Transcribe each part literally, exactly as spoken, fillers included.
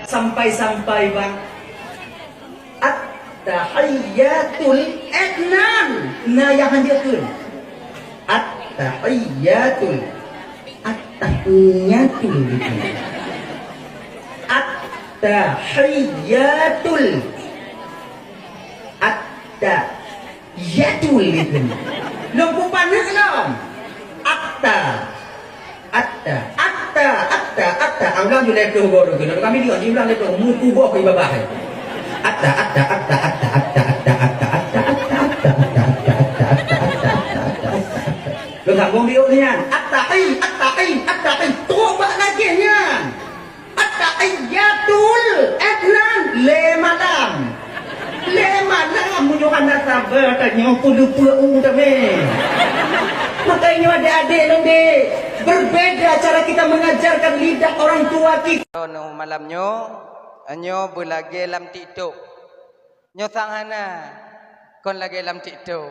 Sampai-sampai bak at-tahiyyatul, eh, nan, na nyang hanjeut kheun. At-tahiyyatul, at-tahiyyatul, at-tahiyyatul, at-tahiyyatul. Lôn peupaneuk lom. At-ta. At-ta, at-ta, at-ta, at-ta. Ah, ulang ju lhèe ploh goe droe keunoe. Kami lihat, ji ulang lhèe ploh. Muku boh keu babah. At-ta, at-ta, at-ta. Lôn sambông di ôk nyan. At-tahi, at-tahi, at-tahi. Trôk bak lagèe nyan. At-tahiyyatul, eh, nan, lhèe malam. Lhèe malam, meunyoe hana sabar, tanyoe peue leupeu u tamé. Makanya adek-adek lôn dek, berbeda cara kita mengajarkan lidah orang tua kita. Nyoe malam nyoe, nyoe beulagèe lam TikTok. Nyoe sang hana, kon lagèe lam TikTok.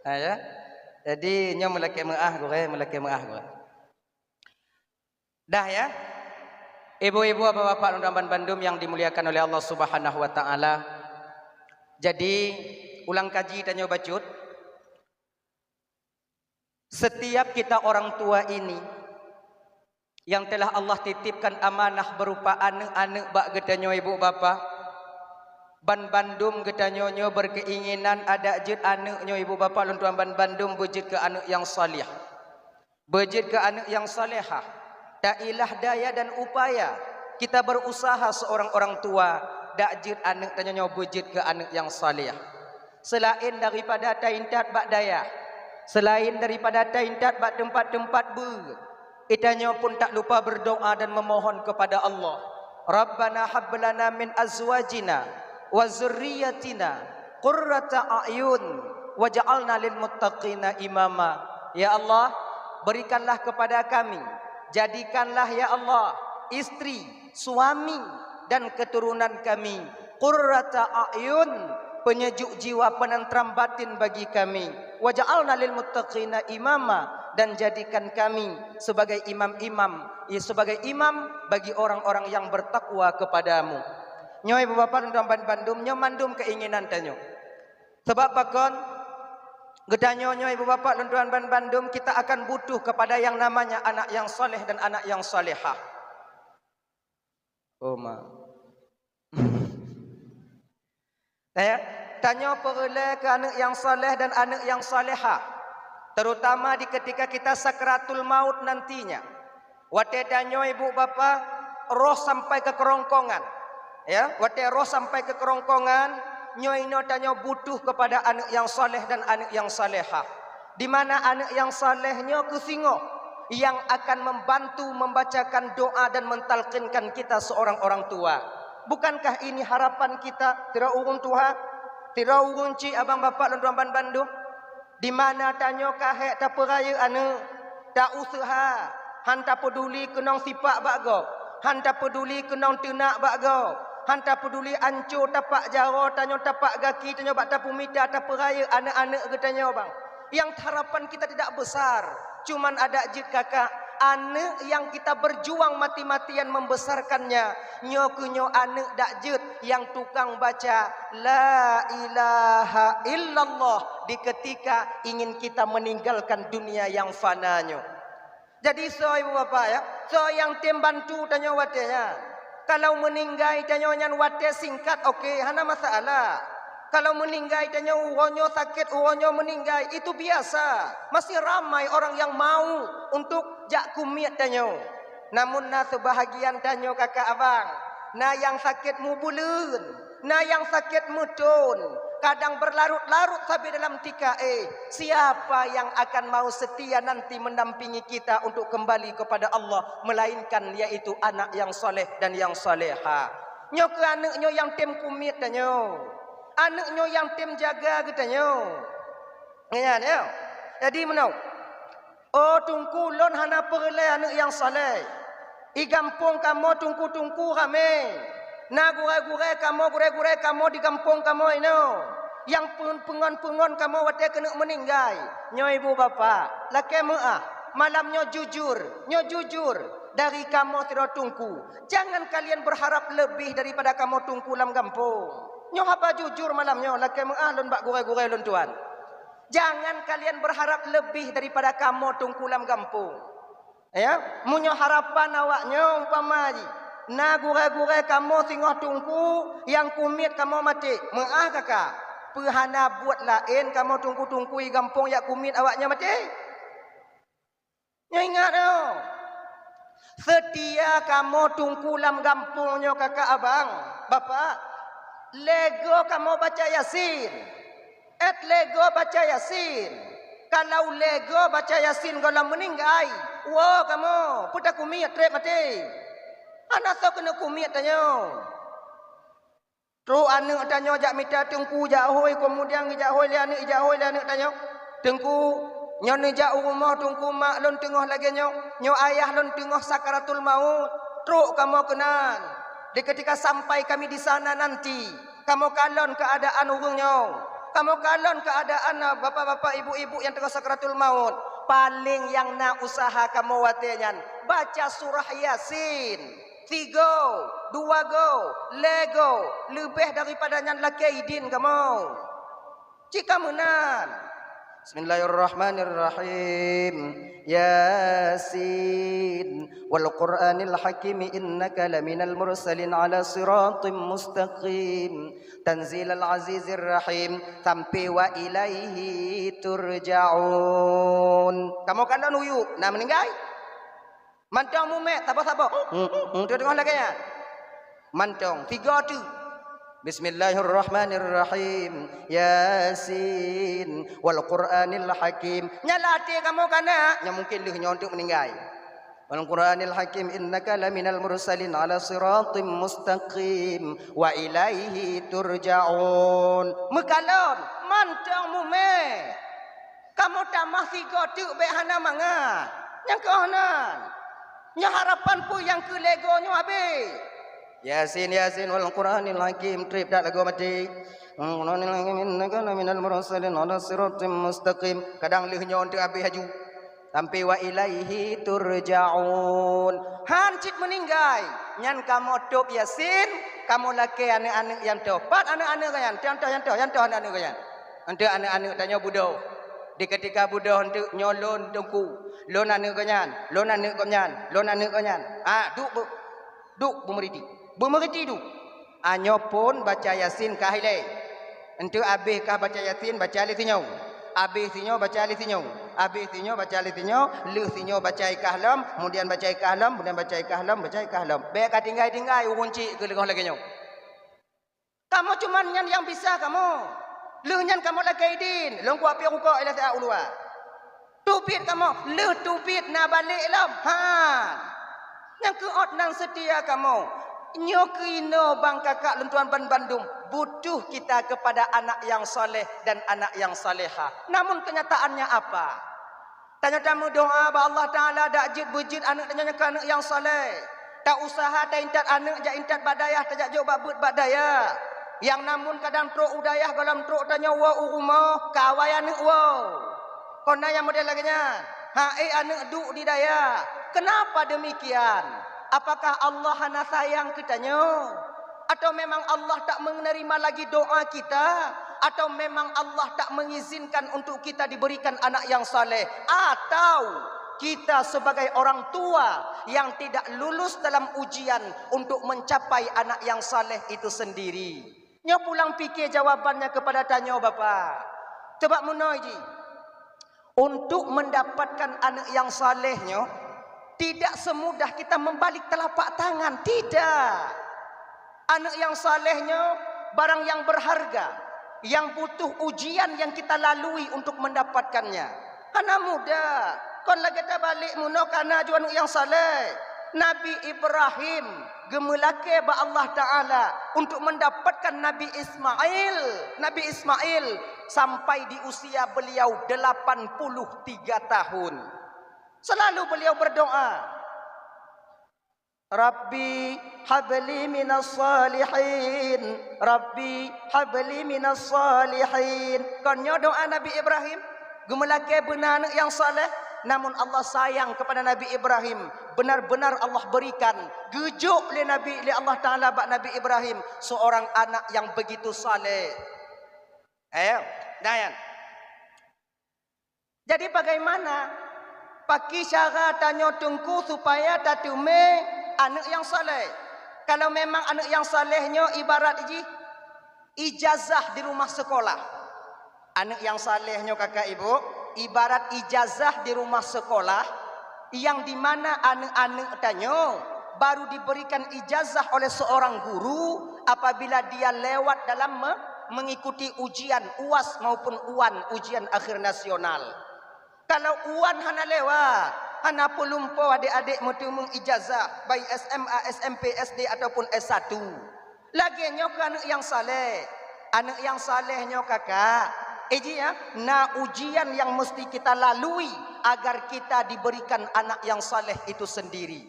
Ha, ya. Jadi, nyoe meulakèe meu'ah gurèe, meulakèe meu'ah gurèe. Dah, ya. Ibu-ibu, bapak-bapak, dan bandum yang dimuliakan oleh Allah Subhanahu wa Ta'ala. Jadi, ulang kaji tanyoe bacut. Setiap kita orang tua ini yang telah Allah titipkan amanah berupa aneuk-aneuk bak geutanyoe ibu bapak, ban bandum geutanyoe nyoe berkeinginan adak jeuet aneuk nyoe ibu bapak lôn tuan ban bandum beujeuet keu aneuk nyang saleh. Beujeuet keu aneuk nyang salehah. Ta'ilah daya dan upaya kita berusaha seorang orang tua, dak jeuet aneuk tanyoe nyoe beujeuet keu aneuk nyang saleh. Selain daripada taintat bak dayah, selain daripada taintat bak teumpat-teumpat beuet, geutanyoe pun tak lupa berdoa dan memohon kepada Allah. Rabbana hab lana min azwajina wa dzurriyyatina qurrata a'yun waj'alna lil muttaqina imama. Ya Allah, berikanlah kepada kami, jadikanlah ya Allah, istri, suami, dan keturunan kami qurrata a'yun, penyejuk jiwa, penenteram batin bagi kami. Waj'alna lil muttaqina imama, dan jadikan kami sebagai imam-imam, ya, sebagai imam bagi orang-orang yang bertakwa kepadamu. Nyoe ibu bapak dan tuan bandum, nyoe mandum keinginan tanyoe. Sebab pakon? Geutanyoe nyoe ibu bapak dan tuan bandum, kita akan butuh kepada yang namanya anak yang saleh dan anak yang salehah. Oh, ma. Ya, tanyoe peureulèe keu aneuk nyang saleh dan aneuk nyang salehah, terutama di ketika kita sakratul maut nantinya. Watèe tanyoe ibu bapak, roh sampai keu keurongkongan. Ya, watèe roh sampai keu keurongkongan, nyoe inoe tanyoe butuh kepada aneuk nyang saleh dan aneuk nyang salehah. Di mana aneuk nyang saleh nyoe keu singoh yang akan membantu membacakan doa dan mentalkinkan kita seorang orang tua. Bukankah ini harapan kita, sidroe ureueng tuha, sidroe ureueng cik, abang bapak lôn tuan ban bandum? Di mana tanyoe ka hék tapeurayeuk aneuk, ta-useuha, han tapeuduli keunong sipak bak gob, han tapeuduli keunong teunak bak gob, han tapeuduli anco tapak jaroe tanyoe, tapak gaki tanyoe bak tapeumita tapeurayeuk aneuk-aneuk geutanyoe bang. Yang harapan kita tidak besar, cuman adak jeuet kakak, aneuk yang kita berjuang mati-matian membesarkannya, nyoe keuh nyoe aneuk dak jeuet yang tukang baca la ilaha illallah di ketika ingin kita meninggalkan dunia yang fana nyoe. Jadi soe ibu bapak ya, soe nyang tem bantu tanyoe watèe nyan? Kalau meuninggai tanyoe nyan watèe singkat, oke, hana masalah. Kalau meuninggai tanyoe, uroe nyoe sakét, uroe nyoe meuninggai, itu biasa. Masih ramai orang yang mau untuk jak keu miet tanyoe. Namun na seubahagian tanyoe kakak abang, na nyang sakét mubuleuen, na nyang sakét meuthon, kadang berlarut-larut sabe dalam tika éh. Siapa yang akan mau setia nanti mendampingi kita untuk kembali kepada Allah, melainkan yaitu anak yang saleh dan yang salehah. Nyoe keuh aneuk nyoe nyang tem keu miet tanyoe. Aneuk nyoe nyang tem jaga geutanyoe. Nyan, ya. Jadi meunoe. Oh, teungku, lôn hana peureulèe aneuk nyang saleh. I gampông kamoe teungku-teungku ramé. Na gurèe-gurèe kamoe, gurèe-gurèe kamoe di gampông kamoe inoe. Nyang peungon-peungon kamoe watèe keuneuk meuninggai. Nyoe ibu bapak, lakèe meu'ah. Malam nyoe jujur, nyoe jujur. dari kamoe sidroe teungku. Jangan kalian berharap lebih daripada kamoe teungku lam gampông. Nyoe haba jujur malam nyoe lakée meu'ah lôn bak gurée-gurée lôn tuan. Jangan kalian berharap lebih daripada kamoe teungku lam gampông. Ya, meunyoe harapan awaknyoe umpama jih, na gurée-gurée kamoe singoh teungku nyang kumiet kamoe maté, meu'ah kakak. Peu hana buet laén kamoe teungku-teungku i gampông jak kumiet awaknyoe maté? Nyoe ingat nyoe. Seutia kamoe teungku lam gampông nyoe kakak abang, bapak. Lego kamoe baca Yasin. Et lego baca Yasin. Kalau lego baca Yasin gohlom meuninggai, woe kamoe, peue takumiet treb maté. Hana soe keuneuk kumiet tanyoe. Trok aneuëk tanyoe jak mita teungku jak hôi, keumudian geujak hôi lé aneuëk, ijak hôi lé aneuëk tanyoe. Teungku, nyoe neujak u rumoh teungku, mak lôn teungoh lagée nyoe, nyoe ayah lôn teungoh sakaratul maut. Trok kamoe keunan. Di ketika sampai kami di sana nanti, kamoe kalon keuadaan ureuëng nyoe. Kamoe kalon keuadaan, ah, bapak-bapak, ibu-ibu nyang teungoh sakaratul maut. Paléng nyang na useuha kamoe watée nyan, baca surah Yasin. Sigoe, dua goe, lhée goe, leubeh daripada nyan lakée idin kamoe. Cit ka meunan. Bismillahirrahmanirrahim. Yasin, wal Qur'anil Hakim, innaka laminal mursalin ala siratim mustaqim. Tanzilal azizir rahim, sampai wa ilaihi turja'un. Kamoe kalon uyuek, na meuninggai? Mantong mumet, saboh-saboh. Hmm, hmm, hmm, teungoh lagée nyan. Mantong, tiga tu. Bismillahirrahmanirrahim. Yasin, wal Qur'anil Hakim. Nyan lam até kamoe kana, nyan mungkin lheueh nyoe teuk meuninggai. Wal Qur'anil Hakim, innaka laminal mursalin ala siratim mustaqim. Wa ilaihi turja'un. Meukalon, mantong mumet. Kamoe tamah sigoe teuk bék hana mangat. Nyang keuh nan. Nyoe harapan peue nyang keu lego nyoe abéh. Yasin, Yasin, wal Qur'anil Hakim, treb that lagoe maté. Qur'anil Hakim, innaka laminal mursalin ala siratim mustaqim. Kadang lheueh nyoe teuk abéh aju. Sampai wa ilaihi turja'un. Han cit meuninggai. Nyan kamoe tôb Yasin, kamoe lakée aneuëk-aneuëk nyang toh. Pat aneuëk-aneuëk geuh nyan? Nyang toh, nyang toh, nyang toh aneuëk-aneuëk geuh nyan. Anteuk aneuëk-aneuëk tanyoe beudoh. Di ketika beudoh anteuk nyoe lôn teungku, lôn aneuëk geuh nyan, lôn aneuëk geuh nyan, lôn aneuëk geuh nyan. Ah, duek beu-, duek beumeuriti. Beumeuriti duek. Ah, nyoe phon baca Yasin kah ilée. Anteuk abéh kah baca Yasin, baca lé sinyoe. Abéh sinyoe baca lé sinyoe. Abéh sinyoe baca lé sinyoe, lheueh sinyoe baca i kah lom, keumudian baca i kah lom, keumudian baca i kah lom, baca i kah lom. Bék ka tinggai-tinggai ureuëng cit keu leungoh lagée nyoe. Kamoe cuman nyan nyang bisa kamoe. Lheueh nyan kamoe lakée idin, lôn kuat piôh rukok ilée siat u luwa. Teubiet kamoe, lheueh teubiet na balek lom. Ha. Nyang keuot nan seutia kamoe. Nyoe keunoe bang kakak lôn tuan ban bandum, butuh kita kepada anak yang saleh dan anak yang salehah. Namun kenyataannya apa? Tanyoe tameudoá bak Allah Taala dak jeuet beujeuet aneuëk tanyoe nyang keu aneuëk nyang saleh. Ta useuha taintat aneuëk jak intat bak dayah, tajak jok bak beuet bak dayah. Nyang namun kadang trok u dayah gohlom trok tanyoe woe u rumoh, ka awai aneuëk woe. Kon na nyang model lagée nyan. Hai aneuëk duek di dayah. Kenapa demikian? Apakah Allah hana sayang keu tanyoe? Atau memang Allah tak menerima lagi doa kita? Atau memang Allah tak mengizinkan untuk kita diberikan anak yang saleh? Atau kita sebagai orang tua yang tidak lulus dalam ujian untuk mencapai anak yang saleh itu sendiri? Nyoe pulang pikir jawabannya kepada tanyoe Bapak. Sebab meunoe jih, untuk mendapatkan anak yang saleh nyoe, tidak semudah kita membalik telapak tangan, tidak. Anak yang saleh nyoe barang yang berharga, yang butuh ujian yang kita lalui untuk mendapatkannya. Hana mudah. Kon lagée tabalek meunoe kana aju aneuk nyang saleh. Nabi Ibrahim geumeulakée bak Allah Taala untuk mendapatkan Nabi Ismail. Nabi Ismail sampai di usia beliau delapan puluh tiga tahun. Selalu beliau berdoa, "Rabbi habli minas salihin, Rabbi habli minas salihin." Kon nyoe doa Nabi Ibrahim, geumeulakée beuna aneuk nyang saleh. Namun Allah sayang kepada Nabi Ibrahim, benar-benar Allah berikan, geujok lé Nabi, lé Allah Taala bak Nabi Ibrahim seorang anak yang begitu saleh. Eh, nah, yan. Jadi bagaimana? Paki cara tanyoe Teungku supaya tateumé aneuëk nyang saleh? Kalau memang aneuëk nyang saleh nyoe ibarat jih ijazah di rumah sekolah. Aneuëk nyang saleh nyoe kakak ibu, ibarat ijazah di rumah sekolah yang di mana aneuëk-aneuëk tanyoe baru diberikan ijazah oleh seorang guru apabila dia lewat dalam me-, mengikuti ujian uas maupun uan, ujian akhir nasional. Kalau uan hana lewat, hana peulumpo adék-adék meuteumeung ijazah, baik S M A, S M P, S D ataupun S satu. Lagée nyoe keu aneuëk nyang saleh. Aneuëk nyang saleh nyoe kakak, eh ji ya, na ujian yang mesti kita lalui agar kita diberikan anak yang saleh itu sendiri.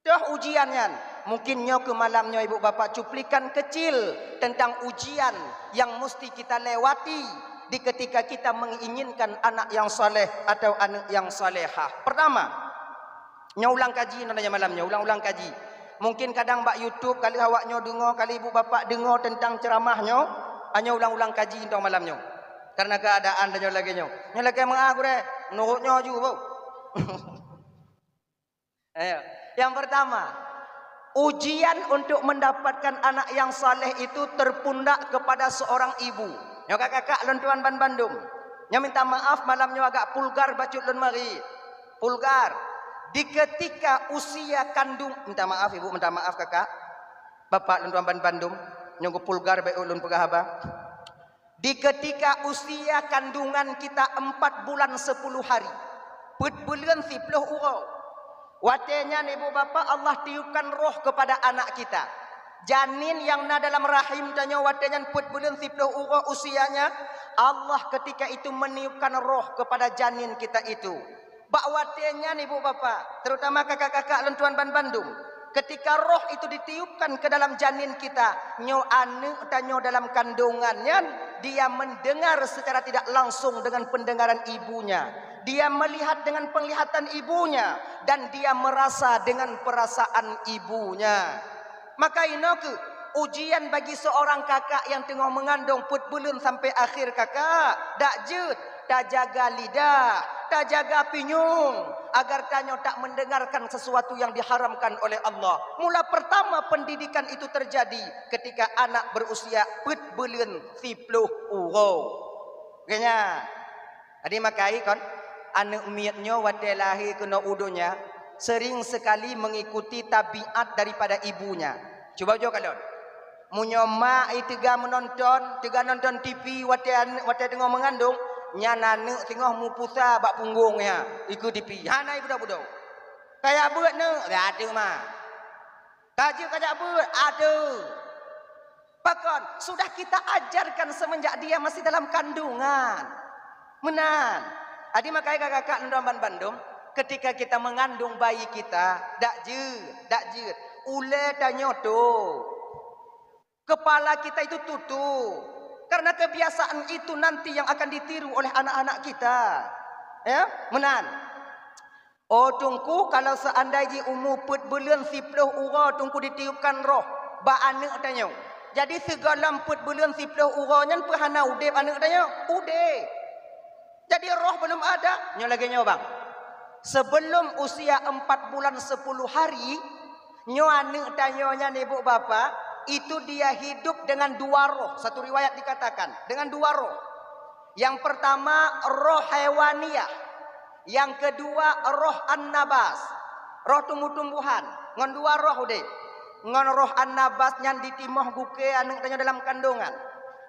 Toh ujian nyan, mungkin nyoe keu malam nyoe ibu bapak cuplikan kecil tentang ujian yang mesti kita lewati di ketika kita menginginkan anak yang saleh atau anak yang salehah. Pertama, nyoe ulang kaji nyoe malam nyoe, ulang-ulang kaji. Mungkin kadang bak YouTube kali awak nyoe deungoe, kali ibu bapak deungoe tentang ceramah nyoe, nyoe ulang-ulang kaji nyoe malam nyoe. Karena keadaan dan nyoe lagée nyoe. Nyoe lagée meuah gurée, menurut nyoe ju, bro. Ayo. Yang pertama, ujian untuk mendapatkan anak yang saleh itu terpundak kepada seorang ibu. Nyoe kakak-kakak lôn tuan ban bandum. Nyoe minta maaf malam nyoe agak pulgar bacut lôn mari. Pulgar. Di ketika usia kandung, minta maaf ibu, minta maaf kakak. Bapak lôn tuan ban bandum. Nyoe pulgar baik ulôn peugah haba. Di ketika usia kandungan kita empat bulan sepuluh hari, peuet buleuen siplôh uroe, watée nyan ibu bapak Allah tiupkan roh kepada anak kita. Janin yang na dalam rahim tanyoe watée nyan peuet buleuen siplôh uroe usianya, Allah ketika itu meniupkan roh kepada janin kita itu. Bak watée nyan ibu bapak, terutama kakak-kakak lôn tuan ban bandum, ketika roh itu ditiupkan ke dalam janin kita, nyoe aneuëk tanyoe dalam kandungan nyan, dia mendengar secara tidak langsung dengan pendengaran ibunya. Dia melihat dengan penglihatan ibunya dan dia merasa dengan perasaan ibunya. Maka inoe kheueh ujian bagi seorang kakak yang teungoh meungandong peuet buleuen sampai akhir kakak, dak jeuet, tajaga lidah, tajaga pinyueng, agar tanyoe tak mendengarkan sesuatu yang diharamkan oleh Allah. Mula pertama pendidikan itu terjadi ketika anak berusia peuet buleuen siplôh uroe. Geunya, Adi makai kon, aneuëk miet nyoe watée lahé keunoe u donya, sering sekali mengikuti tabiat daripada ibunya. Cuba ujoe kalon. Meunyoe mak i teuga meunonton, teuga nonton T V watée aneuëk, watée teungoh meungandong, nyan aneuëk teungoh mupusa bak punggong ya, ikeue T V. Hana ibudo-budo. Kaya beuet neuëk, ya adeuk ma. Ka jeuet kajak beuet, aduh. Pakon, sudah kita ajarkan semenjak dia masih dalam kandungan. Meunan. Adi makai kakak-kakak lôn tuan ban bandum, ketika kita mengandung bayi kita, dak jeuet, dak jeuet. Ulée tanyoe tu. Kepala kita itu tutup. Karena kebiasaan itu nanti yang akan ditiru oleh anak-anak kita. Ya, meunan. Oh Teungku, kalau seandai jih umu peuet buleuen siplôh uroe Teungku ditiupkan roh bak aneuëk tanyoe. Jadi sigohlom peuet buleuen siplôh uroe nyan peue hana udeb aneuëk tanyoe? Udeb. Jadi roh belum ada. Nyoe lagée nyoe bang. Sebelum usia empat bulan sepuluh hari, nyoe aneuëk tanyoe nyan ibu bapak, itu dia hidup dengan dua roh. Satu riwayat dikatakan, dengan dua roh. Yang pertama roh haiwaniyah, yang kedua roh an-nabas, roh tumbuh-tumbuhan, ngon dua roh udeb. Ngon roh an-nabas nyan ditimoh gukée aneuëk tanyoe dalam kandungan.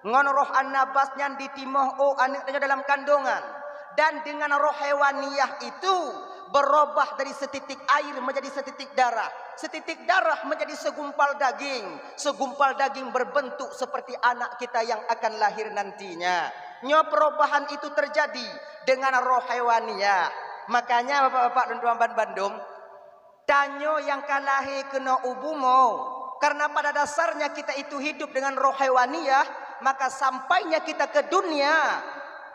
Ngon roh an-nabas nyan ditimoh ôk aneuëk tanyoe dalam kandungan. Dan dengan roh haiwaniyah itu berubah dari setitik air menjadi setitik darah. Setitik darah menjadi segumpal daging. Segumpal daging berbentuk seperti anak kita yang akan lahir nantinya. Nyoe perubahan itu terjadi dengan roh haiwaniyah. Makanya bapak-bapak dan tuan ban bandum, tanyoe nyang ka lahé keunoe u bumoe, karena pada dasarnya kita itu hidup dengan roh haiwaniyah, maka sampainya kita ke dunia,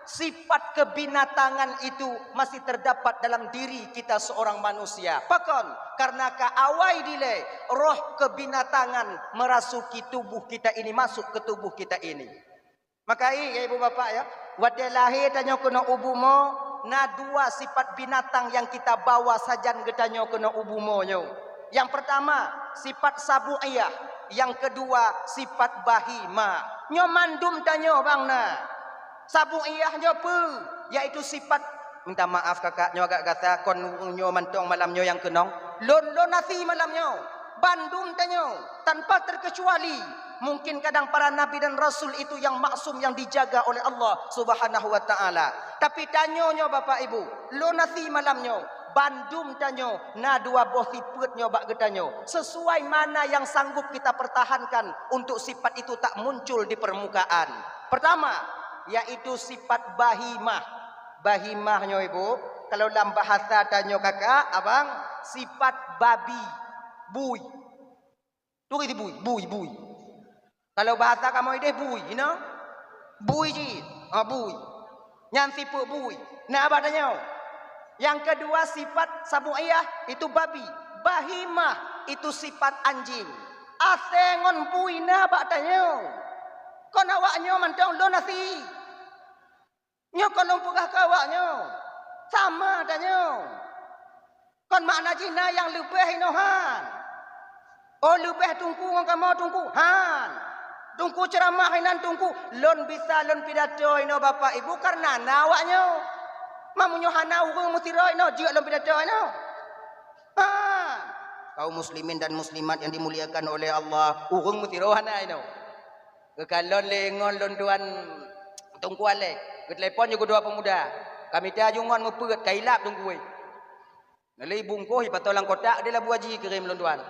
Sifat kebinatangan itu masih terdapat dalam diri kita seorang manusia. Pakon? Karena ka awai dilée roh kebinatangan merasuki tubuh kita ini, masuk ke tubuh kita ini. Maka, ya ibu bapak ya, watée lahé tanyoe keunoe u bumoe, na dua sifat binatang nyang kita bawa sajan geutanyoe keunoe u bumoe nyoe. Nyang pertama, sifat sabu'iyah, nyang kedua, sifat bahimah. Nyoe mandum tanyoe bang na. Sabu'iyah nyoe peue? Yaitu sifat, minta maaf kakak, nyoe agak gata, kon nyoe mantong malam nyoe nyang keunong. Lôn, lôn até malam nyoe. Bandum tanyoe, tanpa terkecuali. Mungkin kadang para nabi dan rasul itu yang maksum, yang dijaga oleh Allah Subhanahu wa Ta'ala. Tapi tanyoe nyoe, Bapak Ibu, lôn até malam nyoe, bandum tanyoe na dua boh sifeuet nyoe bak geutanyoe. Sesuai mana yang sanggup kita pertahankan untuk sifat itu tak muncul di permukaan. Pertama, yaitu sifat bahimah. Bahimah nyoe, Ibu, kalau lam bahasa tanyoe kakak, abang, sifat babi, bui. Turi di bui, bui, bui. Kalau bahasa kamoe ideh bui, you know? Bui cit. Ha, bui. Nyan sifeuet bui. Na bak tanyoe. Nyang keudua sifat sabu'iyah itu babi. Bahimah itu sifat anjing. Asée ngon bui na bak tanyoe. Kon awak nyoe mantong lôn até. Nyoe kon lôn peugah keu awak nyoe, sama tanyoe. Kon makna jih na nyang leubeh inoe han. Oh, leubeh teungku ngon kamoe teungku? Han. Teungku ceuramah inan teungku, lôn bisa lôn pidato inoe Bapak Ibu kareuna na awak nyoe. Meunyoe hana ureuëng meusidroe inoe jeuet lôn pidato inoe. Han. Kaum muslimin dan muslimat yang dimuliakan oleh Allah, ureuëng meusidroe hana inoe. Geukalon lé ngon lôn tuan Teungku Alek, geutelepon ju keudua pemuda. Ka mita ju ngon meupeuet, ka ilab Teungku wéh. Lalu ibungkoh, ipato lam kotak, di labu haji kirém lôn tuan.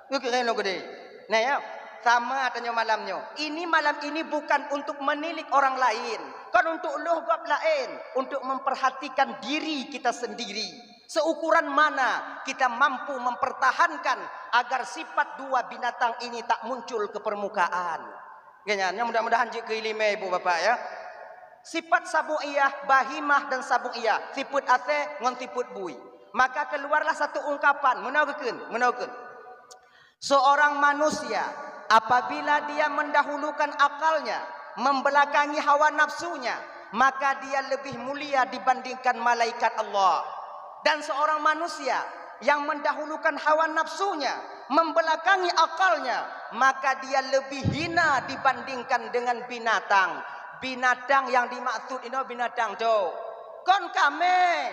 Geukirém lôn keudeh. Nah ya, sama tanyoe malam nyoe. Ini malam ini bukan untuk menilik orang lain, kon untuk lôh gob laén, untuk memperhatikan diri kita sendiri. Seukuran mana kita mampu mempertahankan agar sifat dua binatang ini tak muncul ke permukaan. Nyan, nyan mudah-mudahan jeuet keu iéleumé ibu bapak ya. Sifat sabu'iyah, bahimah dan sabu'iyah, sifeuet asée ngon sifeuet bui. Maka keluarlah satu ungkapan, meunoe geukheun, meunoe geukheun. Seorang manusia apabila dia mendahulukan akalnya, membelakangi hawa nafsunya, maka dia lebih mulia dibandingkan malaikat Allah. Dan seorang manusia yang mendahulukan hawa nafsunya, membelakangi akalnya, maka dia lebih hina dibandingkan dengan binatang. Binatang yang dimaksud inoe binatang tu. Kon kaméng,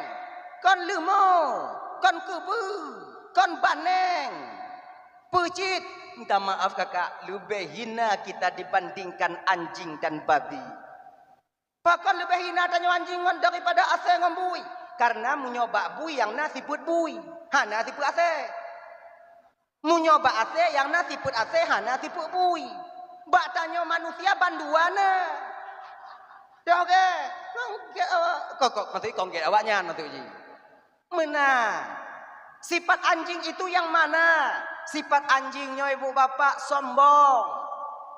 kon leumo, kon keubeu, kon baneng. Peue cit, minta maaf kakak, leubeh hina kita dibandingkan anjing dan babi. Pakon leubeh hina tanyoe anjing ngon daripada asée ngon bui? Kareuna meunyoe bak bui nyang na sifeuet bui, hana sifeuet asée. Meunyoe bak asée nyang na sifeuet asée, hana sifeuet bui. Bak tanyoe manusia bandua na. Toh ge, kongkét awak, kokok maksud kongkét awaknyan maksud jih. Meunan. Sifat anjing itu yang mana? Sifat anjing nyoe ibu bapak sombong.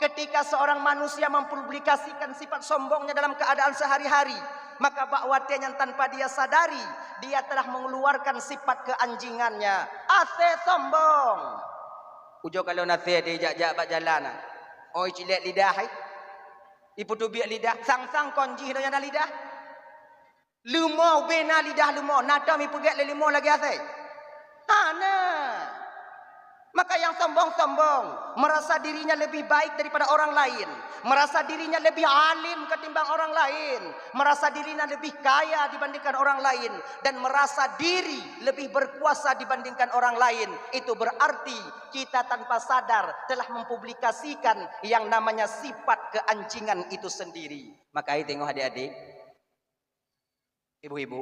Ketika seorang manusia mempublikasikan sifat sombongnya dalam keadaan sehari-hari, maka bak watée nyan tanpa dia sadari, dia telah mengeluarkan sifat keanjingannya. Asée sombong. Ujoe kalon asée dijak-jak bak jalan, ah. Oh, icilek lidah, eh. Ipeutubiek lidah, sang-sang kon jih donya na lidah. Leumo, ubé na lidah leumo, na tom ipeugét lé leumo lagée asée? Hana. Maka nyang sombong-sombong, merasa dirinya lebih baik daripada orang lain, merasa dirinya lebih alim ketimbang orang lain, merasa dirinya lebih kaya dibandingkan orang lain, dan merasa diri lebih berkuasa dibandingkan orang lain, itu berarti kita tanpa sadar telah mempublikasikan yang namanya sifat keanjingan itu sendiri. Maka, hai tengok adik-adik, ibu-ibu,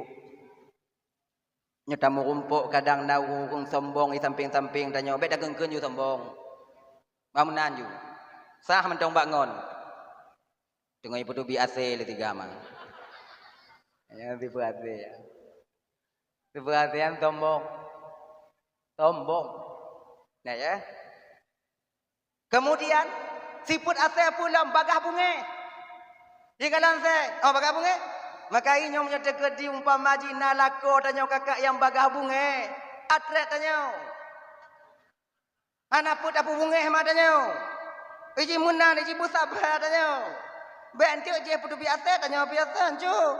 nyoe tameurumpok kadang na ureuëng sombong di sampéng-sampéng tanyoe, bék takheun-kheun ju sombong. Bangunan ju. Sah mantong bak ngon. Teungoh ipeutubi asée lé tiga ma. Ya, tipe asée ya. Tipe asée nyan sombong. Sombong. Nah ya. Kemudian, sifeuet asée peue lom bagah beungéh. Jikalau asée, oh, bagah beungéh. Maka inyoe meunyoe teukeudi umpama jih na lakoe tanyoe kakak nyang bagaih beungéh, atrét tanyoe. Hana peue tapeubeungéh ma tanyoe. Iji meunan, iji beusaba tanyoe. Bék enteuk jih peuteubiet asèe tanyoe biasa, cok.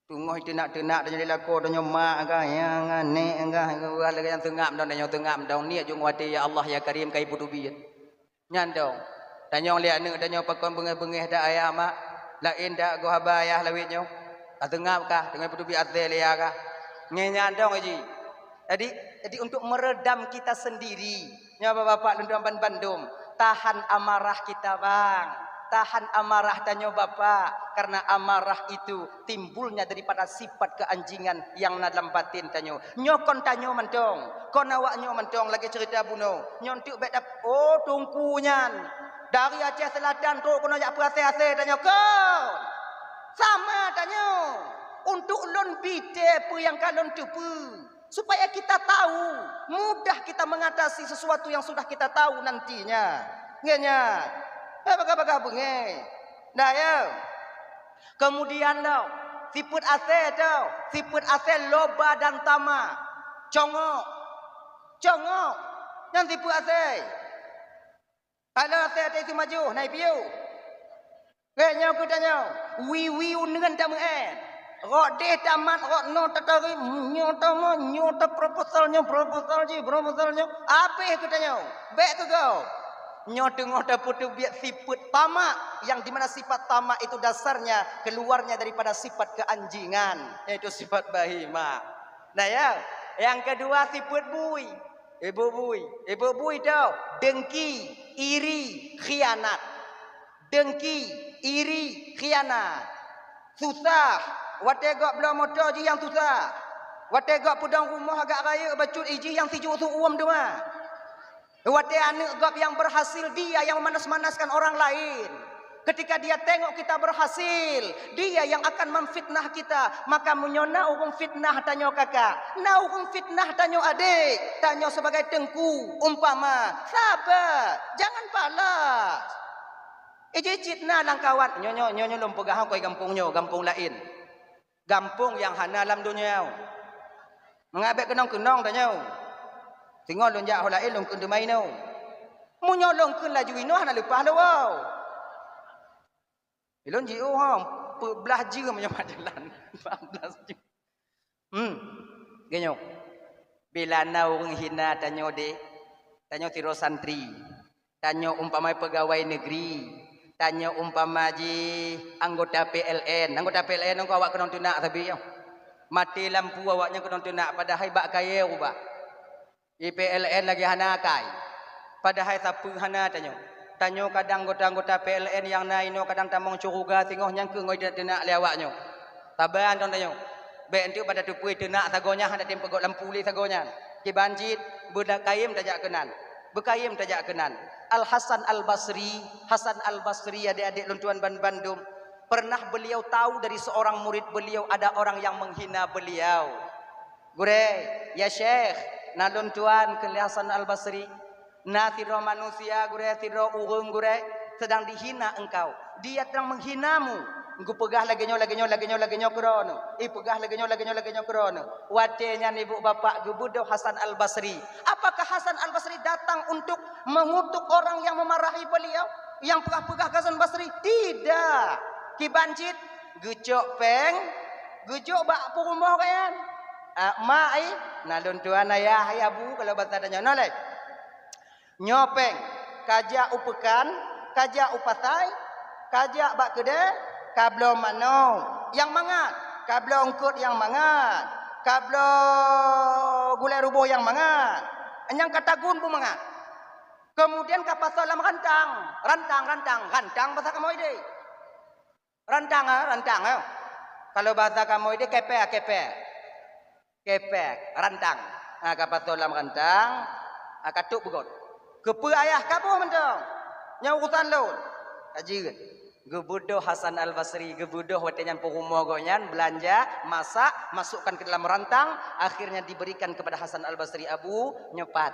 Teungoh teunak-teunak tanyoe di lakoe tanyoe mak ka, nyang aneuk ka, lagèe nyang teungab dong tanyoe teungab dong. Niet jeuet watèe, "Ya Allah, ya Karim, kai peuteubiet." Nyan dong. Tanyong lé aneuk tanyoe pakon beungéh-beungéh dak ayah mak. Laén dak goh haba ayah lawét nyoe. Ka teungab kah, teungoh peuteubiet asèe lé ayah kah. Nyan dong ji. Jadi, jadi untuk meredam kita sendiri. Nyoe bapak-bapak lôn tuan ban bandum. Tahan amarah kita, bang. Tahan amarah tanyoe bapak. Karena amarah itu timbulnya daripada sifat keanjingan nyang na lam batin tanyoe. Nyoe kon tanyoe mantong, kon awak nyoe mantong lagèe ceurita bunoe. Nyoe enteuk bèk dap-, oh, teungku nyan dari Aceh Selatan trok keunoe jak peuasèe-asèe tanyoe kon. Sama tanyoe. Untuk lôn bite peue nyang ka lôn teupeue. Supaya kita tahu, mudah kita mengatasi sesuatu yang sudah kita tahu nantinya. Ngieng nyan. Eh, bagah-bagah beungéh. Dah, ya. Kemudian tau, sifeuet asèe tau, sifeuet asèe loba dan tamak. Congok. Congok. Nyan sifeuet asèe. Kalau asèe teuh itu majoh, na ipiôh. Geutanyoe, geutanyoe, wiwi uneuen tameu'en. Rot deh tamat, rot noe tatarém, nyoe tamat, nyoe ta proposal, nyoe proposal jih, proposal nyoe. Abéh geutanyoe, bèk keu gob. Nyoe teungoh tapeuteubiet sifeuet tamak, yang di mana sifat tamak itu dasarnya, keluarnya daripada sifat keanjingan, yaitu sifat bahimah. Nah, ya, yang kedua sifeuet bui. Ibu bui, ibu bui tau, dengki, iri, khianat. Dengki, iri, khianat. Susah, watèe gob bloe moto jih nyang susah. Watèe gob peudong rumoh agak rayeuk bacut, ijih nyang sijuek su uem teuma. Watèe aneuk gob nyang berhasil, dia yang memanas-manaskan orang lain. Ketika dia tengok kita berhasil, dia yang akan memfitnah kita. Maka meunyoe na ureueng fitnah tanyoe kakak, na ureueng fitnah tanyoe adék, tanyoe sebagai teungku, umpama, sabar, jangan balas. Ijih cit na lam kawan, nyoe, nyoe, nyoe, nyoe lôn peugah kon gampông nyoe, gampông laén. Gampông nyang hana lam donya. Mangat bèk keunong-keunong tanyoe. Singoh lôn jak ho laén lôn kheun teuma inoe. Meunyoe lôn kheun laju inoe hana leupah lôn. Ilôn jiôh ho, peuet blah jeuem nyoe bak jalan. Empat belas jeuem. Hmm. Geunyoe. Bila na ureueng hina tanyoe deh, tanyoe sidroe santri. Tanyoe umpama pegawai negeri, tanyoe umpama jih anggota P L N. Anggota P L N nyan awak keunong teunak sabe nyoe. Maté lampu awaknyan keunong teunak, padahai bak kayèe rubah. Di P L N lagèe hana akai. Padahai sapeue hana tanyoe. Tanyoe kadang anggota-anggota P L N nyang na inoe kadang tamong syeuruga singoh nyang keu ngon teunak-teunak lé awaknyoe. Saban dong tanyoe. Bèk enteuk bak tateupeue teunak sagoe nyan hana tem peugöt lampu lé sagoe nyan. Kiban cit, beukayém tajak keunan. Beukayém tajak keunan. Al Hasan Al Basri, Hasan Al Basri, adék-adék lôn tuan ban bandum, pernah beliau tahu dari seorang murid beliau ada orang yang menghina beliau. "Gurèe, ya Syekh, na lôn tuan," kheun lé Hasan Al Basri. "Na sidroe manusia, Gurèe, sidroe ureueng, Gurèe, sedang dihina engkau. Dia sedang menghinamu. Geupeugah lagèe nyoe, lagèe nyoe, lagèe nyoe, lagèe nyoe keu droeneuh. Ipeugah lagèe nyoe, lagèe nyoe, lagèe nyoe keu droeneuh." Watèe nyan ibu bapak geubeudôh Hasan Al Basri. Apakah Hasan Al Basri datang untuk mengutuk orang yang memarahi beliau, yang peugah-peugah keu Hasan Basri? Tidak. Kiban cit, geucok pèng, geujok bak peurumoh gobnyan. "Ah, mak, ai, na lôn tuan ayah, ai abu, kalau basa tanyoe nyoe lé. Nyoe pèng, kajak u peukan, kajak u pasai, kajak bak keudè, kabloe manok nyang mangat, kabloe eungkôt nyang mangat, kabloe gulèe ruboh nyang mangat, nyang ka tagun beumangat. Keumudian kapasoe lam rantang, rantang, rantang, rantang basa kamoe deh." Rantang, ah, rantang, ah. Kalau basa kamoe deh kepèe, kepèe. Kepèe, rantang. Ah, kapasoe lam rantang, ah, katôb beugöt. "Keupeue ayah kaboh mantong? Nyan urusan lôn." Ka jeuet. Geubeudôh Hasan Al Basri, geubeudôh watèe nyan peurumoh gobnyan, beulanja, masak, masukkan ke dalam rantang, akhirnya diberikan kepada Hasan Al Basri, "Abu, nyoe pat."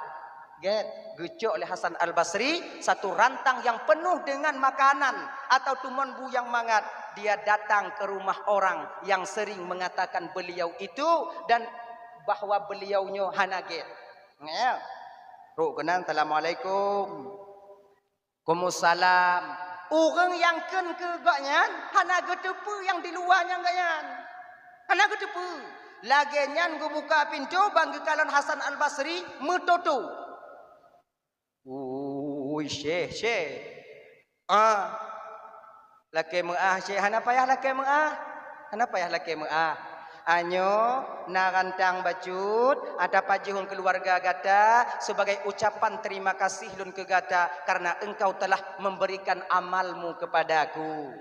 Gét, geucok lé Hasan Al-Basri satu rantang yang penuh dengan makanan atau tumon bu yang mangat. Dia datang ke rumah orang yang sering mengatakan beliau itu dan bahwa beliau nyoe hana gét. Ngieng. Rôk keunan, "Assalamualaikum." "Waalaikumsalam." Ureuëng nyang kheun keu gobnyan hana geuteupeue nyang di luwa nyang gobnyan. Hana geuteupeue. Lagée nyan geubuka pintoe ban geukalon Hasan Al-Basri meutoto. "Ui, Syekh, Syekh. Ah, lakée meuáh, Syekh, hana payah lakée meuáh. Hana payah lakée meuáh. Anyoe na rantang bacut, ata pajoh keuluwarga gata sebagai ucapan terima kasih lôn keu gata karena engkau telah memberikan amalmu kepadaku."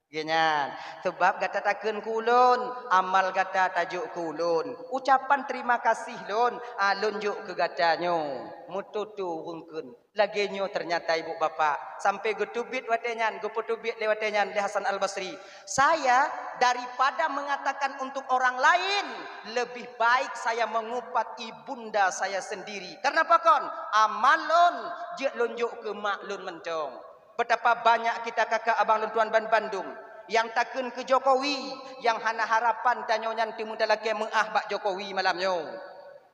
Geuhnyan, "Sabab gata takheun keu ulôn, amal gata tajok keu ulôn. Ucapan terima kasih lôn, a, lôn jok keu gata nyoe." Meutoto ureuëng kheun. Lagée nyoe teunyata ibu bapak, sampai geuteubiet watée nyan, geupeuteubiet lé watée nyan lé Hasan Al-Basri, "Saya daripada mengatakan untuk orang lain, lebih baik saya mengupat ibunda saya sendiri. Karena apa kon? Amal lôn jeuet lôn jok keu mak lôn mantong." Betapa banyak kita kakak abang lôn tuan ban bandum nyang takheun keu Jokowi, nyang hana harapan tanyoe nyan teumeutalakée meuáh bak Jokowi malam nyoe.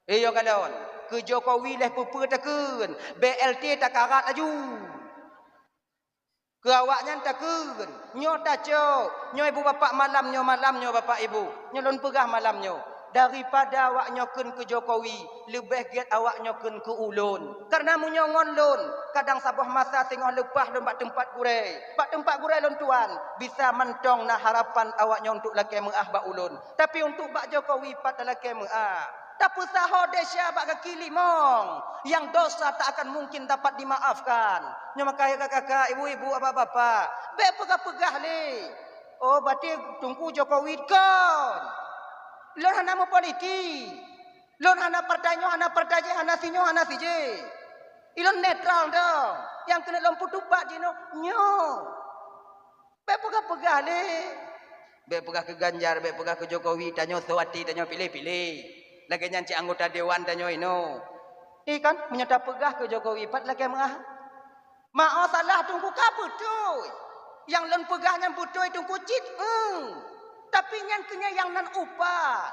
Iyo kalon, keu Jokowi leh peue-peue takheun, B L T takarat laju. Keu awaknyan takheun, nyoe tacok, nyoe ibu bapak malam nyoe, malam nyoe bapak ibu, nyoe lôn peugah malam nyoe. Daripada awaknyoe kheun keu Jokowi, leubeh gét awaknyoe kheun keu ulôn. Karena meunyoe ngon lôn, kadang saboh masa singoh leupah lôn bak teumpat gurée. Bak teumpat gurée lôn tuan, bisa mantong na harapan awaknyoe untuk lakée meuáh bak ulôn. Tapi untuk bak Jokowi pat talakée meuáh. Tapeusaho desya bak gaki limong, yang dosa tak akan mungkin dapat dimaafkan. Nyoe makajih kakak-kakak, ibu-ibu, bapak-bapak, bék peugah-peugah lé. Oh, berarti Teungku Jokowi kon. Lôn hana meupolitik. Lôn hana partai nyoe, hana partai jih, hana sinyoe, hana sijih. Ilôn netral dong. Nyang keuneuk lôn peutupat jinoe, nyoe. Bék peugah-peugah lé. Bék peugah keu Ganjar, bék peugah keu Jokowi, tanyoe seuwati, tanyoe piléh-piléh. Lagée nyan cit anggota dewan tanyoe inoe. Ikan, meunyoe tapeugah keu Jokowi, pat lakée meuáh. Ma'oh salah Teungku ka beutôi. Nyang lôn peugah nyan beutôi Teungku cit, eh. Tapi nyan keuh nyan nyang nan upat.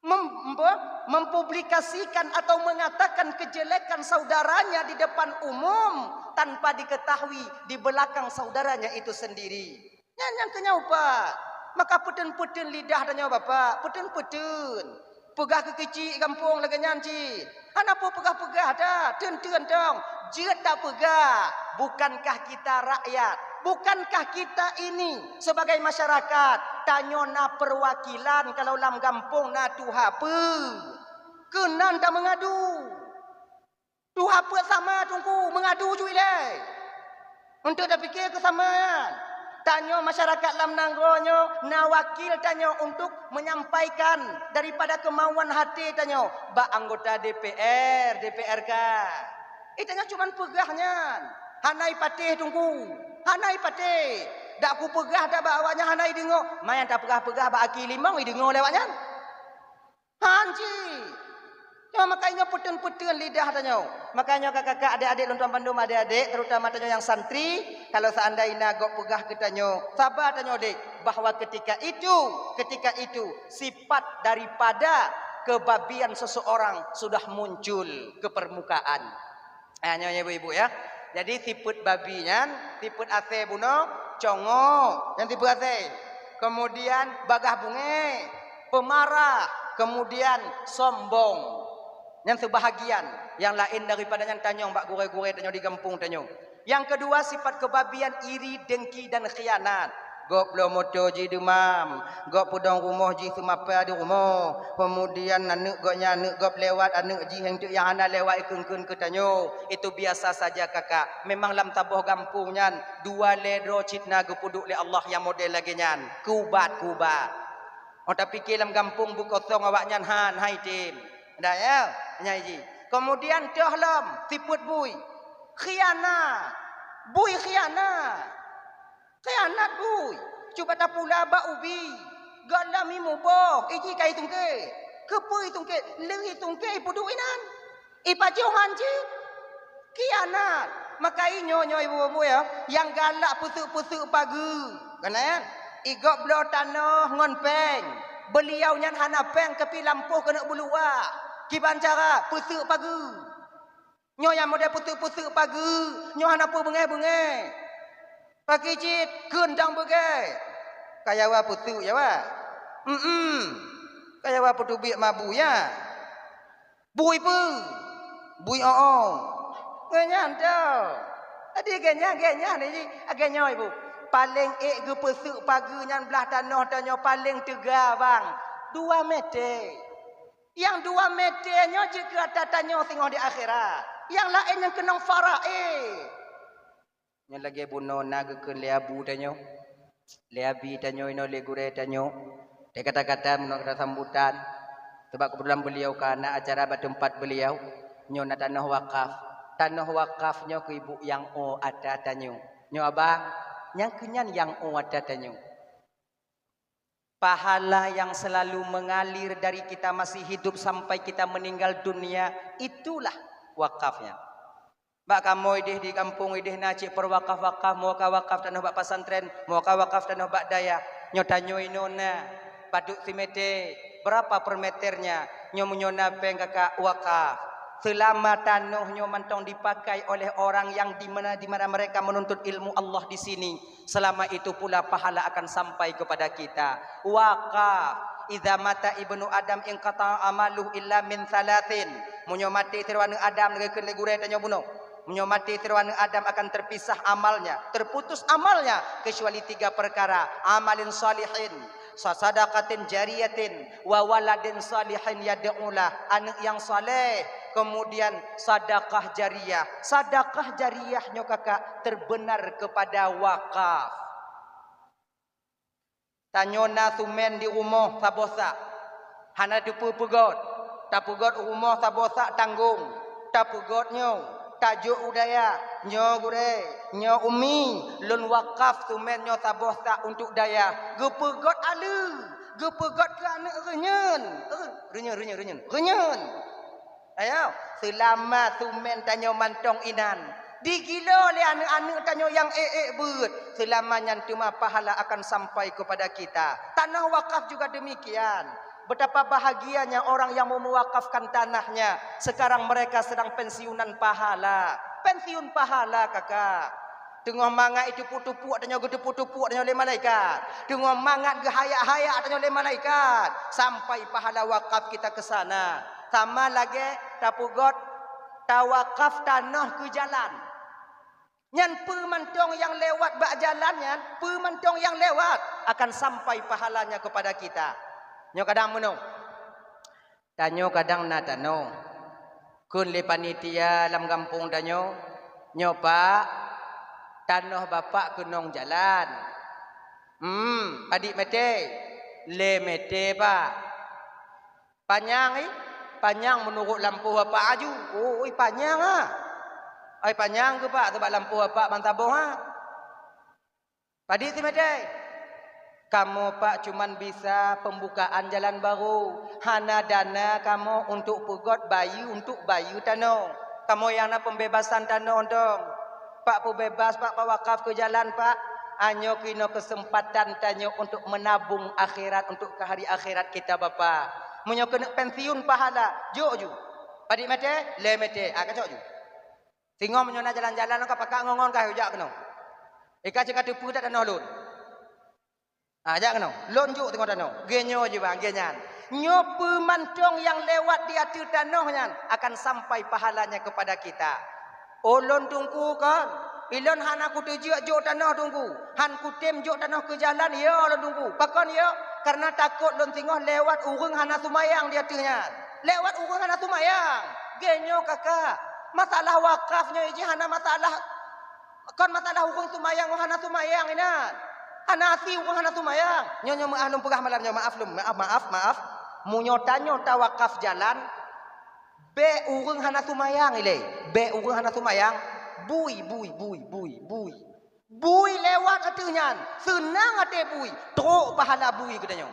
Mem-, mem-, mempublikasikan atau mengatakan kejelekan saudaranya di depan umum tanpa diketahui di belakang saudaranya itu sendiri. Nyan nyang keu nyoe, Pak. Maka peuteun-peuteun lidah tanyoe, Bapak. Peuteun-peuteun. Peugah keu keuchik gampông lagée nyan cit. Hana peue peugah-peugah that. Teun-teun dong. Jeuet tapeugah. Bukankah kita rakyat? Bukankah kita ini sebagai masyarakat? Tanyoe na perwakilan kalau lam gampông na tuha peue. Keunan tameungadu. Tuha peuet sama Teungku, meungadu ju ilée. Untuk tapike keu sama nyan. Tanyoe masyarakat lam nanggroe nyoe na wakil tanyoe untuk menyampaikan daripada kemauan hati tanyoe bak anggota D P R, D P R K. Eh, tanyoe cuman peugah nyan. Hana ipatéh Teungku. Hana ipatéh. Dak kupeugah dak bak awaknyan hana ideungoe. Manyang tapeugah-peugah bak aki limong ideungoe lé awaknyan. Han jih. Nyoe makajih nyoe peuteun-peuteun lidah tanyoe. Makajih nyoe kakak-kakak, adik-adik lôn tuan bandum, adik-adik, terutama tanyoe nyang santri, kalau seandai na gob peugah keu tanyoe, saba tanyoe dek, bahwa ketika itu, ketika itu, sifat daripada kebabian seseorang sudah muncul ke permukaan. Ah, nyoe ya, ibu-ibu, ya. Jadi, sifeuet babi nyan, sifeuet asée bunoe, congok, nyan sifeuet asée. Kemudian, bagah bungée, pemarah, kemudian sombong. Nyan seubahagian, nyang laén daripada nyan tanyong bak gurée-gurée tanyoe di gampông tanyoe. Nyang keudua, sifat kebabian iri, dengki, dan khianat. Gob bloe moto jih deumam, gob peudong rumoh jih seumapa di rumoh. Kemudian aneuk gobnyan, aneuk gob lewat, aneuk jih nyang teuk nyang hana lewat ikheun-kheun keu tanyoe. Itu biasa saja, kakak. Memang lam saboh gampông nyan, dua lhée droe cit na geupeuduek lé Allah nyang model lagée nyan. Kubat-kubat. Oh, tapike lam gampông beukosong awaknyan han, hai tem. Dah, ya? Nyai jih. Kemudian toh lom, sifeuet bui. Khianat. Bui khianat. Khianat bui. Cuba tapula bak ubi. Gob lom imuboh, iji ka itungke. Keupeue itungke? Lheueh itungke ipeuduek inan. Ipajoh han cit? Khianat. Maka inyoe nyoe ibu-ibu ya, nyang galak peuseuk-peuseuk pageue, kan? Igop bloe tanoh ngon péng. Beuliau nyan hana péng, tapi lampôh keuneuk beuluwah. Kiban cara peuseuk pageue. Nyoe nyang model peuseuk-peuseuk pageue, nyoe hana peue beungéh-beungéh. Pakri cit kheun dang beugée. Ka yawa peuteuk yawa. Em-em. Ka yawa peuteubiet mabu ya. Bui peue? Bui o-o. Ngon nyan teuh. Jadi geuh nyan, geuh nyan ni, lagée nyoe ibu. Paléng ék geupeuseuk pageue nyan blah tanoh tanyoe paléng teuga bang. Dua mete. Nyang dua mete nyoe jeuet keu ata tanyoe singoh di akhirat. Nyang laén nyang keunong faraid. Nyoe lagée bunoe na geukheun lé abu tanyoe, lé abi tanyoe inoe, lé gurée tanyoe. Teuka-kata meunoe kata sambutan, sabab keubeutulan beuliau ka na acara bak teumpat beuliau. Nyoe na tanoh wakaf. Tanoh wakaf nyoe keu ibu nyang o ata tanyoe. Nyoe abang, nyang keu nyan nyang o ata tanyoe. Pahala yang selalu mengalir dari kita masih hidup sampai kita meninggal dunia, itulah wakafnya. Bak kamoe ideh di gampông ideh na cit peuwakaf-wakaf, meuwakaf-wakaf tanoh bak pesantren, meuwakaf-wakaf tanoh bak dayah. Nyoe tanyoe inoe na, padub simete, berapa per meternya? Nyoe meunyoe na péng kakak wakaf. Selama tanoh nyoe mantong dipakai oleh orang yang di mana, di mana mereka menuntut ilmu Allah di sini, selama itu pula pahala akan sampai kepada kita. Wakaf. "Idza mata ibnu Adam inqata'a amaluhu illa min thalathin." Meunyoe maté sidroe aneuëk Adam, lagée kheun lé gurée tanyoe bunoe. Meunyoe maté sidroe aneuëk Adam akan terpisah amalnya, terputus amalnya, kecuali tiga perkara. Amalin salihin, sa-, sadaqatin jariyatin, wa waladin salihin yad'ulah. Aneuëk yang saleh, kemudian sadaqah jariyah. Sadaqah jariyah nyoe kakak terbenar kepada wakaf. Tanyoe na sumen di rumoh saboh sak. Hana teupeu peugot. Tapeugöt u rumoh saboh sak tanggong. Tapeugöt nyoe, tajok u dayah, nyoe gurée, nyoe umi, lôn wakaf sumen nyoe saboh sak untuk dayah. Geupeugöt aleue, geupeugöt keu aneuëk reunyeun. Reunyeun, reunyeun, reunyeun. Reunyeun. Ayo, seulama sumen tanyoe mantong inan, digilo lé aneuëk-aneuëk tanyoe nyang ék-ék beuet, seulama nyan teuma pahala akan sampai kepada kita. Tanoh wakaf juga demikian. Betapa bahagianya orang yang memewakafkan tanahnya. Sekarang mereka sedang pensiunan pahala. Pensiun pahala, kakak. Teungoh mangat itu putupuk tanyoe, geutupuk-tupuk tanyoe lé malaikat. Teungoh mangat geuhayak-hayak tanyoe lé malaikat. Sampai pahala wakaf kita ke sana. Sama lagée tapeugöt, tawakaf tanoh keu jalan. Nyan peue mantong nyang lewat bak jalan nyan, peue mantong nyang lewat akan sampai pahalanya kepada kita. Nyoe kadang meunoe. Tanyoe kadang na tanoh. Kheun lé panitia lam gampông tanyoe, "Nyoe, Pak, tanoh Bapak keunong jalan." "Hmm, padit mete?" "Lé mete, Pak." "Panyang, ih?" "Panyang meunurot lampôh Bapak aju." "Oh, ih, panyang, ha?" "Ai, panyang keuh, Pak, sabab lampôh Bapak ban saboh, ha." "Padit simete?" "Kamoe, Pak, cuman bisa pembukaan jalan baru. Hana dana kamoe untuk peugöt bayeue, untuk bayeue tanoh. Kamoe nyang na pembebasan tanoh dong. Pak, peubebas, Pak, pawakaf keu jalan, Pak. Nyoe keunoe keuseumpatan tanyoe untuk meunabong akhirat, untuk keu hari akhirat kita, Bapak. Meunyoe keuneuk pensiun pahala, jok ju." "Padit mete?" "Lé mete." "Ah, kacok ju." Singoh meunyoe na jalan-jalan ka pakat ngon-ngon ka jak keunoe. Ika cit ka teupeue that tanoh lôn. Ah, jak keunoe. Lôn jok singoh tanoh. Geuh nyoe jih bang, geuh nyan. Nyoe peue mantong nyang lewat di ateueh tanoh nyan akan sampai pahalanya kepada kita. Oh, lôn Teungku kon, ilôn hana kuteujeuet jok tanoh Teungku. Han kutem jok tanoh keu jalan, yo lôn Teungku. Pakon yo? Kareuna takot lôn singoh lewat ureuëng hana seumayang di ateueh nyan. Lewat ureuëng hana seumayang. Geuh nyoe kakak. Masalah wakaf nyoe jih hana masalah, kon masalah ureuëng seumayang ngon hana seumayang inan. Hana asie ureuëng hana seumayang. Nyoe, nyoe meuah lôn peugah malam nyoe, maaf lôn, maaf, maaf, maaf. Meunyoe tanyoe tawakaf jalan, bék ureuëng hana seumayang ilée. Bék ureuëng hana seumayang. Bui, bui, bui, bui, bui. Bui lewat ateueh nyan, seunang até bui, trok pahala bui geutanyoe.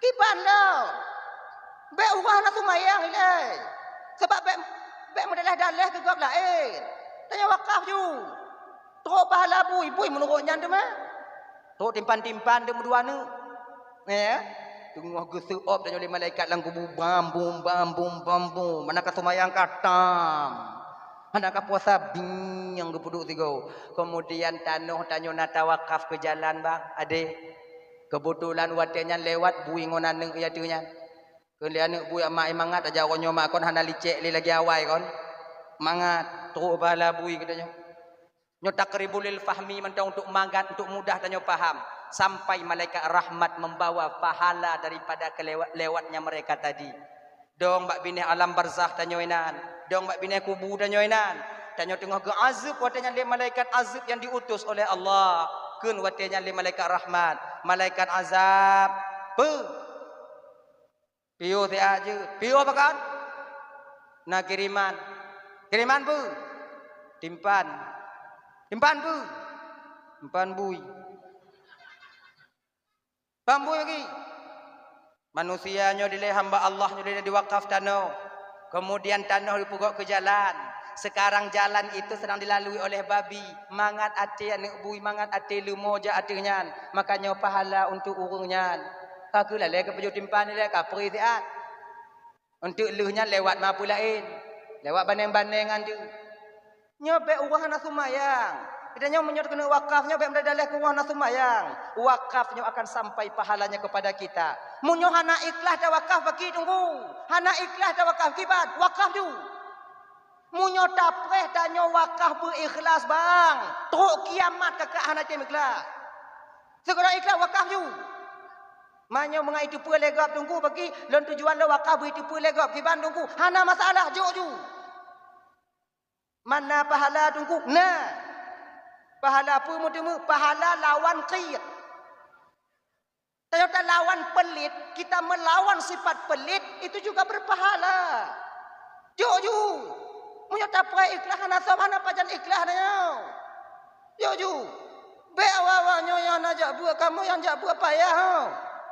Kiban lom. Bék ureuëng hana seumayang ilée. Sabab bék, Bèk meudaléh-daléh keu gob laén. Tanyoe wakaf ju. Trok pahala bui, bui meunurot nyan teuma. Trok timpan-timpan deuh meudua neuk. Eh, teungoh geuseuôt tanyoe lé malaikat lam kubu, bam bum, bam bum, bam bum. Mana ka seumayang ka tam. Mana ka puasa bing nyang geupeuduek sigoe. Keumudian tanoh tanyoe na tawakaf keu jalan, bang, adé. Keubeutulan watèe nyan lewat bui ngon aneuk, ya, teuh nyan. Kheun lé aneuk bui, "Mak, mangat aja uroe nyoe, mak, kon hana licek lé lagèe awai kon." Mangat, trok pahala bui geutanyoe. Nyoe taqribul lil fahmi mantong, untuk mangat, untuk mudah tanyoe paham. Sampai malaikat rahmat membawa pahala daripada kelewat-, lewatnya mereka tadi. Dong bak binéh alam barzakh tanyoe inan, dong bak binéh kubu tanyoe inan. Tanyoe teungoh geuazeueb watèe nyan lé malaikat azeueb yang diutus oleh Allah. Kheun watèe nyan lé malaikat rahmat, "Malaikat azab, peu?" "Piôh siat jeuet." "Piôh pakon?" "Na kiriman." "Kiriman peue?" "Timpan." "Timpan peue?" "Timpan bui." "Timpan bui lagi." Manusia nyoe dilèe hamba Allah, nyoe dilèe diwakaf tanoh. Kemudian tanoh dipeugöt keu jalan. Sekarang jalan itu sedang dilalui oleh babi. Mangat até aneuk bui, mangat até leumo jak ateueh nyan. Maka nyoe pahala untuk ureueng nyan. Ka keuh lalèe keu pajoh timpan ilèe, ka peurih siat. Untuk lheueh nyan lewat ma peue laén. Lewat baneng-baneng nyan deuh. Nyoe bèk ureueng hana seumayang. Geutanyoe meunyoe keuneuk wakaf nyoe bèk meudaléh keu ureueng hana seumayang. Wakaf nyoe akan sampai pahalanya kepada kita. Meunyoe hana ikhlas tawakaf bagi teungku. Hana ikhlas tawakaf kiban, wakaf ju. Meunyoe tapreh tanyoe wakaf beu ikhlas bang, trok kiamat kakak hana tem ikhlas. Sigohlom ikhlas wakaf ju. Meunyoe mangat iteupeue lé gob teungku bagi, lôn tujuan lôn wakaf beu iteupeue lé gob kiban teungku. Hana masalah, jok ju. Mana pahala teungku? Na. Pahala peue meuteumé? Pahala lawan qit. Tanyoe talawan pelit, kita melawan sifat pelit, itu juga berpahala. Jok ju. Meunyoe tapreh ikhlas hana sob, hana pajan ikhlas tanyoe. Jok ju. Bèk awak-awak nyoe nyang hana jak beuet, kamoe nyang jak beuet payah ho.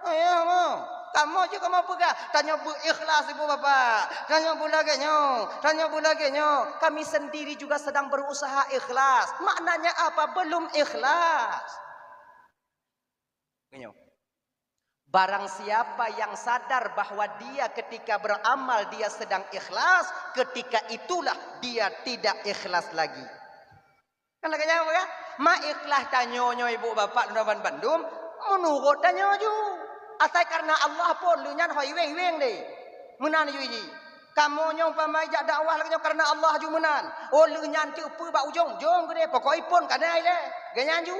Payah ho. Kamoe jeuet kamoe peugah, tanyoe beu ikhlas ibu bapak. Tanyoe beu lagèe nyoe, tanyoe beu lagèe nyoe. Kami sendiri juga sedang berusaha ikhlas. Maknanya apa? Belum ikhlas. Barang siapa yang sadar bahwa dia ketika beramal dia sedang ikhlas, ketika itulah dia tidak ikhlas lagi. Kan lagèe nyan kan? Ma ikhlas tanyoe nyoe ibu bapak lôn ban bandum, meunurot tanyoe ju. Asai karena Allah phon lheueh nyan ho iweng-iweng deh. Meunan ju ji. Kamoe nyoe umpama jak dakwah lagèe nyoe karena Allah ju meunan. Oh lheueh nyan teuk peue bak ujong-ujong keudeh pokok iphon kana ilèe. Geuh nyan ju.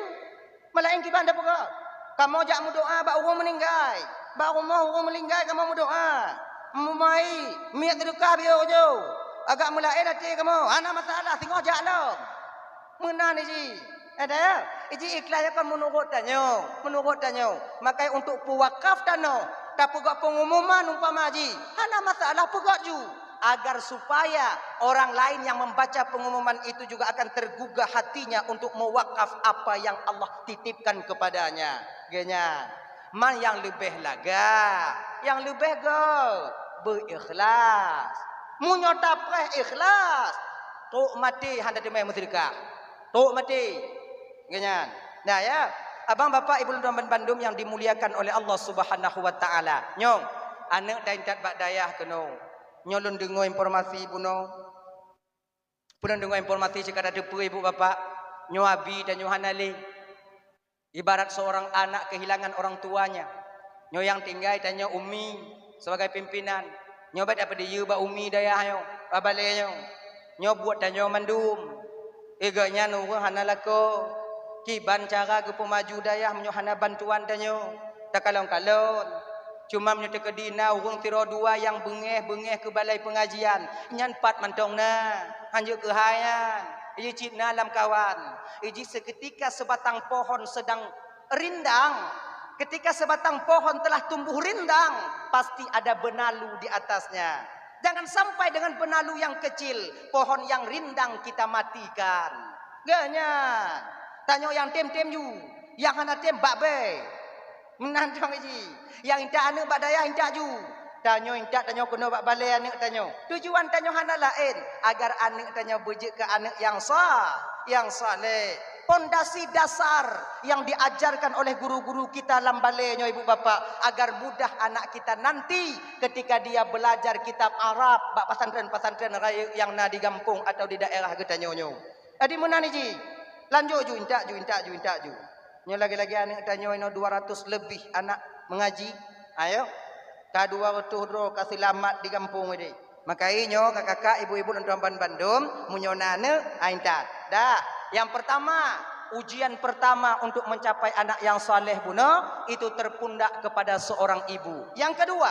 Malaén kiban tapeugah, kamoe jak meudoa bak ureueng meuninggai, bak rumoh ureueng meuninggai kamoe meudoa. Meumai miet teudeukah biôh ujoe, agak meulaén até kamoe, hana masalah, singoh jak lom. Meunan ji. Ada ya? Iji ikhlas nyan kan meunurot tanyoe, meunurot tanyoe. Makai untuk peuwakaf tanoh, tapeugah pengumuman umpama ji, hana masalah peugah ju. Agar supaya orang lain yang membaca pengumuman itu juga akan tergugah hatinya untuk mewakaf apa yang Allah titipkan kepadanya. Geuh nyan, man nyang leubeh lagak, nyang leubeh göt, beu ikhlas. Meunyoe tapreh ikhlas, trok maté hana teumé meuseudeukah. Trok maté. Geuh nyan. Nah ya, abang bapak ibu lôn bandum yang dimuliakan oleh Allah Subhanahu wa taala. Nyoe, aneuk taintat bak dayah keunoe. Nyoe lôn deungoe informasi bunoe. Peue lôn deungoe informasi cit ka tateupeue ibu bapak. Nyoe abi tanyoe hana lé. Ibarat seorang anak kehilangan orang tuanya. Nyoe nyang tinggai tanyoe umi sebagai pimpinan. Nyoe bèk tapeudiyeu bak umi dayah nyoe, bak balè nyoe. Nyoe buet tanyoe mandum. Geuh nyan ureueng hana lakoe. Kiban cara geupeumaju dayah meunyoe hana bantuan tanyoe? Takalon-kalon. Cuma meunyoe teukeudi na ureueng sidroe dua nyang beungèh-beungèh keu balai peungajian, nyan pat mantong na. Hanjeuet keuhai nyan. Iji cit na lamkawan. Iji seuketika seubatang pohon seudang rindang. Ketika sebatang pohon telah tumbuh rindang, pasti ada benalu di atasnya. Jangan sampai dengan benalu yang kecil, pohon yang rindang kita matikan. Geuh nyan, tanyoe nyang tem-tem ju, nyang hana tem bak bèe. Meunan cong ji, nyang intat aneuk bak dayah intat ju. Tanyoe intat tanyoe keunoe bak balée aneuëk tanyoe. Tujuan tanyoe hana laén, agar aneuëk tanyoe beujeuet keu aneuëk nyang sa-, nyang saleh. Pondasi dasar yang diajarkan oleh guru-guru kita lam balée nyoe, ibu bapak, agar mudah anak kita nanti ketika dia belajar kitab Arab bak pesantren-pesantren rayeuk yang na di gampông atau di daerah geutanyoe nyoe. Jadi meunan ji, lanjut ju intat ju, intat ju, intat ju. Nyoe lagi-lagi aneuëk tanyoe inoe dua ratus lebih anak mengaji. Ayo, ka dua ratus droe ka seulamat di gampông ideh. Maka inyoe kakak-kakak, ibu-ibu dan tuan-tuan bandum, meunyoe na aneuëk, ai intat. Dah, yang pertama, ujian pertama untuk mencapai anak yang saleh bunoe itu terpundak kepada seorang ibu. Yang kedua,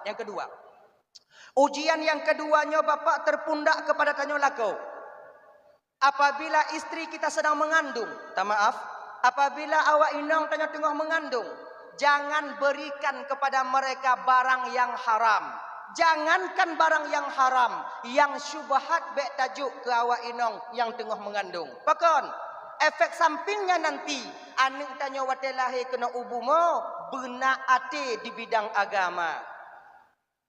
yang kedua. Ujian yang kedua nyoe bapak terpundak kepada tanyoe lakoe. Apabila istri kita sedang mengandung, ta maaf, apabila awak inong tanyoe teungoh mengandung, jangan berikan kepada mereka barang yang haram. Jangankan barang yang haram, yang syubhat bék tajok keu awak inong nyang teungoh mengandung. Pakon? Efek sampingnya nanti, aneuëk tanyoe watée lahé keunoe u bumoe, beuna até di bidang agama.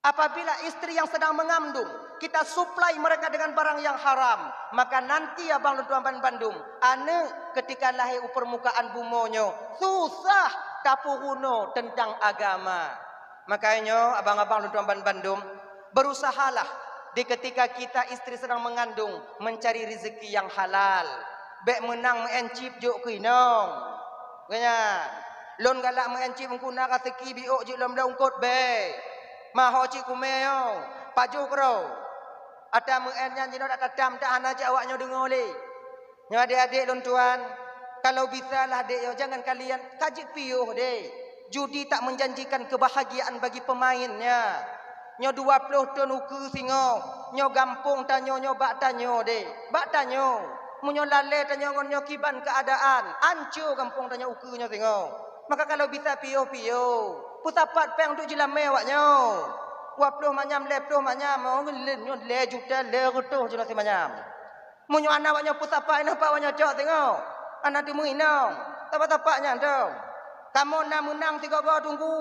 Apabila istri yang sedang mengandung, kita supply mereka dengan barang yang haram, maka nanti abang lôn tuan ban bandum, aneuëk ketika lahé u permukaan bumoe nyoe, susah tapeurunoe tentang agama. Makanya nyoe, abang-abang lôn tuan ban bandum, berusahalah di ketika kita istri sedang mengandung, mencari rezeki yang halal. Bék meunang meu'en chip jok keu inong. Geuhnyan, lôn galak meu'en chip, eungku na raseuki biôk jeuet lom lé eungkot bék. Maho cit kumé nyoe, pajoh keudroe. Ata meu'en nyan jinoe dak tatam tak hana cit awak nyoe deungoe lé. Nyoe adék-adék lôn tuan, kalau bisa lah dék nyoe, jangan kalian ka jeuet piôh dék. Judi tak menjanjikan kebahagiaan bagi pemainnya. Nyoe dua ploh thon ukeue singoh, nyoe gampông tanyoe, nyoe bak tanyoe dék. Bak tanyoe. Meunyoe lalée tanyoe ngon nyoe kiban keuadaan, anco gampông tanyoe ukeue nyoe singoh. Maka kalau bisa piôh-piôh, peusapat péng untuk jilamé awak nyoe. Dua ploh manyam, lhée ploh manyam, oh, nyoe lhée juta, lhée reutôh jinoe simanyam. Meunyoe hana awak nyoe peusapat, hana pat awak nyoe cok singoh. Hana teumeuinong. Sapat-sapat nyan dong. Kamoe na meunang sigoe-goe teungku.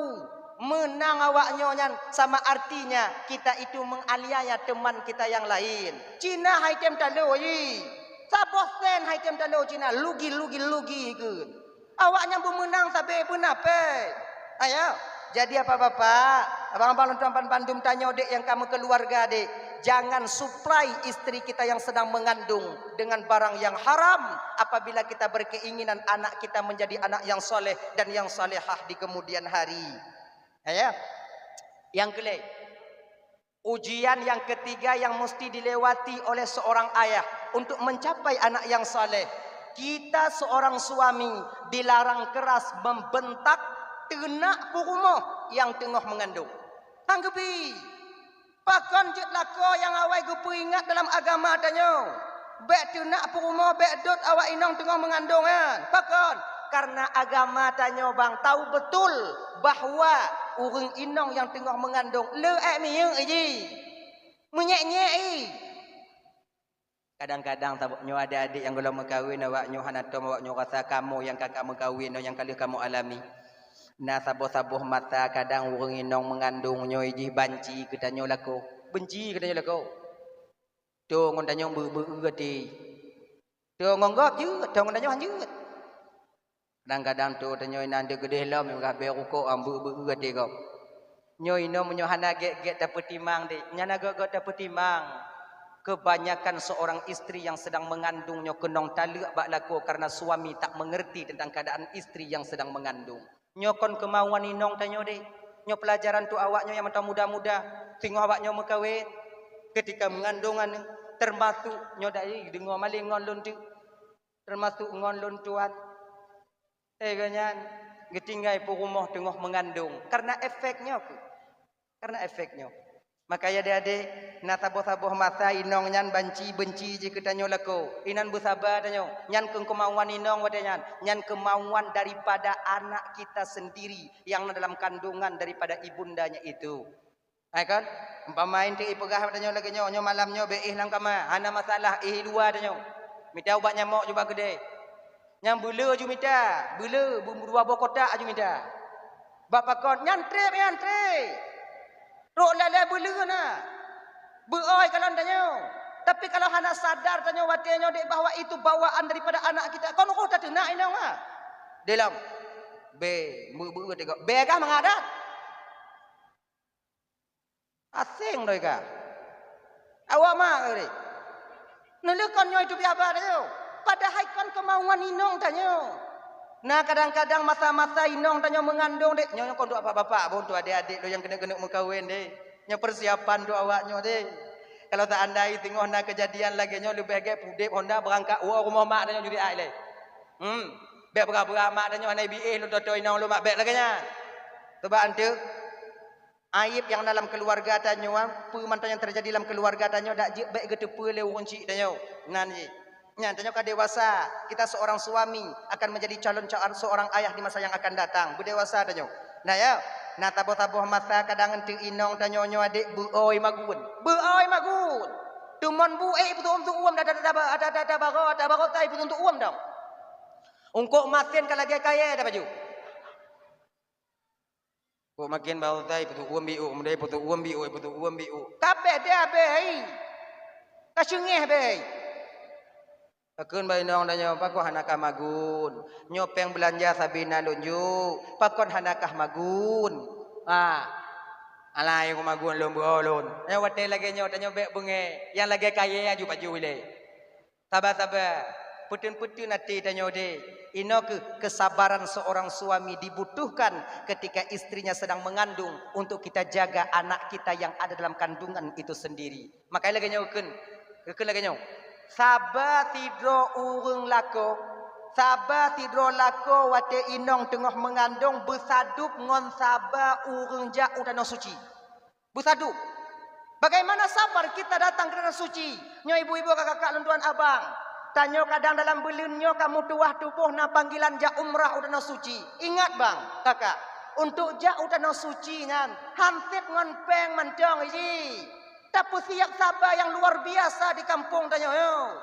Meunang awak nyoe nyan sama artinya kita itu menganiaya teman kita yang lain. Cina hai tem talo ji. Saboh sen hai tem talo Cina, lugi, lugi, lugi keun. Awak nyang beumeunang sabe beuna péng. Ayo, jadi apa bapak, abang-abang lôn tuan ban bandum tanyoe dék nyang ka meukeuluwarga dék, jangan supply istri kita yang sedang mengandung dengan barang yang haram apabila kita berkeinginan anak kita menjadi anak yang soleh dan yang salehah di kemudian hari. Ayo. Yang keulhèe, ujian yang ketiga yang mesti dilewati oleh seorang ayah untuk mencapai anak yang saleh. Kita seorang suami dilarang keras membentak teunak peurumoh nyang teungoh meungandong. Hang geubi, pakon jeuet lakoe nyang awai geupeuingat dalam agama tanyoe? Bék teunak peurumoh, bék dot awak inong teungoh meungandong nyan. Pakon? Karena agama tanyoe bang tau beutôi bahwa ureuëng inong nyang teungoh meungandong le ék miyueb ji, meunyék-nyék i. Kadang-kadang sabab nyoe adék-adék nyang gohlom meukawen, awak nyoe hana tom, awak nyoe rasa kamoe nyang ka, ka meukawen nyoe nyang ka lheueh kamoe alami. Na saboh-saboh masa kadang ureuëng inong meungandong nyoe jih banci keu tanyoe lakoe. Benci keu tanyoe lakoe. Toh ngon tanyoe beu-beu até. Toh ngon gob jeuet, toh ngon tanyoe han jeuet. Kadang-kadang toh tanyoe inan deuh keudeh lom, meugah bée rukok, am beu-beu até gob. Nyoe inoe meunyoe hana gét-gét tapeutimang deh, nyan na gét-gét tapeutimang. Kebanyakan seorang istri yang sedang mengandung nyoe keunong taleuek bak lakoe karena suami tak mengerti tentang keadaan istri yang sedang mengandung. Nyoe kon keumauan inong tanyoe deh. Nyoe peulajaran untuk awak nyoe nyang mantong muda-muda. Singoh awak nyoe meukawen, ketika meungandong aneuk, termasuk nyoe dai deungoe maleng ngon lôn teuk, termasuk ngon lôn tuan. Eh, gobnyan geutinggai peurumoh teungoh meungandong. Karena efek nyoe keuh. Karena efek nyoe. Makanya adék-adék, na saboh-saboh masa inong nyan banci, benci jih keu tanyoe lakoe. Inan beusaba tanyoe. Nyan keuh keumauan inong watée nyan. Nyan keumauan daripada anak kita sendiri yang na dalam kandungan daripada ibundanya itu. Hai kon? Umpama intu ipeugah bak tanyoe lagée nyoe, nyoe malam nyoe bée éh lam kama, hana masalah, éh i luwa tanyoe. Mita ubat nyamok ju bak keudè. Nyang beuleu ju mita, beuleu, bu-, dua boh kotak ju mita. Bak pakon, nyan treb, nyan treb. Trok lé-lé beuleuen na. Beu-ôi kalon tanyoe. Tapi kalau hana sadar tanyoe watée nyoe dek bahwa itu bawaan daripada anak kita, kon roh tateunak inong ha. Dalam. Be, beu-beu tiga. Be kah mangat that? Aseng doi kah? Awak mak kah deh? Neuleuh kon nyoe itu biaba tanyoe. Padahai kon keumauan inong tanyoe. Na kadang-kadang masa-masa inong tanyoe meungandong deh, nyoe kon untuk bapak-bapak, bon tu adik-adik lo nyang keuneuk-keuneuk meukawen deh. Nyoe persiapan untuk awak nyoe deh. Kalau seandai singoh na kejadian lagée nyoe leubeh gét pudeb honda beurangkat woe rumoh mak tanyoe judi ai lé. Hmm. Bék beura-beura mak tanyoe hana ibiéh lôn toto inong lôn mak bék lagée nyan. Coba anteuk. Aib nyang na lam keuluwarga tanyoe, peue mantong nyang teujadi lam keuluwarga tanyoe dak jeuet bék geuteupeue lé ureuëng chik tanyoe. Nan jih. Nyan tanyoe ka dewasa, kita seorang suami akan menjadi calon ca-, seorang ayah di masa yang akan datang. Beudewasa tanyoe. Nah ya, na saboh-saboh masa kadang enteuk inong tanyoe nyoe adek beu-ôi magun. Beu-ôi magun. Teumon bu ék ipeutuem-tuem dah dah dah dah dah dah dah baro dah baro tai ipeutuem-tuem dong. Ungkok masen ka lagée kayée dah baju. Kok maken baro tai peutuem biôk, mudai peutuem biôk, peutuem biôk. Kabeh dia bei. Ka seungeh bei. Pakon bak inong tanyoe, pakon hana kah magun? Nyoe péng beulanja sabe na lôn jok, pakon hana kah magun? Ha. Alai keu magun lôn beuo lôn. Nyoe watée lagée nyoe tanyoe bék beungéh, nyang lagée kayée aju baju ilée. Saba-saba, peuteuon-peuteuon até tanyoe deh. Inoe kheueh kesabaran seorang suami dibutuhkan ketika istrinya sedang mengandung untuk kita jaga anak kita yang ada dalam kandungan itu sendiri. Makanya lagée nyoe kheun, kheun lagée nyoe. Saba sidroe ureuëng lakoe, saba sidroe lakoe watée inong teungoh meungandong beusadub ngon saba ureuëng jak u tanoh suci. Beusadub. Bagaimana sabar kita datang ke tanah suci? Nyoe ibu-ibu, kakak-kakak, lôn tuan abang. Tanyoe kadang dalam buleuen nyoe ka meutuwah tuboh na panggilan jak umrah u tanoh suci. Ingat bang, kakak, untuk jak u tanoh suci nyan han sép ngon péng mantong iji. Tapeusiap saba nyang luar biasa di kampung tanyoe nyoe.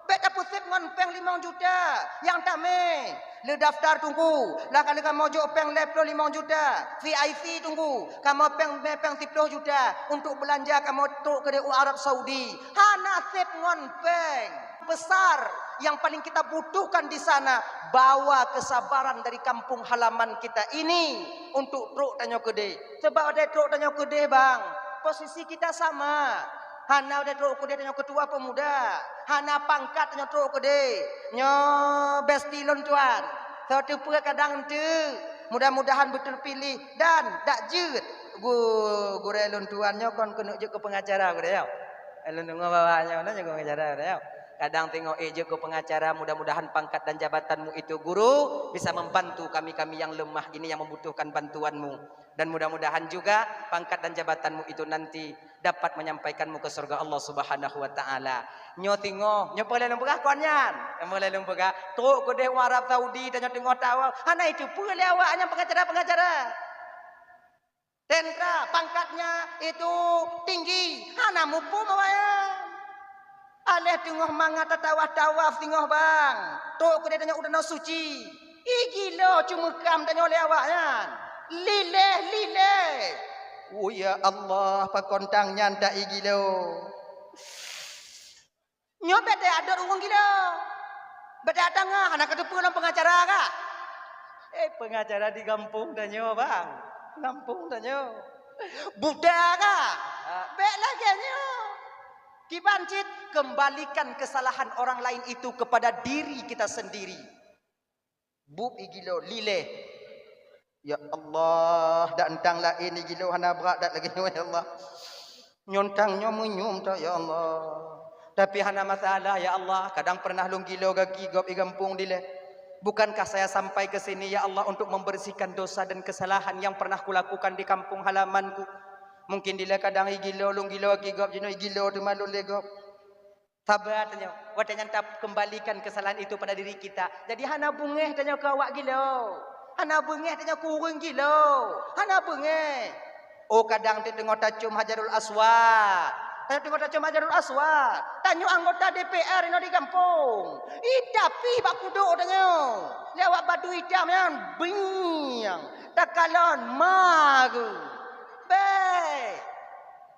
Bék tapeusép ngon péng limong juta nyang tamé. Le daftar tunggu, lah ka lheueh kamoe jok péng lhée ploh limong juta, V I P tunggu, kamoe péng, péng siploh juta untuk beulanja kamoe trok keudeh u Arab Saudi. Hana sép ngon péng. Besar yang paling kita butuhkan di sana, bawa kesabaran dari kampung halaman kita ini untuk trok tanyoe keudeh. Sebab ada trok tanyoe keudeh, bang, posisi kita sama. Hana udeb trok keudeh tanyoe keutua peumuda, hana pangkat tanyoe trok keudeh. Nyoe besti lôn tuan. Soe teupeu kadang enteuk. Mudah-mudahan beuteupiléh dan dak jeuet gu-, gurée lôn tuan nyoe kon keuneuk jeuet keu pengacara gurée nyoe. Lôn deungoe bak nyoe, nyoe jeuet keu pengacara gurée nyoe. Kadang teungoh ék jeuet keu pengacara, mudah-mudahan pangkat dan jabatanmu itu guru bisa membantu kami-kami yang lemah ini yang membutuhkan bantuanmu. Dan mudah-mudahan juga pangkat dan jabatanmu itu nanti dapat menyampaikanmu ke surga Allah Subhanahu wa Ta'ala. Nyoe singoh, nyoe peue lé lôn peugah kon nyan? Nyoe peue lé lôn peugah? Trok keudeh u Arab Saudi, tanyoe teungoh tawaf. Hana iteupeue lé awak nyan pengacara-pengacara. Tentara pangkatnya itu tinggi, hana muphom awak nyan. Aléh teungoh mangat tatawaf-tawaf singoh bang, trok keudeh tanyoe u tanoh suci. Ih gilo ceumeukam tanyoe lé awak nyan. Lileh-lileh. Oh ya Allah, pakon tang nyan ta ih gilo. Nyoe bék teuadot ureuëng gilo. Bék teuadot tangan, hana kateupeue lom pengacara kah? Eh, pengacara di gampông tanyoe, bang. Gampông tanyoe. Buta kah? Bék lagée nyoe. Kiban cit, kembalikan kesalahan orang lain itu kepada diri kita sendiri. Bup ih gilo, lileh. Ya Allah, dak entang laén ih gilo hana brat dak lagée nyoe, ya Allah. Nyontang nyoe meunyum tok, ya Allah. Tapi hana masalah, ya Allah. Kadang pernah lôn gilo gaki gob ih gampông dilée. Bukankah saya sampai ke sini, ya Allah, untuk membersihkan dosa dan kesalahan yang pernah kulakukan di kampung halamanku? Mungkin dilée kadang ih gilo, lôn gilo gaki gob jinoe ih gilo teuma lôn lé gob. Saba tanyoe, watée nyan takembalikan kesalahan itu pada diri kita. Jadi hana beungéh tanyoe keu awak gilo. Hana beungéh tanyoe keu ureuëng gilo. Hana beungéh. Oh, kadang teungoh tacom Hajarul Aswad. Tanyoe teungoh tacom Hajarul Aswad. Tanyoe anggota D P R inoe di gampông. Ih, tapi bak kudok tanyoe. Lé awak badu itam nyan, biang. Takalon magu. Bék.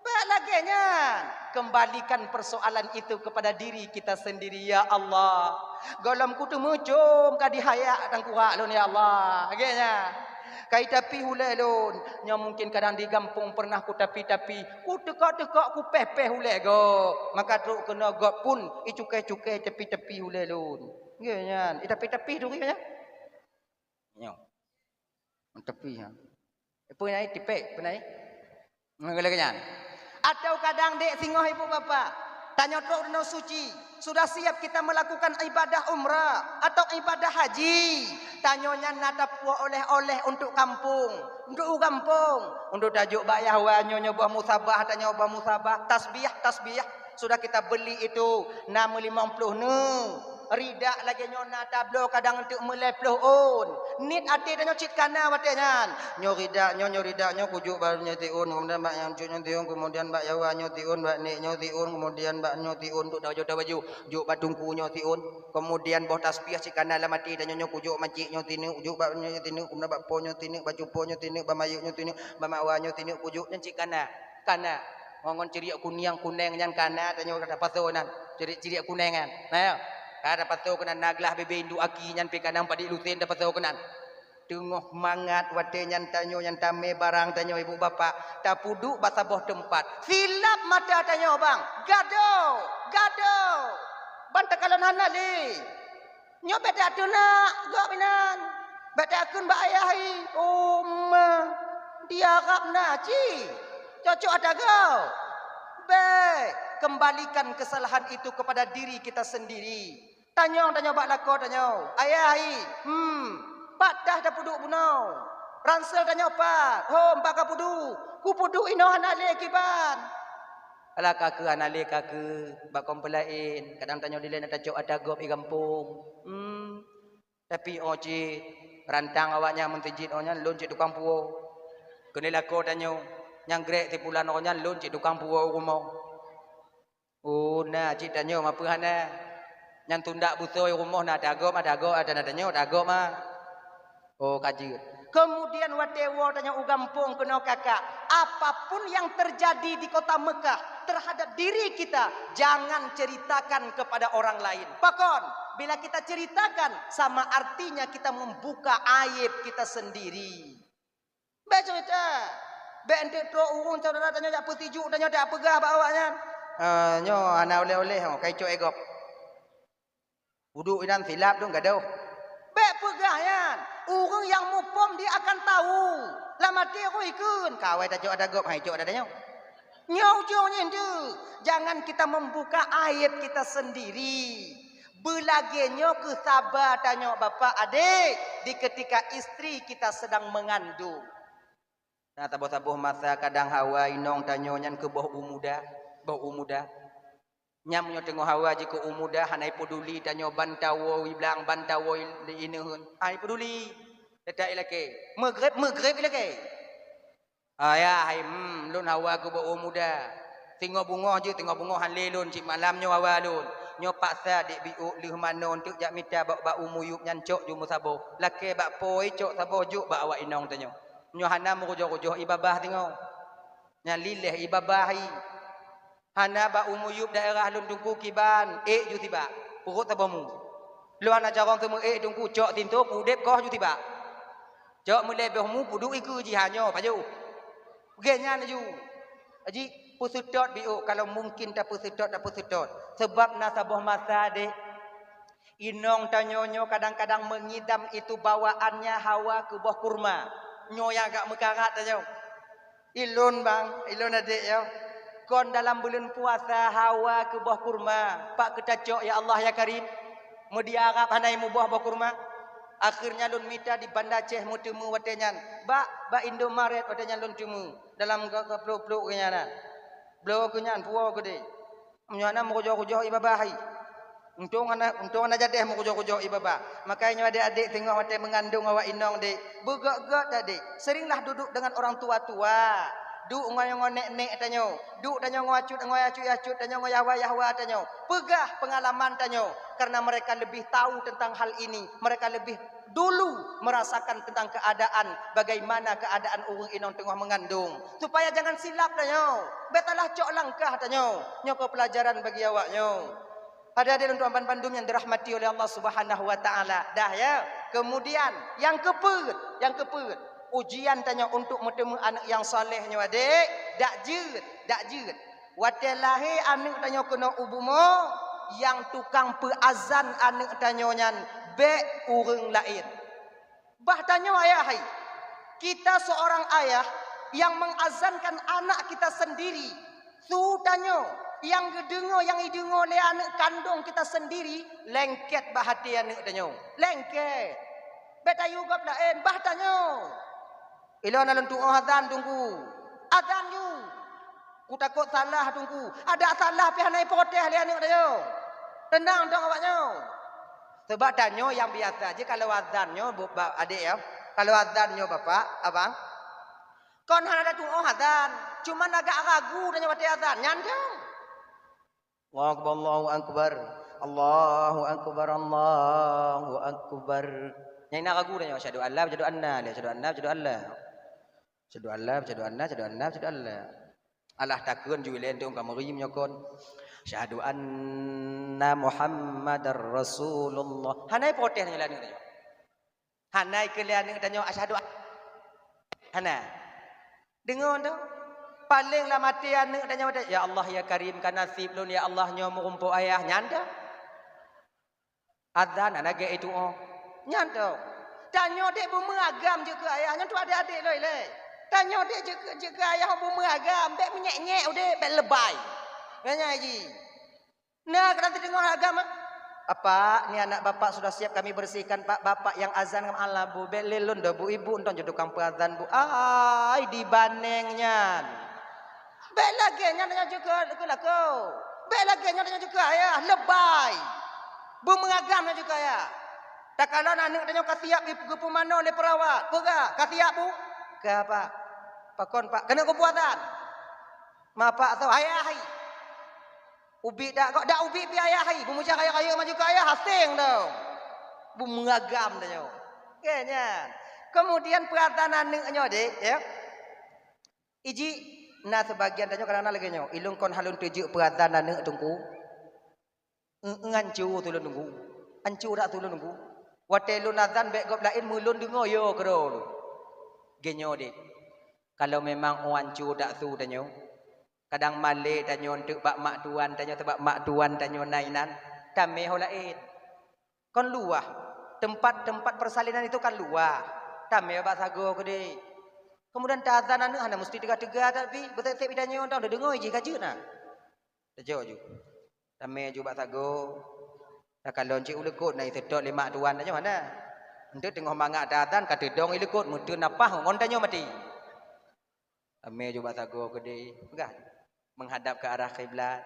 Bék lagée nyan. Kembalikan persoalan itu kepada diri kita sendiri, ya Allah. Gohlom kuteumeucom ka dihayak tangkurak lôn, ya Allah. Lagée nyan. Kai tapi ulée lôn, nyoe mungkin kadang di gampông pernah kutapi-tapi, kuteukok-teukok kupéh-péh ulée gob. Maka trok keunoe gob pun icuké-cuké tapi-tapi ulée lôn. Lagée nyan, itapi-tapi tu nyan. Nyoe. Tapi, ha. Peue nyan, tipék, peue nyan? Ngon lagée nyan. Atau kadang dék singoh ibu bapak, tanyoe trok u Danau Suci, sudah siap kita melakukan ibadah umrah atau ibadah haji. Tanyoe nyan na tapuwoe oleh-oleh untuk kampung, untuk u gampông, untuk tajok bak yah wa nyoe, nyoe boh musabah, tanyoe boh musabah, tasbih, tasbih. Sudah kita beli itu, na meulimong ploh neue. Ridak lagée nyoe na tabloe kadang teuk meulée ploh ôn. Niet até tanyoe cit kana watée nyan. Nyoe ridak nyoe, nyoe ridak nyoe, kujok bak nyoe tiôn, kemudian bak nyoe tiôn, nyoe tiôn, kemudian bak yah wa nyoe tiôn, bak niet nyoe tiôn, kemudian bak nyoe tiôn, untuk tabaju-tabaju. Jok bak teungku nyoe tiôn. Kemudian boh tasbih cit kana lam até tanyoe, nyoe kujok mancik nyoe tineuk, kujok bak nyoe tineuk, kemudian bak po nyoe tineuk, bak cupo nyoe tineuk, bak mayuek nyoe tineuk, bak mak wa nyoe tineuk, kujok nyan cit kana. Kana. Ngon, ngon ciriek kunieng, kuneng nyan kana tanyoe ka tapasoe nan. Ciriek-ciriek kuneng nyan. Nah, ka tapasoe keunan, na glah bebe induek aki nyan pih kadang padit lusen tapasoe keunan. Teungoh mangat watée nyan tanyoe nyan tamé barang tanyoe ibu bapak, tapeuduek bak saboh teumpat. Silap mata tanyoe bang, gado, gado. Ban takalon hana lé. Nyoe bék teunak gob inan. Bék takheun bak ayah i, "Oh ma, di Arab na ci, cocok ata gob." Bék, kembalikan kesalahan itu kepada diri kita sendiri. Tanyong tanyoe bak lakoe tanyoe, "Ayah i, hmm, pat tah tapeuduek bunoe? Ransel tanyoe pat? Hom pat kapeuduek? Kupeuduek inoe hana lé kiban." Alah ka keuh hana lé ka keuh, bak kaum peulaén, kadang tanyoe dilée na tacok ata gob i gampông. Hmm. Tapi oh cit, rantang awaknyan meuseujid oh nyan lôn cit tukang puwoe. Keuneuk lakoe tanyoe, nyang grek sipulan oh nyan lôn cit tukang puwoe u rumoh. Oh na cit tanyoe ma peue hana. Nyang tundak busoe i rumoh na ata gob, ata gob, ata na tanyoe, ata gob ma. Oh ka jeuet. Kemudian watée woe tanyoe u gampông keunoe kakak, apapun yang terjadi di kota Mekah terhadap diri kita, jangan ceritakan kepada orang lain. Pakon? Bila kita ceritakan, sama artinya kita membuka aib kita sendiri. Bék cerita. Bék enteuk trok ureuëng saudara tanyoe jak peusijuk tanyoe jak peugah bak awaknyan. Ah, nyoe hana oleh-oleh, oh, ka icok e gob. Uduk inan silap dong gadoh. Bék peugah nyan. Ureuëng nyang muphom dia akan tahu. Lam até roh ikheun, "Kawai tacok ata gob, hai cok ata tanyoe." Nyoe ujong nyan tu. Jangan kita membuka aib kita sendiri. Beulagée nyoe keuh saba tanyoe bapak adék di ketika istri kita sedang mengandung. Na saboh-saboh masa kadang hawa inong tanyoe nyan keu boh u muda, boh u muda. Nyan meunyoe teungoh hawa jikeu u muda hana ipeuduli tanyoe ban tawoe i blang, ban tawoe i ineuheun. Hana ipeuduli. Teutap ilakée. Meugreb, meugreb ilakée. Ayah, hai, hmm, lôn hawa keu boh u muda. Singoh beungoh jeuet, singoh beungoh han lé lôn, cit malam nyoe hawa lôn. Nyoe paksa dék biôk lheueh manoe teuk jak mita bak, bak u muyueb nyan cok ju meusaboh. Lakée bak po i cok saboh jok bak awak inong tanyoe. Nyoe hana meurujoh-rujoh i babah singoh. Nyan lileh i babah i. Hana bak u muyueb daerah lôn teungku kiban, ék ju sibak. Peuruet saboh mu. Lôn hana carông teumeu ék teungku cok sinto udeb koh ju sibak. Cok meulée boh mu peuduek ikeue jih hanyoe pajoh. Gét nyan laju. Jih peuseutôt biôk kalau mungkin tapeuseutôt, tapeuseutôt. Seubab na saboh masa dék. Inong tanyoe nyoe kadang-kadang meungidam itu bawaannya hawa keu boh kurma. Nyoe nyang agak meukarat tanyoe. Ilôn bang, ilôn adék nyoe. Kon dalam buleuen puasa hawa keu boh kurma. Pak keu tacok ya Allah ya Karim. Meudiarab hana imuboh boh kurma. Akhirnya lôn mita di Banda Aceh meuteumé watée nyan. Bak, bak Indomaret watée nyan lôn teumé. Dalam ka, ka plôk-plôk keu nyan na. Bloe keu nyan, puwoe keu dék. Meunyoe hana meukujoh-kujoh ié babah hai. Untông hana, untông hana jadéh meukujoh-kujoh ié babah. Makajih nyoe adék-adék teungoh watée meungandong awak inong dék, beugét-gét that dék. Seringlah duduk dengan orang tua-tua. Duek ngon, ngon nék-nék tanyoe. Duek tanyoe ngon acut, ngon acut-acut tanyoe, ngon yahwa-yahwa tanyoe. Peugah peungalaman tanyoe. Karena mereka lebih tahu tentang hal ini. Mereka lebih dulu merasakan tentang keadaan, bagaimana keadaan ureuëng inong teungoh mengandung, supaya jangan silap tanyoe, bék salah cok langkah tanyoe. Nyoe keuh pelajaran bagi awak nyoe. Adik-adik lôn tuan bandum nyang dirahmati oleh Allah Subhanahu wa Taala. Dah, ya. Kemudian, nyang keupeuet, nyang keupeuet, ujian tanyoe untuk meuteumé aneuëk nyang saleh nyoe, adik, dak jeuet, dak jeuet. Watée lahé aneuëk tanyoe keunoe u bumoe, nyang tukang peuazan aneuëk tanyoe nyan bék ureuëng laén. Bah tanyoe ayah hai. Kita seorang ayah yang mengazankan anak kita sendiri. Su tanyoe nyang geudeungoe, nyang ideungoe lé aneuëk kandong kita sendiri, lengket bah até aneuëk tanyoe. Lengket. Bék tayue gob laén, bah tanyoe. Ilôn na lôn tuoh azan, Teungku. Azan ju. Kutakot salah, Teungku. Adak salah pih hana iprotes lé aneuëk tanyoe. Teunang dong awak nyoe. Sebab tanyoe nyang biasa jih kalau azan nyoe, bu-, ba-, adék ya. Kalau azan nyoe, bapak, abang. Kon hana tatuoh azan. Cuman agak ragu tanyoe watée azan. Nyan dong. Allahu akbar, Allahu akbar, Allahu akbar, Allahu akbar. Nyang na ragu tanyoe, asyhadu an la, asyhadu anna, asyhadu anna, asyhadu an la. Asyhadu an la, asyhadu anna, asyhadu an la, asyhadu an la. Alah takheun ju ilée teuh ka meuri meunyoe kon. Asyhadu anna Muhammadar Rasulullah. Hana iprotes nyan lagée nyoe. Hana ikheun lé aneuëk tanyoe, "Asyhadu an-," hana. Deungoe teuh. Paléng lam até aneuëk tanyoe, "Ya Allah, ya Karim, ka naseb lôn, ya Allah, nyoe meurumpok ayah." Nyan teuh. Azan hana gét ituoh. Nyan teuh. Tanyoe dék beumeugam jeuet keu ayah, nyan teuh adék-adék lôn ilée. Tanyoe dék jeuet keu, jeuet keu ayah beumeugam, bék meunyék-nyék udeb, bék leubah. Nyan jih. Nah, kadang teudeungoe agam, ah. "Bapak, ni anak bapak sudah siap kami bersihkan, Pak. Bapak yang azan kami." "Alah, Bu, bék lé lôn dah, Bu. Ibu nton jeuet tukang peuazan, Bu." Ai, dibaneng nyan. Bék lagée nyan tanyoe jeuet keu, keu lakoe. Bék lagée nyan tanyoe jeuet keu ayah, leubah. Beumeugam nyan jeuet keu ayah. Takalon aneuëk tanyoe ka siap geupeumanoe lé peurawat. Peugah, "Ka siap, Bu?" "Ka, Pak." "Pakon, Pak?" "Keuneuk geupeuazan." "Ma Pak soe?" "Ayah hai." Ubit dak kok, dak ubit pih ayah hai. Beumujak ayah kayeu maju keu ayah, haseng dah. Beumeugam tanyoe. Oke nyan. Kemudian peuazan aneuëk nyoe dék, ya. Iji na sebagian tanyoe kadang-kadang lagée nyoe. "Ilôn kon hana lôn teujeuet peuazan aneuëk, Teungku. Ngan cu tulôn, Teungku. Ancu dak tulôn, Teungku. Watée lôn azan bék gob laén meulôn deungoe yo keudroe lôn." Geuh nyoe dék. Kalau memang ancu dak su tanyoe, kadang malée tanyoe eunteuk bak mak tuan tanyoe, sabab mak tuan tanyoe na inan, tamé ho laén. Kon luwah, tempat-tempat persalinan itu kan luwah. Tamé bak sagoe keudeh. Kemudian taazan aneuëk hana musti teuga-teuga, tapi beuteutek tanyoe tau deungoe jih ka jeuet na. Tajok ju. Tamé ju bak sagoe. Takalon cit u likot na iseutôt lé mak tuan tanyoe hana. Eunteuk teungoh mangat taazan ka teudong i likot, meuteun napah ngon tanyoe maté. Amé ju bak sagoe keudeh, peugah ju. Menghadap ke arah kiblat.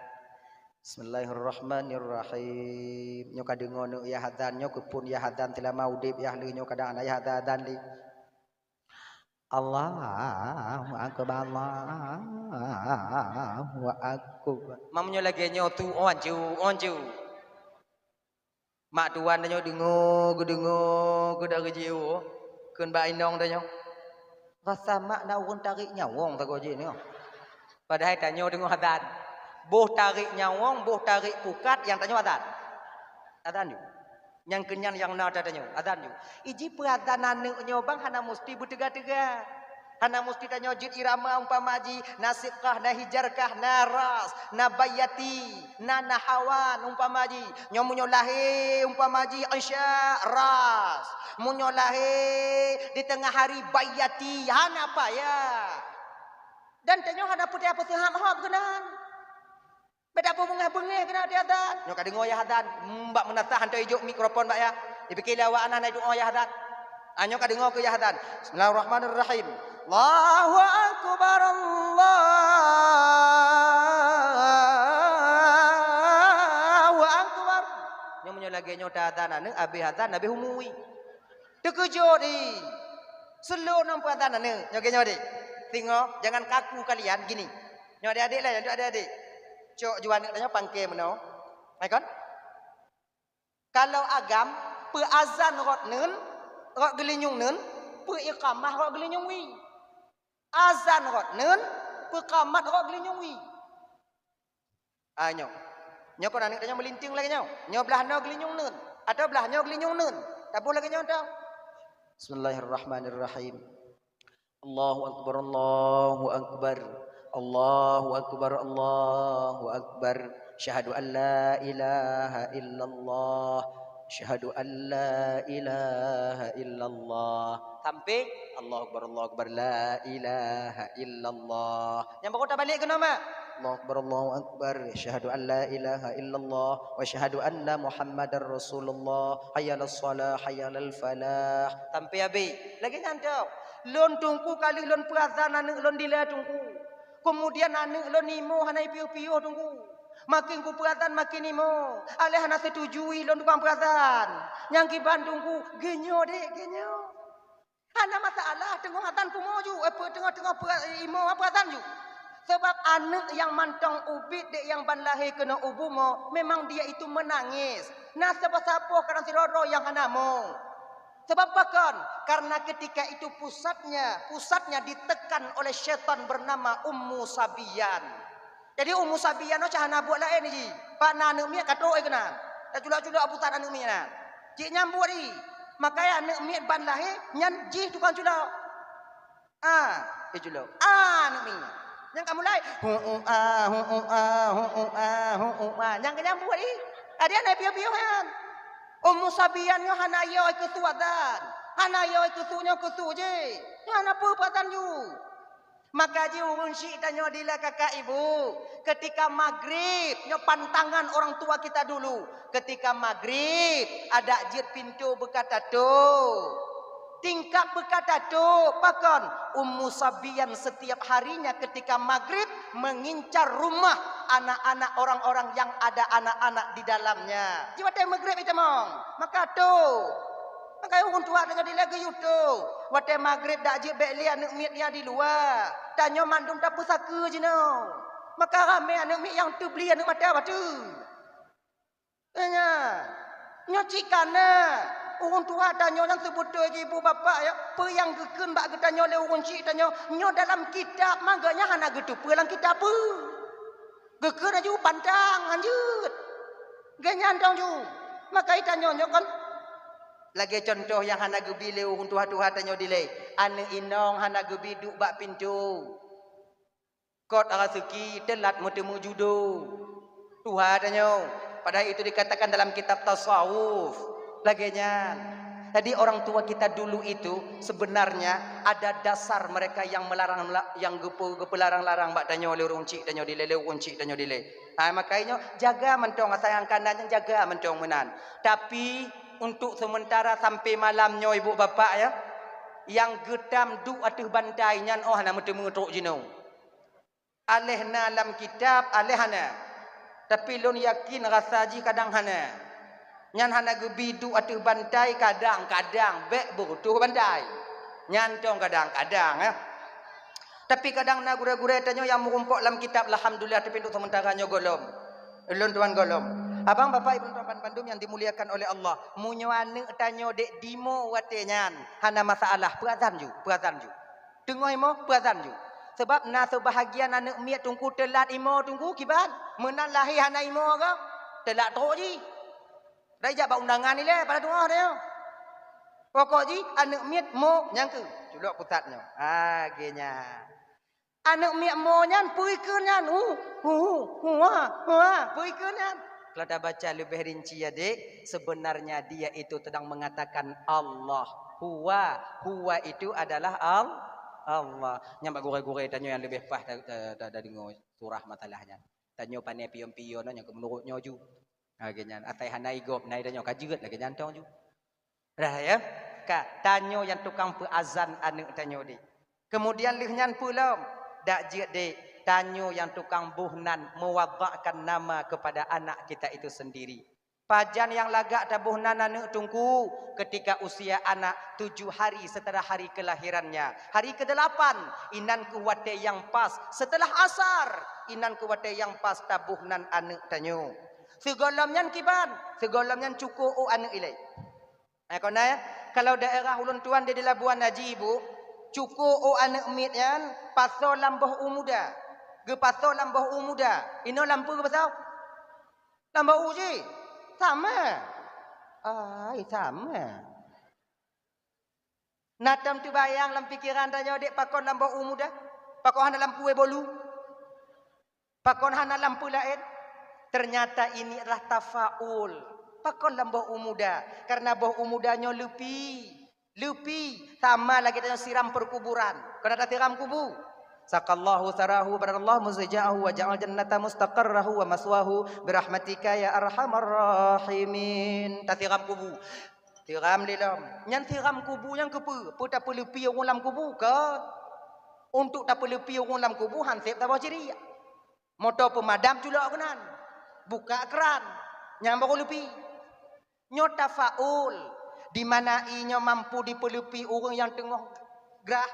Bismillahirrahmanirrahim. Nyoe ka deungoe neuk yah azan, nyoe keuphon yah azan seulama udeb yah lheueh nyoe kadang hana yah azan-azan lé. Allahu akbar, Allahu akbar. Meunyoe lagée nyoe tuon ju, on ju. Mak tuan tanyoe deungoe, geudeungoe, geuda geujiôh, kheun bak inong tanyoe. Rasa mak na ureuëng tarék nyawöng sagoe jih nyoe. Padahai tanyoe deungoe azan. Boh tarék nyawöng, boh tarék pukat nyang tanyoe azan. Azan ju. Nyang keunyan nyang na ata tanyoe, azan ju. Iji peuazan aneuëk nyoe bang hana musti beuteuga-teuga. Hana musti tanyoe jeuet irama umpama jih, na siqah, na hijarkah, na ras, na baiyati, na nahawan umpama jih. Nyoe meunyoe lahé umpama jih isya, ras. Meunyoe lahé di teungoh hari, baiyati, hana payah. Dan tanyoe hana peureulée peuseuhab-hab keunan. Beda beungéh-beungéh keunan di azan. Nyoe ka deungoe yah azan. Hmm, bak meunasah hantom ijok mikrofon bak yah. Dipike lé awak na, na doa yah azan. Ah, nyoe ka deungoe keu yah azan. Bismillahirrahmanirrahim. Allahu akbar, Allahu akbar. Nyoe meunyoe lagée nyoe ta azan aneuëk, abéh azan, abéh umui. Teukeujot di. Seuleueng nang peuazan aneuëk. Nyoe geuh nyoe deh. Singoh, jangan kaku kalian, gini. Nyoe adik-adik lah, nyoe adik-adik. Cok ju aneuëk tanyoe pangke meunoe. Hai kon? Kalau agam, peuazan rot neun, Rot geulinyueng neun, peu iqamah rot geulinyueng wie. Azan rot neun, peu qamat rot geulinyueng wie. Ah, nyoe. Nyoe kon aneuk tanyoe meulinting lagée nyoe. Nyoe blah noe geulinyueng neun, atawa blah nyoe geulinyueng neun. Taboh lagée nyoe tau. Bismillahirrahmanirrahim. Allahu akbar, Allahu akbar. Allahu akbar, Allahu akbar. Syahadu an la ilaha illallah. Syahadu an la ilaha illallah. Sampai Allahu akbar, Allahu akbar, la ilaha illallah. Nyang baru tabalik keunoe, mak. Allahu akbar, Allahu akbar. Syahadu an la ilaha illallah wa syahadu anna Muhammadar Rasulullah. Hayya 'alas shalah, hayya 'alal falah. Sampai habis. Lagée nyan tau. Lôn Teungku ka lheueh lôn peuazan aneuk lôn dilée Teungku. Keumudian aneuk lôn imo hana ipiôh-piôh Teungku. Makin kupeuazan makin imo. Aléh hana setuju lôn tukang peuazan. Nyang kiban Teungku, geunyoe dek, geunyoe. Hana masalah, teungoh azan kumo ju, eh, peu-, teungoh-teungoh peu-, imo peuazan ju. Sabab aneuk nyang mantong ubit dek nyang ban lahé keunoe u bumoe, memang dia itu menangis. Na saboh-saboh kadang sidroe-droe nyang hana mo. Sabab pakon? Karena ketika itu pusatnya, pusatnya ditekan oleh syaitan bernama Ummu Sabiyan. Jadi Ummu Sabiyan nyoe cah hana buet laén ji. Pat na aneuk miet ka trok keunan. Taculok-culok pusat aneuk miet na. Cit nyang buet i. Makanya aneuk miet ban lahé nyan jih tukang culok. Ah, eh, culok. Ah, aneuk miet. Nyang ka mulai, hu u a, hu u a, hu u a, hu u a. Nyang ka nyang buet i. Ada aneuk piôh-piôh nyan. Ummu Sabiyan nyoe hana yo keu su azan. Hana yo keu su nyoe keu su jih. Nyoe hana peue peuazan ju. Maka ji ureueng syik tanyoe dilée kakak ibu, ketika maghrib, nyoe pantangan orang tua kita dulu. Ketika maghrib, adak jeuet pintoe beuka tatôp. Tingkap beuka tatôp, pakon? Ummu Sabiyan setiap harinya ketika maghrib mengincar rumah anak-anak orang-orang yang ada anak-anak di dalamnya. Ji watée maghrib itamong, maka tôp. Maka ureueng tuha tanyoe dilée geuyue tôp. Watée maghrib dak jeuet bék lé aneuk miet nyang di luwa. Tanyoe mandum tapeusakeu jinoe. Maka ramé aneuk miet nyang teubli aneuk mata bateue. Nyan. Nyoe cit kana. Ureueng tuha tanyoe nyang seubeutôi jih ibu bapak ya, peue nyang geukheun bak geutanyoe lé ureueng syik tanyoe, nyoe dalam kitab, mangga nyan hana geuteupeue lam kitab peue. Geukheun laju pantang hanjeuet. Geuh nyan dong ju. Maka geutanyoe nyoe kon lagée cuntoh nyang hana geubi lé ureueng tuha-tuha tanyoe dilée. Aneuk inong hana geubi duek bak pintoe. Kot raseuki teulat meuteumé judo. Tuha tanyoe. Padahal itu dikatakan dalam kitab tasawuf. Lagée nyan. Jadi orang tua kita dulu itu sebenarnya ada dasar mereka yang melarang, yang geupeu-, geupeularang-larang bak tanyoe lé ureueng syik tanyoe dilée, lé ureueng syik tanyoe dilée. Ha, makajih nyoe jaga mantong asai nyang kana nyan jaga mantong meunan. Tapi untuk sementara sampai malam nyoe ibu bapak ya, nyang geutam duek ateueh bantai nyan oh hana meuteumé trok jinoe. Aléh na lam kitab, aléh hana. Tapi lôn yakin rasa jih kadang hana. Nyan hana geubi duek ateueh bantai, kadang-kadang bék beureutoh bantai. Nyan tong kadang-kadang, eh. Tapi kadang na gurée-gurée tanyoe nyang meurumpok lam kitab, alhamdulillah, tapi untuk sementara nyoe gohlom. Ulôn tuan gohlom. Abang, bapak, ibu, tuan bandum yang dimuliakan oleh Allah. Meunyoe aneuk tanyoe dék dimo watée nyan, hana masalah, peuazan ju, peuazan ju. Teungoh imo peuazan ju. Sebab na seubahagian aneuk miet teungku teulat imo teungku kiban. Meunan lahé hana imo ka, teulat trok jih. Dak jak bak undangan ilée pada teungoh nyoe. Pokok jih aneuk miet mo nyang keu culok pusat nyoe. Ha, geuh nyan. Aneuk miet mo nyan peue ikeu nyan. Hu, hu, hu, ha, hu, ha, peue ikeu nyan. Kalau tabaca leubeh rinci ya, Dek, sebenarnya dia itu sedang mengatakan Allah. Huwa, huwa itu adalah Al-, Allah. Nyan bak gurée-gurée tanyoe nyang leubeh paih ta-, ta-, ta-, tadeungoe surah masalah nyan. Tanyoe pane pion-pion nyang keu meunurot nyoe ju. Lagée nyan, asai hana igop, na tanyoe ka jeuet lagée nyan tong ju. Dah ya, ka tanyoe nyang tukang peuazan aneuk tanyoe, Dek. Kemudian lheueh nyan peue lom, dak jeuet, Dek, tanyoe nyang tukang boh nan, mewadakkan nama kepada anak kita itu sendiri. Pajan nyang lagak taboh nan aneuk teungku, ketika usia anak tujuh hari setelah hari kelahirannya. Hari kedelapan, inan keuh watée nyang pas, setelah asar, inan keuh watée nyang pas taboh nan aneuk tanyoe. Sigohlom nyan kiban, sigohlom nyan cukôp ôk aneuk ilée. Eh, kon na, ya? Kalau daerah ulôn tuan di, di Labuan Haji, Bu, cuko ôk aneuk miet nyan pasoe lam boh u muda. Geupasoe lam boh u muda. Inoe lam peue geupasoe? Lam boh u jih. Sama. Ai, sama. Na tom teubayang lam pikeran tanyoe dek pakon lam boh u muda? Pakon hana lam kue bolu? Pakon hana lam peue laén? Ternyata ini adalah tafaul. Pakon lam boh u muda? Karena boh u muda nyoe leupi. Leupi. Sama lagée tanyoe siram perkuburan. Kon na tasiram kubu. Saqallahu tsarahu wa baradallahu muzja'ahu wa ja'al jannata mustaqarrahu wa maswahu birahmatika ya arhamar rahimin. Tasiram kubu. Siram lé lom. Nyan siram kubu nyan keupeue? Peue tapeuleupi ureuëng lam kubu? Kon. Untuk tapeuleupi ureuëng lam kubu han sép saboh ciriek. Moto peumadam culok keunan. Buka kran. Nyan baru leupi. Nyoe tafaul. Di mana ie nyoe mampu dipeuleupi ureuëng nyang teungoh grah.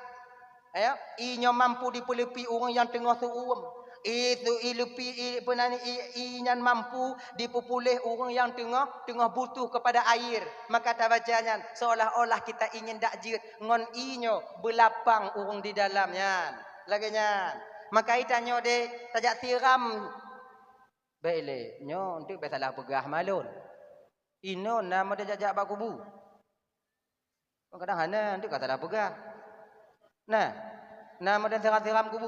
Ya, ie nyoe mampu dipeuleupi ureuëng nyang teungoh seuuem. Ie su-, ie leupi, ie, peue nan, ie, ie nyan mampu dipeupuléh ureuëng nyang teungoh, teungoh butuh kepada air. Maka tabaca nyan seolah-olah kita ingin dak jeuet ngon ie nyoe beulapang ureuëng di dalam nyan. Lagée nyan. Maka ie tanyoe deh tajak siram. Bék lé, nyoe untuk bék salah peugah malon. Inoe na meudeh jak-jak bak kubu. Kadang hana, nteuk ka salah peugah. Nah, na meudeh siram-siram kubu.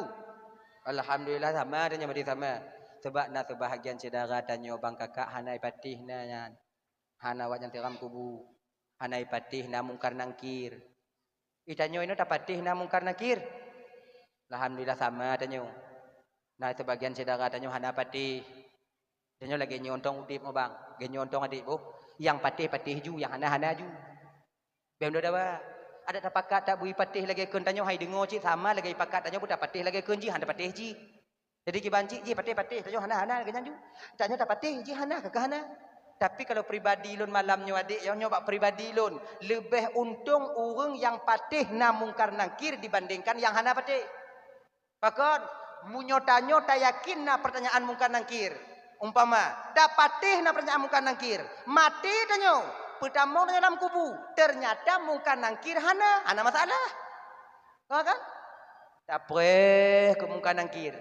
Alhamdulillah sama tanyoe meudeh sama. Sebab na seubahagian syedara tanyoe bang kakak hana ipatéh na nyan. Hana awak nyan siram kubu. Hana ipatéh na Mungkar Nangkir. Ie tanyoe inoe tapatéh na Mungkar Nangkir. Alhamdulillah sama tanyoe. Na seubahagian syedara tanyoe hana patéh. Tanyoe lagée nyoe ontong udeb mo bang. Lagée nyoe ontong adek boh. Nyang patéh-patéh ju, nyang hana-hana ju. Bék meudua dawa. Adak tapakat tabui patéh lagée kheun tanyoe hai deungoe cit sama lagée pakat tanyoe pun tapatéh lagée kheun jih hana patéh jih. Jadi kiban cit jih patéh-patéh tanyoe hana-hana lagée nyan ju. Tanyoe tapatéh jih hana keu hana. Tapi kalau pribadi lôn malam nyoe adek, nyoe bak pribadi lôn, leubeh untông ureuëng nyang patéh na Mungkar Nangkir dibandingkan nyang hana patéh. Pakon? Meunyoe tanyoe tayakin na peurtanyaan Mungkar Nangkir, umpama, tapatéh na peurtanyaan Mungkar Nangkir, maté tanyoe, peutamong tanyoe lam kubu, ternyata Mungkar Nangkir hana, hana masalah. Ka kan? Tapreh keu Mungkar Nangkir.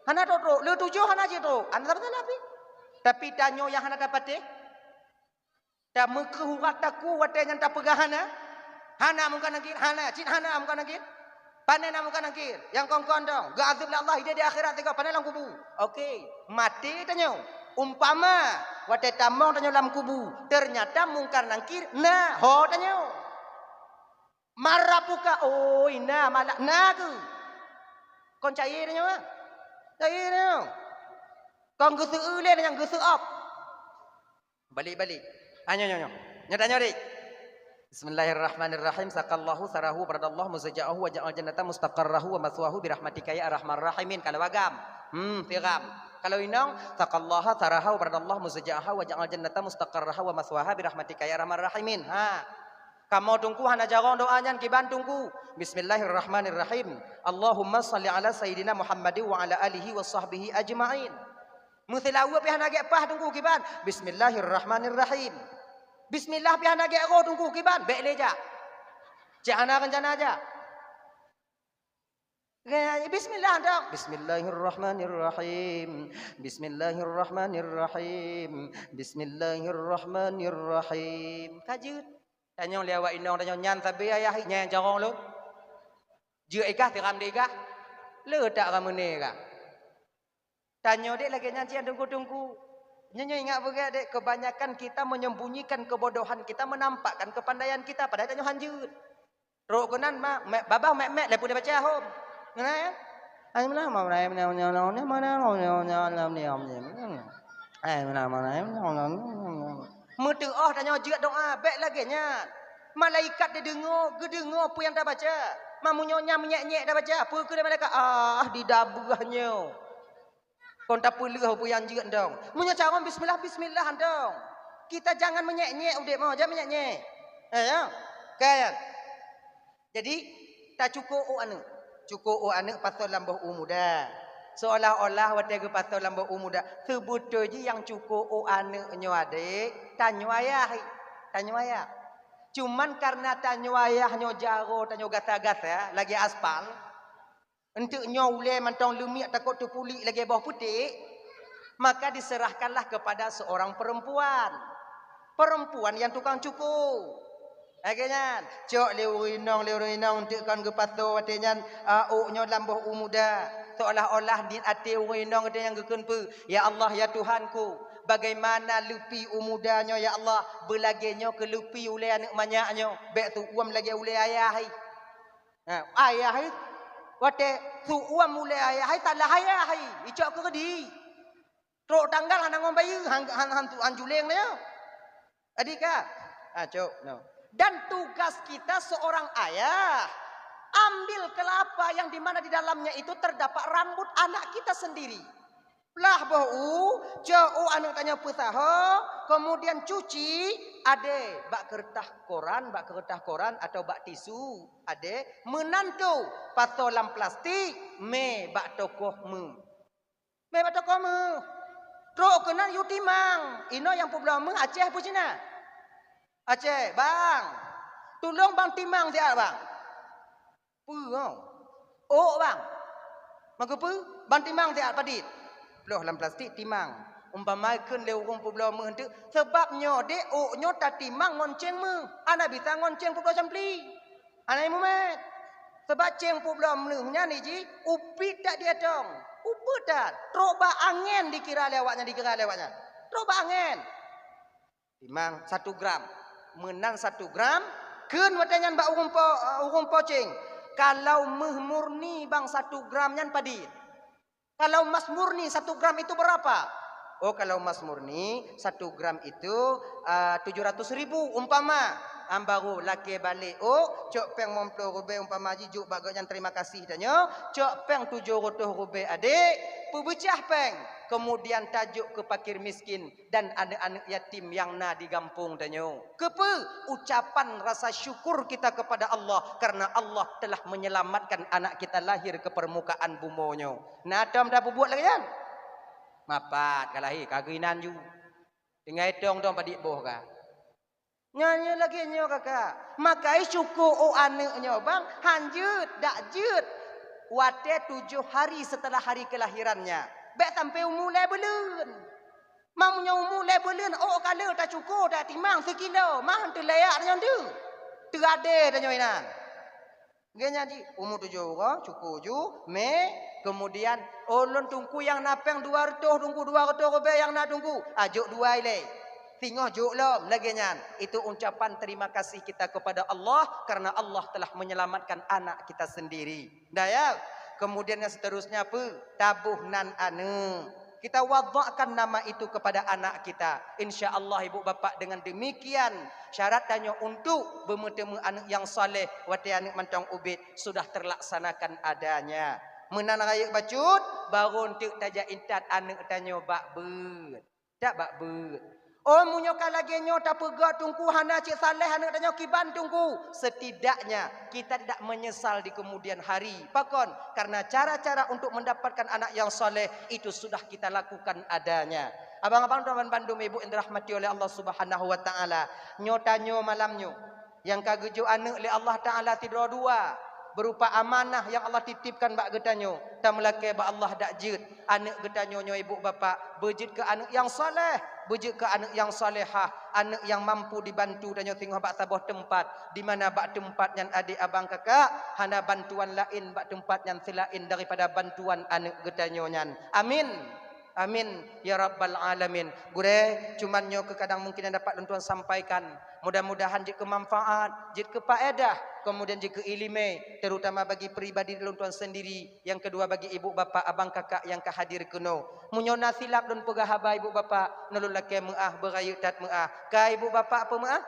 Hana trok-trok, le tujoh hana jeuet trok, hana masalah pih. Tapi tanyoe nyang hana tapatéh, tameukeuh urat takue watée nyan tapeugah hana? Hana Mungkar Nangkir? Hana, cit hana Mungkar Nangkir. Pane na Mungkar Nangkir? Nyang kon-kon dong, geuazeueb lé Allah idéh di akhirat sigoe, pane lam kubu. Oke, maté tanyoe. Umpama watée tamong tanyoe lam kubu, ternyata Mungkar Nangkir na, ho tanyoe. Man rabbuka, oi na malak na keuh. Kon cayée tanyoe? Cayée tanyoe. Kon geuseu-eu lé nyang geuseu-ob. Balik-balik. Ah, nyoe, nyoe, nyoe. Nyoe tanyoe deh. Bismillahirrahmanirrahim. Saqallahu tsarahu baradallahu muzja'ahu wa ja'al jannata mustaqarrahu wa maswahu birahmatika ya arhamar rahimin. Kalau agam. Hmm, siram. Kalau inong, saqallaha tsaraha wa baradallahu muzja'aha wa ja'al jannata mustaqarraha wa maswaha birahmatika ya arhamar rahimin. Ha. Kamoe teungku hana jarong doa nyan kiban teungku. Bismillahirrahmanirrahim. Allahumma shalli ala sayyidina Muhammadin wa ala alihi wa sahbihi ajma'in. Meuseulaweuet pih hana gét paih teungku kiban. Bismillahirrahmanirrahim. Bismillah pih hana gét roh teungku kiban. Bék lé jak. Cit hana reuncana jak. Gét, bismillah dong. Bismillahirrahmanirrahim. Bismillahirrahmanirrahim. Bismillahirrahmanirrahim. Ka jeuet. Tanyong lé awak inong tanyong nyan sabe ayah nyang carong lôn. Jeuet ikah tiram deh ikah. Le tak ramene kah. Tanyoe dek lagée nyan cit teungku-teungku. Nyoe, nyoe ingat beugét dek, kebanyakan kita menyembunyikan kebodohan kita, menampakkan kepandaian kita, padahai tanyoe hanjeuet. Rok keunan ma, me, babah mek-mek lé pun baca hom. Ngena ya? Meuteumèe tanyoe jeuet doa, bék lagée nyan. Malaikat dideungoe, geudeungoe peue nyang tabaca. Meunyoe nyan meunyék-nyék tabaca, peue keu lé malaikat? Ah, didabeuh nyoe. Kon tapeuleueh peue nyang jeuet dong. Meunyoe carông bismillah, bismillah dong. Kita jangan meunyék-nyék udép mo, jangan meunyék-nyék. Eh, ya. Kan? Jadi, tacuko ôk aneuk. Cuko ôk aneuk pasoe lam boh u muda. Seolah-olah watée geupasoe lam boh u muda, seubeutôi jih nyang cuko ôk aneuk nyoe adek, tanyoe ayah. Tanyoe ayah. Cuman karena tanyoe ayah nyoe jaroe tanyoe gata-gata lagèe aspal, enteuk nyoe ulèe mantong leumiek takot teupulik lagèe boh putéh, maka diserahkanlah kepada seorang perempuan. Perempuan yang tukang cukur. Lagèe nyan, cok lé ureueng inong, lé ureueng inong enteuk kon geupasoe watèe nyan, a, ôk nyoe lam boh u muda. Seolah-olah di até ureueng inong watèe nyan geukheun peue, "Ya Allah, ya Tuhanku, bagaimana leupi u muda nyoe, ya Allah, beulagèe nyoe keu leupi ulèe aneuk manyak nyoe, bèk seuuem lagèe ulèe ayah hai." Ha, ayah hai, watèe seuuem ulèe ayah hai, salah ayah hai, icok keu keudéh. Trok tanggal hana ngon bayeue, han, han, han, han juléng nyoe. Adi ka? Ah, cok, no. Dan tugas kita seorang ayah, ambil kelapa yang di mana di dalamnya itu terdapat rambut anak kita sendiri. Plah boh u, cok u aneuk tanyoe peusaho, kemudian cuci, adé bak keureutah koran, bak keureutah koran atau bak tisu, adé, meunan tu pasoe lam plastik, mè bak tokoh meuh. Mè bak tokoh meuh. Trok keunan yue timang. Inoe nyang peubloe meuh Aceh peue Cina? Aceh, bang. Tulông bang timang siat, bang. Peue, oh? Ôk, bang. Maka peue? Bang timang siat padit. Ploh lam plastik timang. Umpama kheun lé ureueng peubloe meuh enteuk, sabab nyoe deh ôk nyoe tatimang ngon céng meuh. Hana bisa ngon céng peubloe campli. Hana mumet. Sabab céng peubloe meuh nyan jih, upiet that diatong. Upiet that. Trok bak angén dikira lé awaknyan, dikira lé awaknyan. Trok bak angén. Timang satu gram. Meunan satu gram, kheun watèe nyan bak ureueng po, ureueng po céng. Kalau meuh murni bang satu gram nyan padit? Kalau emas murni satu gram itu berapa? Oh, kalau emas murni satu gram itu, ah, tujuh ratus ribu umpama. Am baru lakèe balek, oh, cok péng limong ploh rubèe umpama jijok bak gobnyan terima kasih tanyoe, cok péng tujoh reutôh rubèe adék, peubeucah péng, kemudian tajok keu fakir miskin dan aneuk-aneuk yatim nyang na di gampông tanyoe. Keupeue? Ucapan rasa syukur kita kepada Allah karena Allah telah menyelamatkan anak kita lahir ke permukaan bumoe nyoe. Na tom tapeubuet lagèe nyan? Mapat ka lahé, ka geuinan ju. Tinggai tong-tong padit boh ka. Nyan, nyan lagèe nyoe, kakak. Maka syukur ôk aneuk nyoe, bang, han jeuet, dak jeuet. Watèe tujoh hari setelah hari kelahirannya. Bèk sampai umu lhèe buleuen. Meunyoe umu lhèe buleuen, ôk ka le tacukur, tatimang sikilo, mah teulayak tanyoe tu. Teuadé tanyoe inan. Lagèe nyan jih, umu tujoh uroe, cukur ju, mè, kemudian, "Oh, lôn teungku nyang na péng dua reutôh teungku, dua reutôh rubèe nyang na teungku." Ah, jok dua ilèe. Singoh jok lom, lagèe nyan. Itu ucapan terima kasih kita kepada Allah karena Allah telah menyelamatkan anak kita sendiri. Dah ya? Kemudian yang seterusnya apa? Taboh nan aneuk. Kita wadakkan nama itu kepada anak kita. Insya Allah, ibu bapak, dengan demikian syarat tanyoe untuk beumeuteumé aneuk nyang saleh, watèe aneuk mantong ubit sudah terlaksanakan adanya. Meunan rayeuk bacut, baru enteuk tajak intat aneuk tanyoe bak beuet. Tak bak beuet. Oh, meunyoe ka lagèe nyoe tapeugah teungku hana cit saleh aneuk tanyoe kiban teungku. Setidaknya kita tidak menyesal di kemudian hari. Pakon? Karena cara-cara untuk mendapatkan anak yang saleh itu sudah kita lakukan adanya. Abang-abang dan bandum ibu yang dirahmati oleh Allah Subhanahu wa taala. Nyoe tanyoe malam nyoe. Nyang ka geujok aneuk lé Allah Taala sidroe dua, berupa amanah nyang Allah titipkan bak geutanyoe. Tameulakèe bak Allah dak jeuet aneuk geutanyoe nyoe ibu bapak, beujeuet keu aneuk nyang saleh, beujeuet keu aneuk nyang salehah, aneuk nyang mampu dibantu tanyoe singoh bak saboh teumpat, di mana bak teumpat nyan adék abang kakak hana bantuan laén bak teumpat nyan seulaén daripada bantuan aneuk geutanyoe nyan. Amin. Amin ya rabbal alamin. Gurèe, cuman nyoe keuh kadang mungkin nyang dapat lôn tuan sampaikan. Mudah-mudahan jeuet keu manfaat, jeuet keu faedah, kemudian jeuet keu ileumèe, terutama bagi pribadi lôn tuan sendiri, nyang keudua bagi ibu bapak, abang kakak nyang ka hadir keunoe. Meunyoe na silap lôn peugah haba ibu bapak, nyoe lôn lakèe meu'ah, beurayeuk that meu'ah. Ka ibu bapak peumeu'ah?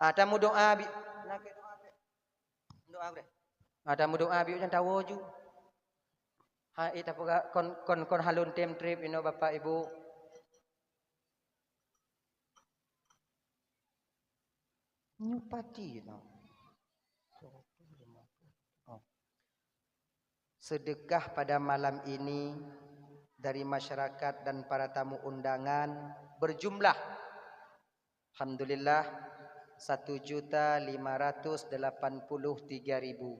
Ha, tameudoa bi-, lakèe doa bi-, doa gurèe. Ha, tameudoa biôh nyan tawoe ju. Ha, eh, tapeugah kon, kon, kon halôn tem trép inoe Bapak Ibu. Nyoe pati no. Oh. Sedekah pada malam ini dari masyarakat dan para tamu undangan berjumlah, alhamdulillah, Satu juta lima ratus delapan puluh tiga ribu.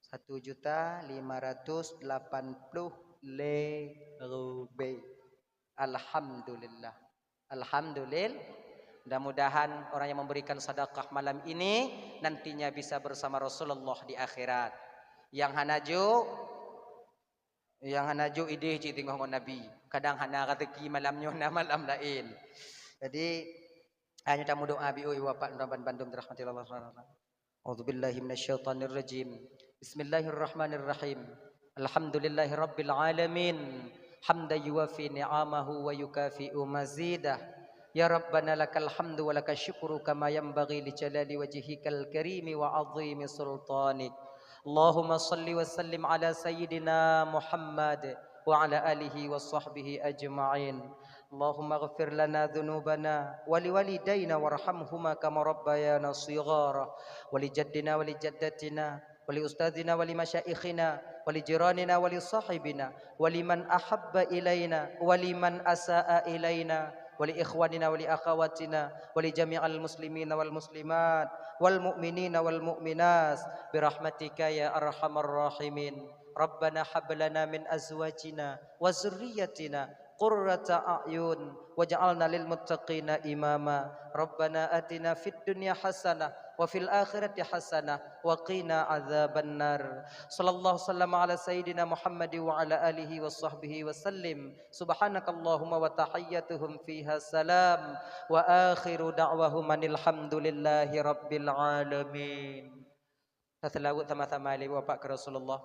Satu juta lima ratus delapan puluh lé ribèe. Alhamdulillah. Alhamdulillah. Mudah-mudahan orang yang memberikan sedekah malam ini nantinya bisa bersama Rasulullah di akhirat. Nyang hana jok, nyang hana jok idéh cit teungoh ngon Nabi. Kadang hana rezeki malam nyoe, na malam laén. Jadi, ayo tameudoa, ibu-ibu, bapak, dan bandum dirahmati Allah Subhanahu wa taala. A'udzubillahi minasyaitonirrajim. Bismillahirrahmanirrahim. Alhamdulillahirabbil alamin. Hamdan yuwafi ni'amahu wa yukafi'u mazidah. Ya Rabbana, lakal hamdu wa lakasy syukru kama yanbaghi li jalali wajhikal karimi wa 'azimi sultanik. Allahumma shalli wa sallim ala sayyidina Muhammad wa ala alihi wa sahbihi ajma'in. Allahumma ighfir lana dzunubana wa liwalidaina warhamhuma kama rabbayana shighara, wa li jaddina wa li jaddatina, wa li ustadzina wa li masyaikhina, wa li jiranina wa li sahibina, wa liman ahabba ilaina, wa liman asa'a ilaina, wa li ikhwanina wa li akhawatina, wa li jami'il muslimina wal muslimat, wal mu'minina wal mu'minat, bi rahmatika ya arhamar rahimin. Rabbana hab lana min azwajina wa dzurriyyatina qurrata a'yun waj'alna lil muttaqina imama. Rabbana atina fid dunya hasanah wa fil akhirati hasanah wa qina adzabannar. Sallallahu sallama ala sayyidina Muhammad wa ala alihi wa sahbihi wa sallim. Subhanakallahumma wa tahiyyatuhum fiha salam. Wa akhiru da'wahum anil hamdulillahi rabbil alamin. Taseulaweuet sama-sama lé Bapak keu Rasulullah.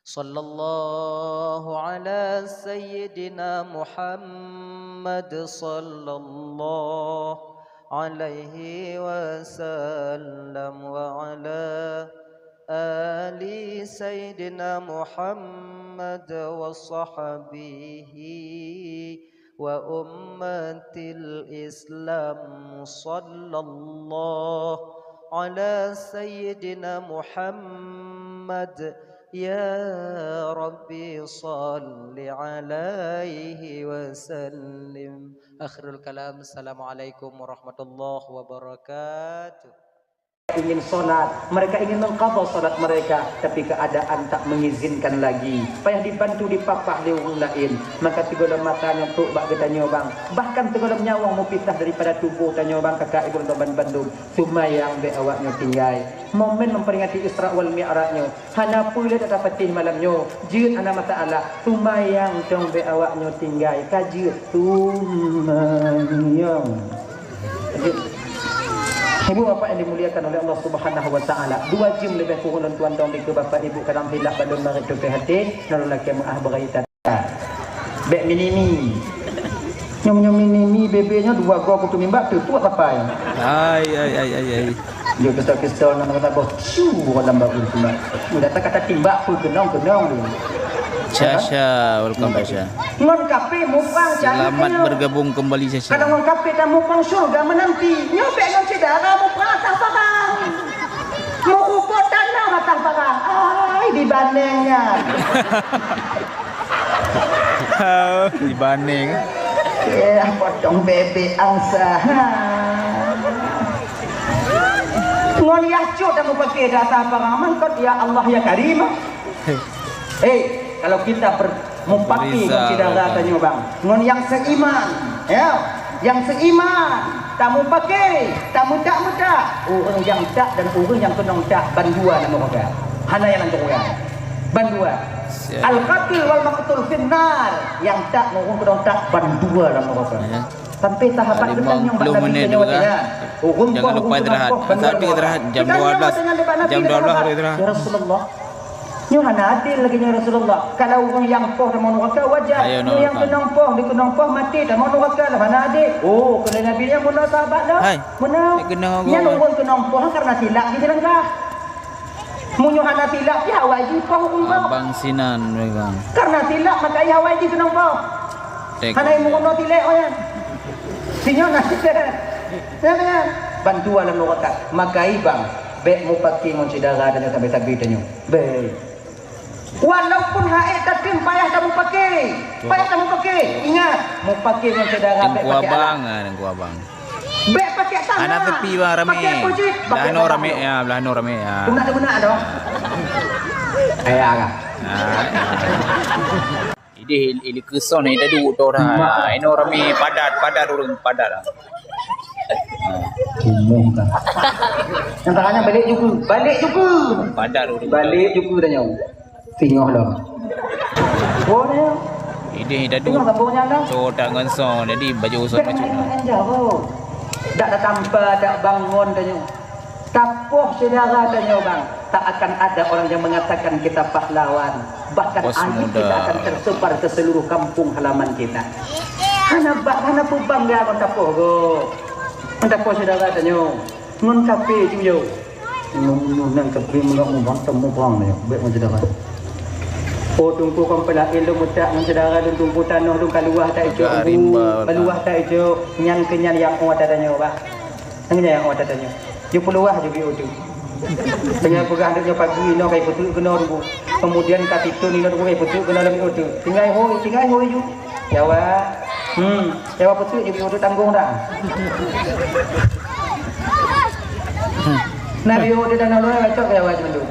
Sallallahu ala sayyidina Muhammad sallallahu alaihi wasallam wa ala ali sayyidina Muhammad wa sahbihi wa ummatil Islam. Sallallahu ala sayyidina Muhammad, ya Rabbi shalli alaihi wa sallim. Akhirul kalam, assalamualaikum warahmatullahi wabarakatuh. Ingin salat, mereka ingin mengqadha salat mereka, tapi keadaan tak mengizinkan lagi. Payah dibantu, dipapah lé ureueng laén. Maka sigohlom mata nyoe trok bak geutanyoe bang. Bahkan sigohlom nyawöng meupisah daripada tuboh tanyoe bang, kakak ibu dan bandum. Seumayang bèk awak nyoe tinggai. Momen memperingati Isra wal Mi'raj nyoe, hana peue lé tapatéh malam nyoe. Jeuet hana masalah. Seumayang cong bèk awak nyoe tinggai. Ka jeuet seumayang. Ibu bapak yang dimuliakan oleh Allah Subhanahu wa taala, dua jeuem leubeh kureueng lôn tuan tong dikeue bapak ibu kadang silap bak lôn marit teupeue até, ngon lôn lakèe meu'ah beurai that. Bèk mini-mi. Nyong-nyong mini-mi bebe nyoe dua goe kutu mimbak teutuak papai. Ai, ai, ai, ai, ai. Jok pistol-pistol nang kata boh, ciu, lam baru tu. Udah tak kata timbak pun kenong-kenong tu. Syah, Syah, welcome, Syah. Ngon kafé muprang. Selamat bergabung kembali, Syah. Kadang ngon kafé tamuprang syurga menanti. Nyoe bèk ngon syedara muprang atas parang. Meurumpok tanah atas parang. Ai, dibaneng nyan. Dibaneng. Eh, potong bebek angsa. Ha. Ngon yah cut tamupaké di atas parang mangkot, ya Allah, ya Karim. Eh, kalau kita ber-, mupaké ngon syedara tanyoe bang, ngon nyang seiman, ya, nyang seiman, tamupaké, tameutak-meutak, ureueng nyang tak dan ureueng nyang keunong tak bandua lam neuraka. Hana nyang lam neuraka. Bandua. Siap. Al-qatil wal maqtul finnar. Nyang tak ngon ureueng keunong tak bandua lam neuraka. Ya. Sampai sahabat geutanyoe bak Nabi tanyoe watèe nyan. Jangan lupa istirahat. Nanti istirahat jam dua belas. Jam dua belas baru istirahat. Ya Rasulullah, nyoe hana adil lagèe nyoe Rasulullah. Kalau ureueng nyang poh tamong neuraka wajar, nyoe nyang keunong poh, dikeunong poh maté tamong neuraka, hana adil. Oh, kheun Nabi nyan meunan sahabat dah. Hai. Meunan. Nyan ureueng keunong poh karena silap jih dilangkah. Meunyoe hana silap, ya awai jih poh ureueng poh. Abang Sinan memang. Karena silap maka ya awai jih keunong poh. Hana imeurunoe tilek nyan. Sinyoe na. Nyan, nyan. Bandua lam neuraka. Maka ibang, bèk mupaké ngon syedara tanyoe sabe-sabe tanyoe. Bèk. Walaupun hana tatem payah tamupaké. Payah tamupaké. Ingat, mupaké ngon syedara bèk paké alat. Teungku abang, ah, teungku abang. Bèk paké Hana tepi bang, ramé. Blah nyoe ramé, ya, blah nyoe ramé, ya. Beuna, beuna dong. Eh, ya, ya. Ah, ya. Idéh il-, ili keuson ni tadi utoh dah. Inoe ramé padat, padat ureueng, padat dah. Umum kan. Yang tanya balik juga, balik juga. Padat ureueng. Balik juga dah nyawa. Singoh lom. Oh, dah. Idéh tadi. Singoh sambung nyan dah. So tak ngon song, jadi baju usah macam mana. Dak tatampa, dak bangun dah nyawa. Tapoh syedara tanyoe bang, tak akan ada orang yang mengatakan kita pahlawan. Bahkan aib kita akan tersebar ke seluruh kampung halaman kita. Hana bak, hana peubangga ngon tapoh go. Ngon tapoh syedara tanyoe. Ngon kafé cuyo. Ngon, ngon kafé meunyoe meubantem muprang nyoe, bèk ngon syedara. Oh, teungku kon peulaén lôn meutak ngon syedara lôn, teungku, tanoh lôn ka luwah tak icok, kaluwah tak icok, nyan keu nyan nyang ôt tanyoe bang. Nyang nyan ôt tanyoe. Jeuet peuluwah ju biôh tu. Tinggai peugah nyoe pagi inoe kai peuteuk keunoe rugu. Kemudian ka titun inoe rugu kai peuteuk keunoe lom biôh tu. Tinggai hôi, tinggai hôi ju. Jawa. Hmm, jawa peuteuk ju biôh tu tanggong dah. Nah, biôh tu dan Allah cok jawa tu.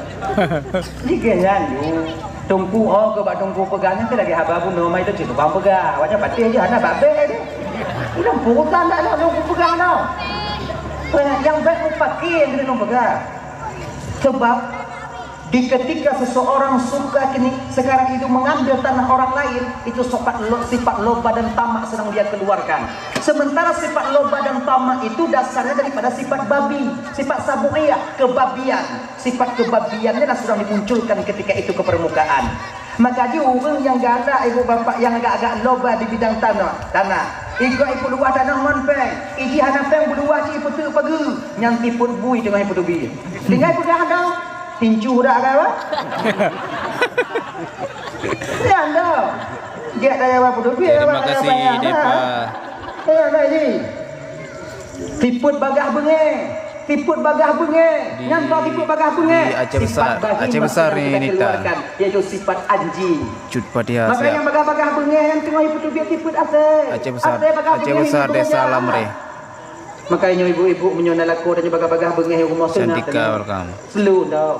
Ni ke nyan ju. Teungku, oh, keu bak teungku peugah nyan keu lagèe haba bunoe mai tu cit bang peugah. Awak nyan patéh je hana bak bèk tu. Ulôn peugah ndak ada teungku peugah tau. Nyang bèk mupakè nyang keuneuk lôn peugah. Sebab di ketika seseorang suka kini sekarang itu mengambil tanah orang lain, itu sifat lo-, sifat loba dan tamak sedang dia keluarkan. Sementara sifat loba dan tamak itu dasarnya daripada sifat babi, sifat sabu'iyah, kebabian. Sifat kebabian nyan sedang dimunculkan ketika itu ke permukaan. Maka jih ureueng nyang galak ibu bapak nyang agak-agak loba di bidang tanah, tanah. Igoe ipeuet luwah tanah ngon pèng, iji hana pèng beuluwah cit ipeuteuk pageue, nyan tipot bui teungoh ipeuteubiet. Tinggai peugah dah, tincu dak ka, bah? Nyan dah. Gèt daya bah peuteubiet. Terima kasih, Depa. Tengok dah ji. Tipot bagah beungèh, tipot bagah beungèh. Nyan toh tipot bagah beungèh. Di Aceh Besar, Aceh Besar ni, Nita. Yaitu sifat anjing. Cut Padia. Maka nyang bagah-bagah beungèh nyan teungoh ipeuteubiet tipot asèe. Aceh Besar, Aceh Besar, Desa Lamre. Maka nyoe ibu-ibu meunyoe na lakoe tanyoe bagah-bagah beungèh rumoh seungap. Cantika, welcome. Slow down.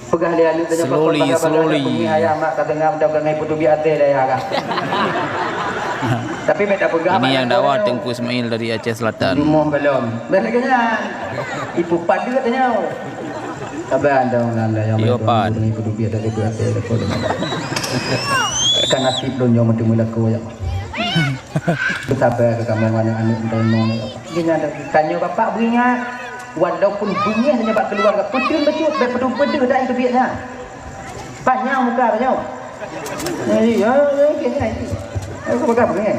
Peugah lé aneuk tanyoe, slowly, slowly. Ayah mak ka deungoe dah peugah ngai peudubi até dah ya kah. Tapi bèk dah peugah. Ini yang dakwah Teungku Ismail dari Aceh Selatan. Rumoh belum. Bèk lagèe nyan. Ibu padeut tanyoe. Sabar dong nan dah yang. Yo, Pan. Ngai peudubi até, peudubi até dah. Kan nasib lôn nyoe meuteumé lakoe ya. Beusaba keu kamoe aneuk-aneuk meuteumé. Geutanyoe bapak beuingat. Walaupun beungèh nyan bak keuluwarga, peuteun bacut, bèk peudeuh-peudeuh dai teubiet nyan. Panyang muka tanyoe. Jadi, ha, oke, ha, itu. Aku peugah beungèh.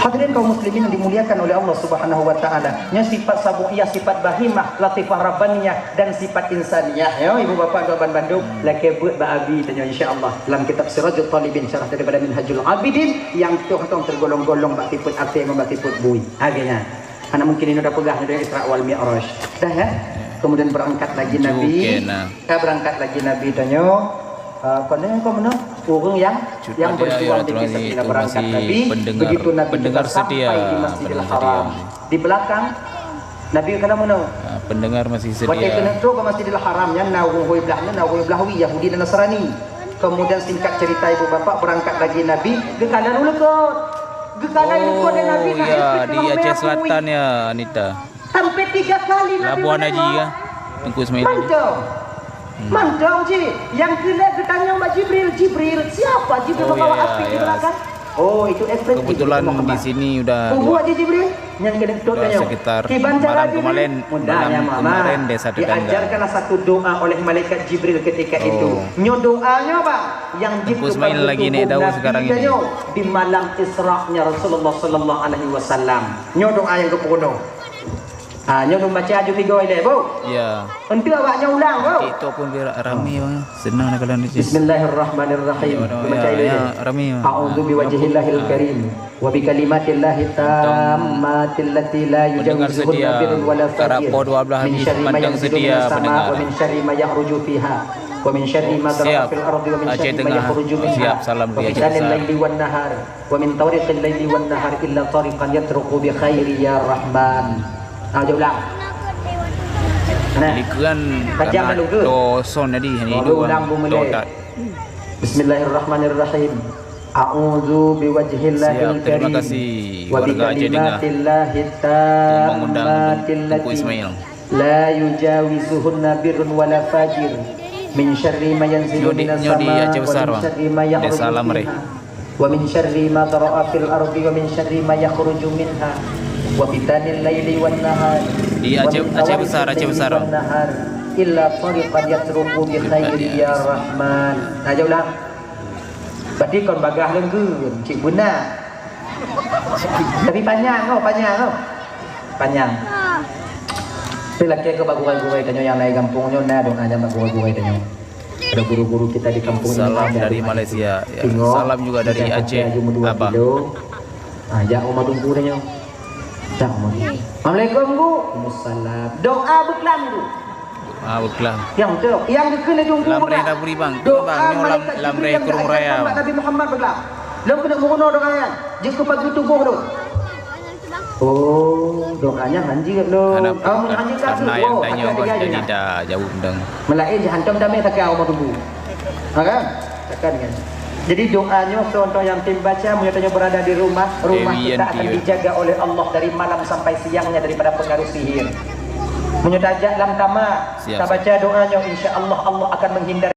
Hadirin kaum muslimin yang dimuliakan oleh Allah Subhanahu wa taala. Nyan sifat sabu'iyah, sifat bahimah, latifah rabbaniyah dan sifat insaniyah. Ya, ibu bapak tuan bandum, lakèe beuet bak abi tanyoe insya-Allah dalam kitab Sirajul Talibin syarah daripada Minhajul Abidin yang toh-toh tergolong-golong bak tipot até ngon bak tipot bui. Ha, geutanyoe. Hana mungkin inoe tapeugah nyoe Isra wal Mi'raj. Dah ya? Kemudian berangkat lagi Nabi. Ka berangkat lagi Nabi tanyoe. Ah, apa ni, apa mana? Ureueng yang, yang berjuang di kisah kita berangkat Nabi. Begitu Nabi tiba sampai di Masjidil Haram. Di belakang Nabi kena mana? Ah, pendengar masih setia. Waktu itu neutôk ke Masjidil Haram, nyan na ureueng hôi blah, na ureueng blah wi, Yahudi dan Nasrani. Kemudian singkat cerita ibu bapak berangkat lagi Nabi, geukalon u likot. Geukalon u likot dan Nabi. Oh, ya, di Aceh Selatan ya, Anita. Sampai tiga kali Nabi. Labuan Haji ya, Teungku Ismail ini. Mantong. Hmm. Mantong cit. Yang keuneuk geutanyong bak Jibril, "Jibril, siapa Jibril membawa api di belakang?" Oh, itu efek Jibril Muhammad. Kebetulan di sini udah dua, sekitar malam kemarin, malam kemarin desa Tetangga. Diajarkanlah satu doa oleh malaikat Jibril ketika itu. Oh. Nyoe doanya, Bang, yang Teungku Ismail lagi naik daun sekarang ini. Di malam Isra-nya Rasulullah sallallahu alaihi wasallam. Nyoe doa yang geupeugah. Ha, nyoe lôn baca aju tiga ilèe, Bu. Ya. Enteuk awak nyoe ulang, Bu. TikTok pun biar ramai, Bang. Senang nak kalian di sini. Bismillahirrahmanirrahim. Ya, ya, ya, ramai, Bang. A'udzu biwajhillahil karim wa bi kalimatillahit tammati allati la yujawizuhunna birrun wala fajir. Min syarri ma yanzilu minas sama wa min syarri ma yakhruju fiha. ومن شر ما ذرأ في الأرض ومن شر ما يخرج منها وفتن الليل والنهار ومن طريق الليل والنهار إلا طريقا يطرق بخير يا رحمن. Ah, jom ulang. Nah. Likeun. Pajang karena lalu ke? Doson tadi, ini dua. Ulang, Bu Melek. Bismillahirrahmanirrahim. A'udzu biwajhillahil karim wa bikalimatillahi tammati allati la yujawizuhunna birrun wala fajir, min syarri ma yanzilu minas sama wa min syarri ma ya'ruju fiha, wa min syarri ma dhara'a fil ardi wa min syarri ma yakhruju minha, wa fitanil laili wan nahar, wa min tawariqil laili wan nahar, illa tariqan yatruqu bi khairi ya Rahman. Nah, jom ulang. Berarti kon bagaih leunggeuen, cit beuna. Tapi panyang oh, panyang oh. Panyang. Tapi lakée keu bak gurée-gurée tanyoe nyang laén gampông nyoe na doa nyang bak gurée-gurée tanyoe. Ada guru-guru kita di kampung ini. Salam dari Malaysia. Ya. Salam juga dari Aceh, Abah. Ah, ya, Oma Tungku tanyoe. Dak meunan. Assalamualaikum, Bu. Waalaikumsalam. Doa beuklam, Bu. Ah, beuklam. Nyang tu, nyang geukheun lé Teungku beuklam. Lam raya Bang. Doa malaikat Jibril nyang geukheun bak Nabi Muhammad beuklam. Lôn keuneuk meurunoe doa nyan. Jeuet keu pageue tuboh lôn. Oh, doa nyan hanjeuet lôn. Oh, mun hanjeuet ka, karena nyang tanyoe kan jadi dah jaweueb dong. Meulaén jihantom damé sakai Allah tuboh. Ha kan? Takkan kan? Jadi doa nyoe contoh nyang tem baca, meunyoe tanyoe berada di rumah, rumah kita akan dijaga oleh Allah dari malam sampai siangnya daripada pengaruh sihir. Meunyoe tajak lam kama, tabaca doa nyoe, insya Allah, Allah akan menghindarkan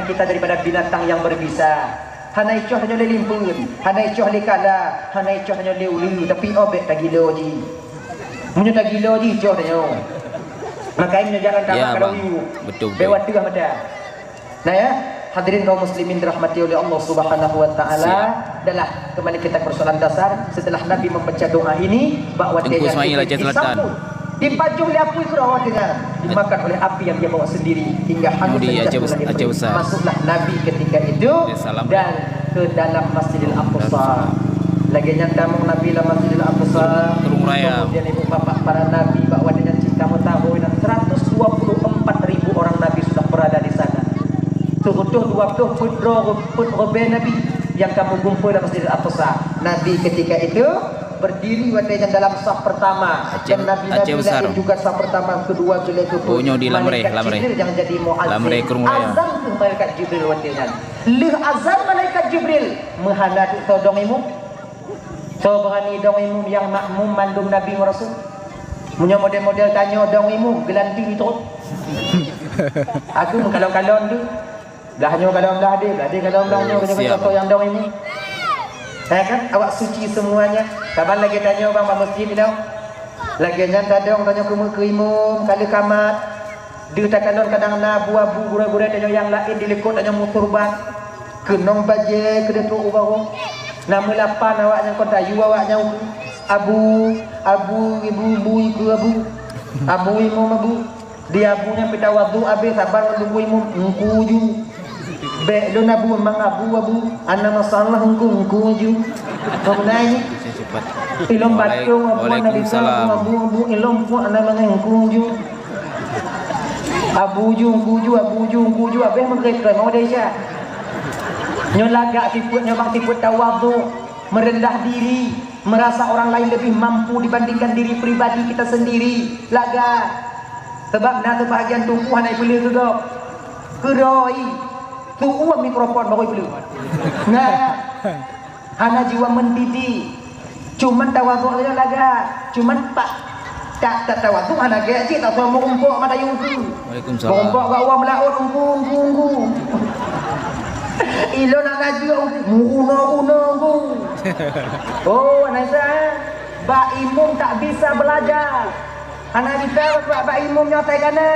kita daripada binatang yang berbisa. Hana icoh tanyoe lé limpeuen, hana icoh lé kala, hana icoh tanyoe lé uleue, tapi oh bék tagilo jih. Meunyoe tagilo jih icoh tanyoe. Makanya meunyoe jalan kama kalau yue, betul, bék wateuh mata. Nah ya, hadirin kaum muslimin dirahmati oleh Allah Subhanahu wa taala, adalah kembali kita ke persoalan dasar. Setelah Nabi membaca doa ini, bak watée nyan Teungku Ismail Aceh Selatan. Dipajoh lé apui keudroe watée nyan, dimakan oleh api yang dia bawa sendiri hingga hangus dan jatuh lagi. Masuklah Nabi ketika itu dan ke dalam Masjidil Aqsa. Lagée nyan tamong Nabi lam Masjidil Aqsa. Kemudian ibu bapak para nabi bak watée nyan cit kamoe tahu nyan seratus dua puluh empat ribu orang nabi sudah berada di sana. Tutoh dua puluh peuet droe peuet ribée nabi nyang ka meugumpôi lam Masjidil Aqsa. Nabi ketika itu berdiri watée nyan dalam saf pertama dan nabi-nabi laén juga saf pertama, kedua, keulhèe, keupeuet. Malaikat Jibril nyang jadi muazzin. Azan kheueh malaikat Jibril watée nyan. Lheueh azan malaikat Jibril, meuhana teuk soe dong imum. Soe beurani dong imum nyang makmum mandum nabi ngon rasul? Meunyoe model-model tanyoe dong imum, geulanti trok. Aku meukalon-kalon tu. Blah nyoe kalon blah deh, blah deh kalon blah nyoe, nyoe soe nyang dong imum. Eh kan, awak suci semuanya. Saban lagée tanyoe bang bak masjid inoe. Lagée nyan tadong tanyoe keumeue keu imum, ka lheueh kamat. Deuh takalon kadang na abu-abu gurée-gurée tanyoe nyang laén di likot tanyoe meusurban. Keunong bajée keudeuh trok u barô. Na meulapan awaknyan kon tayue awaknyan u keue. Abu, abu, ibu, bu, ibu, abu. Abu, imum, abu. Di abu nyan pih tawadhu abéh saban ngon teungku imum, "Engku ju." Bék lôn abu, mang abu, abu. Hana masalah engku, engku ju. Kok na ini? Ilom batong abu, hana bisa abu, abu, abu. Ilom puak hana mangai engku ju. Abu ju, engku ju, abu ju, engku ju. Abéh meugreb keu mau deh Isya. Nyoe lagak sifeuet, nyoe bang sifeuet tawadhu, merendah diri, merasa orang lain lebih mampu dibandingkan diri pribadi kita sendiri. Lagak. Sebab na seubahagian teungku hana ipeuleueh keu gob. Keuroi. Tuwoe mikrofon baru ipeuleueh. Nah. Hana jiwa mendidih. Cuman tawadhu lagak. Cuman pak tak, tak tawadhu hana gét cit, tak sombong umpok mata yungku. Waalaikumsalam. Umpok gak uang melaut ungku, ungku, ungku. Ilo nak ngaji ungku, muruna-runa ungku. Oh, Anisa, eh? Bak imum tak bisa belajar. Hana bisa bak, bak imum nyoe tai gana.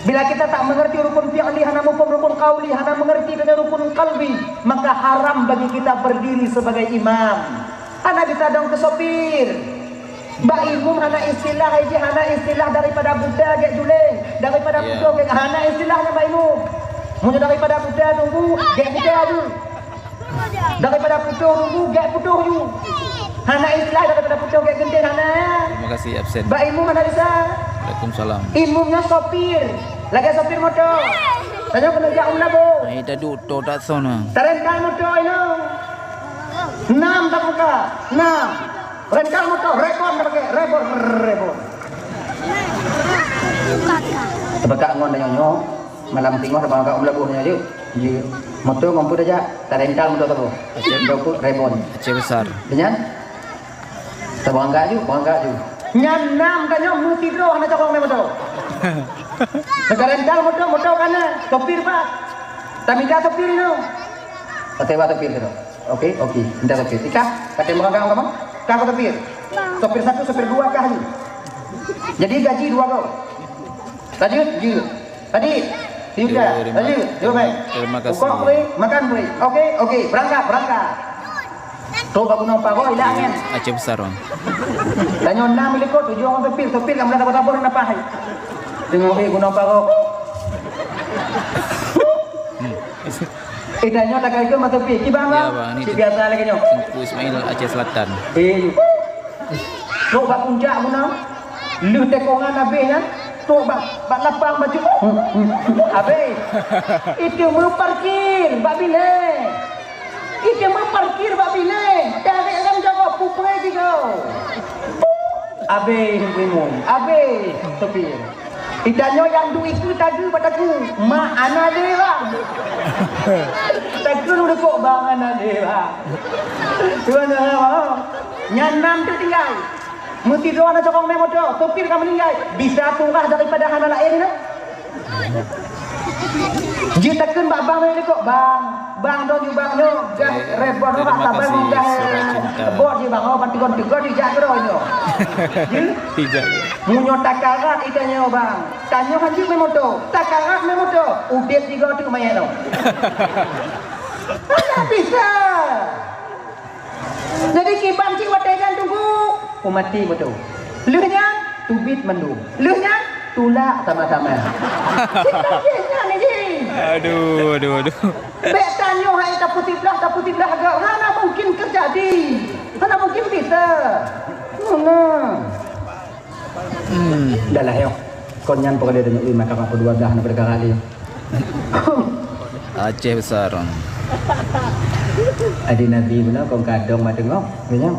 Bila kita tak mengerti rukun fi'li, hana muphom rukun qauli, hana mengerti dengan rukun qalbi, maka haram bagi kita berdiri sebagai imam. Hana bisa dong keu sopir. Bak imum hana istilah, iji hana istilah daripada buta gét juléng, daripada buta gét hana istilahnya bak imum. Meunyoe daripada buta teungku, gét buta ju. Daripada putôh teungku, gét putôh ju. Hana istilah daripada putôh gét geuntén, hana. Terima kasih absen. Bak imum hana bisa. Waalaikumsalam. Imum nyoe sopir, lagèe sopir moto. Tanyoe keuneuk jak u Meulaboh. Hai, taduek to tak son, ah. Tarental moto inoe. Nam tabuka, nam. Rental moto, rebon tapaké, rebon, rebon. Tabuka ngon tanyoe nyoe, malam singoh tabuka u Meulaboh nyoe, jeuet. Jeuet. Moto ngon peue tajak, tarental moto taboh. Aceh. Rebon. Aceh besar. Dengan Tabeurangkat ju, beurangkat ju. Nyan nam tanyoe meusidroe hana cokong lé moto. Teuka rental moto, moto ka na, sopir pat. Tamita sopir inoe. Tasewa sopir tu. Oke, oke, minta sopir. Ikah, kata beurangkat kamoe. Kah sopir. Sopir satu, sopir dua kah ju. Jadi gaji dua go. Lanjut, lanjut. Tadi, Yuda, terima, tadi, jawab baik. Terima kasih. Bukak beri, makan beri. Oke, oke, berangkat, berangkat. Trok bak Gunong Paro, ilak angin. Aceh besar, Bang. Tanyoe nam likot, tujuan orang sopir, sopir yang melihat apa-apa, nak pahai. Tengok, eh, Gunong Paro. Eh, tanyoe tak kait ke masa pi. Kiban, Bang? Ya, Bang, ni si tu. Biasa lagi nyoh. Tengku Ismail, Aceh Selatan. Eh, trok bak puncak gunong. Lheueh tekongan habéh nyan, trok bak, bak lapang baju. Habéh. Itu meuparkir bak binéh. Itu meuparkir bak binéh. Tarék lam jaroe pupreh jigo. Habéh imum, habéh sopir. Itanyoe nyang duek ikeu tageue bak takue, mak ana lé bang. Takue lu dekok bang ana lé bang. Tuan Allah, nyan nam tu tinggai. Meusidroe na cokong mé moto, sopir ka meuninggai. Bisa turah daripada hana laén nyoe. Jeuet takheun bak bang nyoe kok, "Bang, bang, droeneuh bang nyoe, gas rebon nyoe bak saban mudah." Bot jih bang, oh, ban tegon-tegon dijak keudroe nyoe. Jeuet? Meunyoe takarat itanyoe bang, tanyoe hanjeuet mé moto, takarat mé moto, udeb jigo teuk manyét nyoe. Hana bisa. Jadi kiban cit watèe nyan tunggu, oh, mati moto. Lheueh nyan teubiet mandum. Lheueh nyan tulak sama-sama. Cit lagèe nyan jih. Aduh, aduh, aduh. Bèk tanyoe hai tapeusiblah, tapeusiblah gèt. Hana mungkin teujadi. Hana mungkin bisa. Hana. Hmm. Dah lah, yo. Kon nyan pokok dia tunjuk lima kakak dua belas anak berkara dia. Aceh besar. Adi Nabi beuna kon kadong mak tengok, beuna.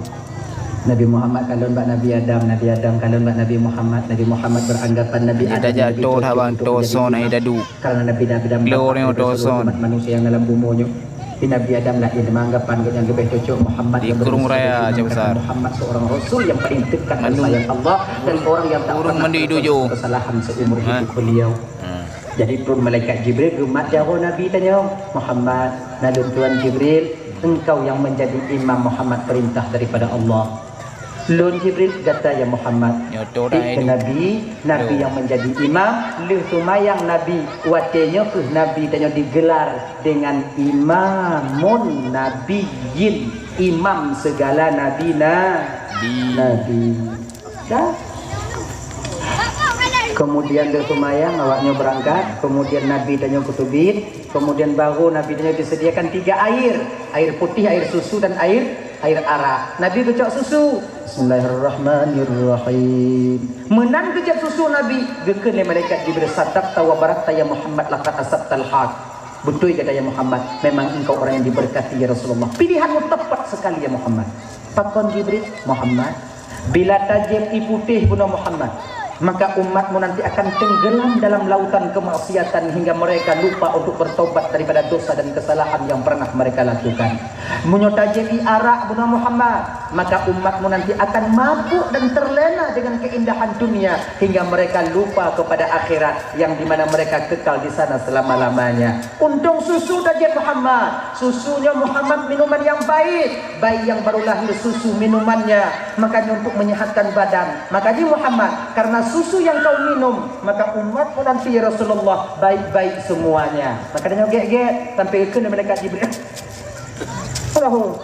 Nabi Muhammad kalon bak Nabi Adam, Nabi Adam kalon bak Nabi Muhammad, Nabi Muhammad beranggapan Nabi Adam lebih cocok untuk menjadi imam. Karena Nabi Adam berhak menjadi umat manusia yang dalam bumoe nyoe. Di Nabi Adam laén, meuanggapan gobnyan leubeh cocok Muhammad di Kurung Raya, Aceh Besar. Muhammad seorang rasul yang paling dekat dan sayang Allah dan orang yang tak pernah berbuat kesalahan seumur hidup beliau. Jadi pun malaikat Jibril geumat jaroe Nabi tanyoe, "Muhammad, na lôn tuan Jibril, engkau yang menjadi imam Muhammad perintah daripada Allah." Lôn Jibril gata ya Muhammad. Nyoto dah itu. Nabi, Nabi yang menjadi imam, lheueh seumayang Nabi. Watèe nyoe kheueh Nabi tanyoe digelar dengan imamun nabiyyin, imam segala nabi na-, nabi. Dah. Kemudian lheueh seumayang awak nyoe berangkat, kemudian Nabi tanyoe geuteubiet, kemudian baru Nabi tanyoe disediakan tiga air, air putih, air susu dan air Air arak. Nabi geucok susu. Bismillahirrahmanirrahim. Meunan geucok susu Nabi, geukheun lé malaikat Jibril, "Sadaqta wa barakta ya Muhammad, laqad asabtal haq." Beutôi gata ya Muhammad, memang engkau orang yang diberkati ya Rasulullah. Pilihanmu tepat sekali ya Muhammad. Pakon Jibril? Muhammad, bila tajieb ié putéh bunoe Muhammad, maka umatmu nanti akan tenggelam dalam lautan kemaksiatan hingga mereka lupa untuk bertobat daripada dosa dan kesalahan yang pernah mereka lakukan. Meunyoe tajieb ié arak bunoe Muhammad, maka umatmu nanti akan mabuk dan terlena dengan keindahan dunia hingga mereka lupa kepada akhirat yang di mana mereka kekal di sana selama-lamanya. Untông susu tajieb Muhammad, susu nyoe Muhammad minuman yang baik, bayi yang baru lahir susu minumannya, makanya untuk menyehatkan badan. Makanya Muhammad, karena susu yang kau minum, maka umatmu nanti ya Rasulullah baik-baik semuanya. Makanya nyoe gét-gét sampai kheun lé malaikat Jibril. Allahu.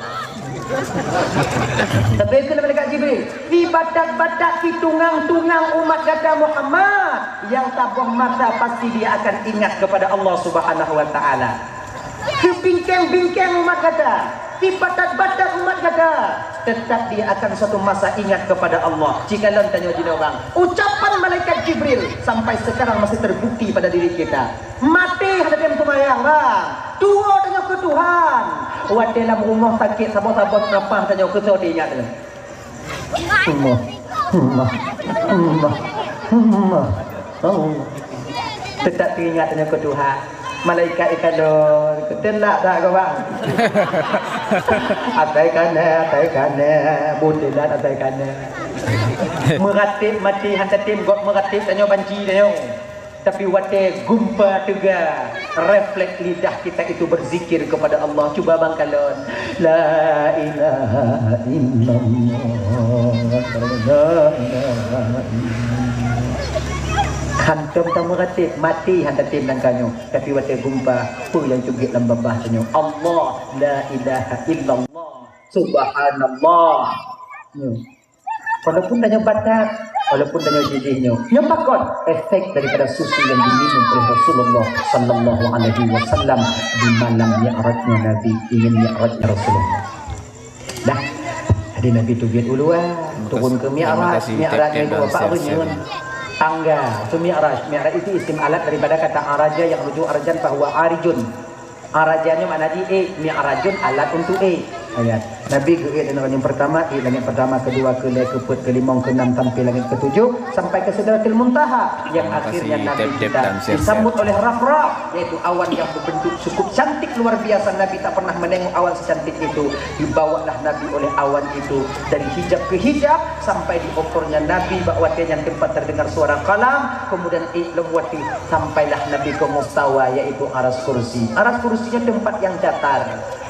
Tapi kheun lé malaikat Jibril, "Sibatat-batat situngang-tungang umat gata Muhammad, nyang saboh masa pasti dia akan ingat kepada Allah Subhanahu wa Taala. Sibingkeng-bingkeng umat gata, Dibatat-batat umat gata, tetap dia akan suatu masa ingat kepada Allah. Cikalon tanyoe jinoe bang, ucapan malaikat Jibril sampai sekarang masih terbukti pada diri kita. Maté hana tem seumayang bang, tuwo tanyoe keu Tuhan. Watée lam rumoh sakét saboh-saboh seunapah tanyoe keu soe teuingat tanyoe. Allah, Allah, Allah, Allah, Allah. Teutap teuingat tanyoe keu Tuhan. Malaikat ikalon, keuteulak that keu bang. Asai kané, asai kané, butelat asai kané. Meuratéb maté hana tem gob meuratéb tanyoe banci tanyoe. Tapi watée gumpa teuga, refleks lidah kita itu berzikir kepada Allah. Cuba bang kalon, "La ilaha illallah, la ilaha illallah." Hantom tameuratéb, maté hana tem nangka nyoe. Tapi watée gumpa, peue nyang cugét lam babah tanyoe? Allah, la ilaha illallah, subhanallah. Nyoe. Walaupun tanyoe batat, walaupun tanyoe jijih nyoe. Nyoe pakon efek daripada susu yang diminum oleh Rasulullah sallallahu alaihi wasallam di malam Mi'rajnya Nabi, ingin Mi'rajnya Rasulullah. Dah, jadi Nabi teubiet u luwa, turun ke Mi'raj, Mi'raj nyoe bapak reunyeun. Tangga, itu Mi'raj. Mi'raj itu isim alat daripada kata araja yang rujuk arjan fahuwa arijun. Araja nyoe makna jih ék, mi'rajun alat untuk ék. Ayat. Nabi geuék di langét pertama, ék langét pertama, kedua, keulhèe, keupeuet, keulimong, keunam, sampai langét ketujuh, sampai ke Sidratil Muntaha, yang akhirnya Nabi kita disambut oleh rafraf, yaitu awan yang berbentuk cukup cantik luar biasa. Nabi tak pernah menengok awan secantik itu. Dibawalah Nabi oleh awan itu dari hijab ke hijab, sampai di okornya Nabi bak watèe nyan teumpat terdengar suara kalam, kemudian ék lom watèe sampailah Nabi ke mustawa, yaitu aras kursi. Aras kursi nyan teumpat nyang datar.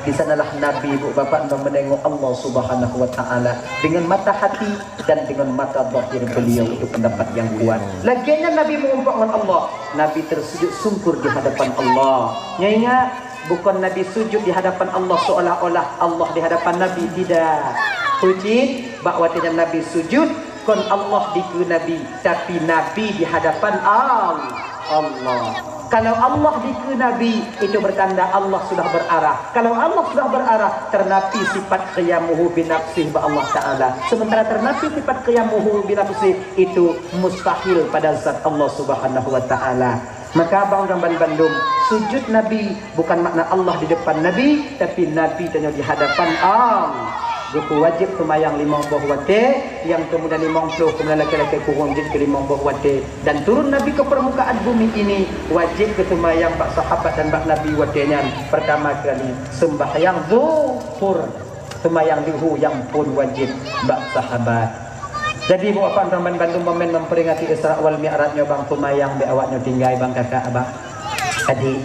Di sanalah Nabi, bu, Bapak, meunengok Allah Subhanahu wa Ta'ala dengan mata hati dan dengan mata zahir beliau, itu pendapat yang kuat. Lagèe nyan Nabi meurumpok ngon Allah, Nabi tersujud sungkur di hadapan Allah. Nyan ingat, bukon Nabi sujud di hadapan Allah seolah-olah Allah di hadapan Nabi, tidak. Peue cit, bak watèe nyan Nabi sujud, kon Allah dikeue Nabi, tapi Nabi di hadapan Al-, Allah. Kalau Allah dikeue Nabi, itu bertanda Allah sudah berarah. Kalau Allah sudah berarah, ternapi sifat qiyamuhu binafsih bak Allah Ta'ala. Sementara ternapi sifat qiyamuhu binafsih, itu mustahil pada zat Allah Subhanahu wa Ta'ala. Maka abang dan ban bandum, sujud Nabi bukan makna Allah di depan Nabi, tapi Nabi tanyoe di hadapan Allah. Geupeuwajéb seumayang limong boh watèe, nyang keumudian limong ploh keumudian lakèe-lakèe kureueng jeuet keu limong boh watèe. Dan turun Nabi ke permukaan bumi ini, wajéb keu seumayang bak sahabat dan bak Nabi watèe nyan. Pertama kali, sembahyang zuhur. Seumayang leuhô nyang phôn wajéb bak sahabat. Jadi, bu, Bapak, dan ban bandum momen memperingati Isra wal Mi'raj nyoe, bang, seumayang bèk awak nyoe tinggai, bang, kakak, abang. Jadi,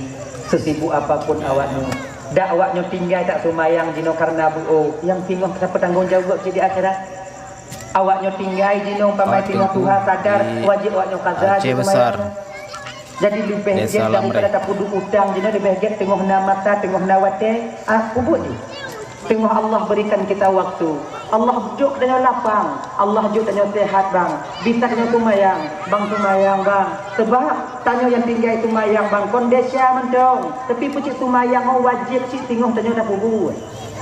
sesibuk apapun awak nyoe, dak awak nyoe tinggai tak seumayang jinoe karena bu, oh, nyang singoh tapeutanggong jaweueb cit di akhirat. Awak nyoe tinggai jinoe, umpama singoh tuha sadar, wajéb awak nyoe kaza jinoe seumayang. Jadi leubeh gét daripada tapeuduek utang jinoe, leubeh gét teungoh na masa, teungoh na watèe, ah, peubuet jih. Teungoh Allah berikan kita waktu. Allah jok tanyoe lapang, Allah jok tanyoe sehat, bang. Bisa tanyoe seumayang, bang, seumayang, bang. Sebab tanyoe nyang tinggai seumayang, bang, kon desya mantong. Tapi peue cit seumayang, oh, wajéb cit teungoh tanyoe tapeubuet.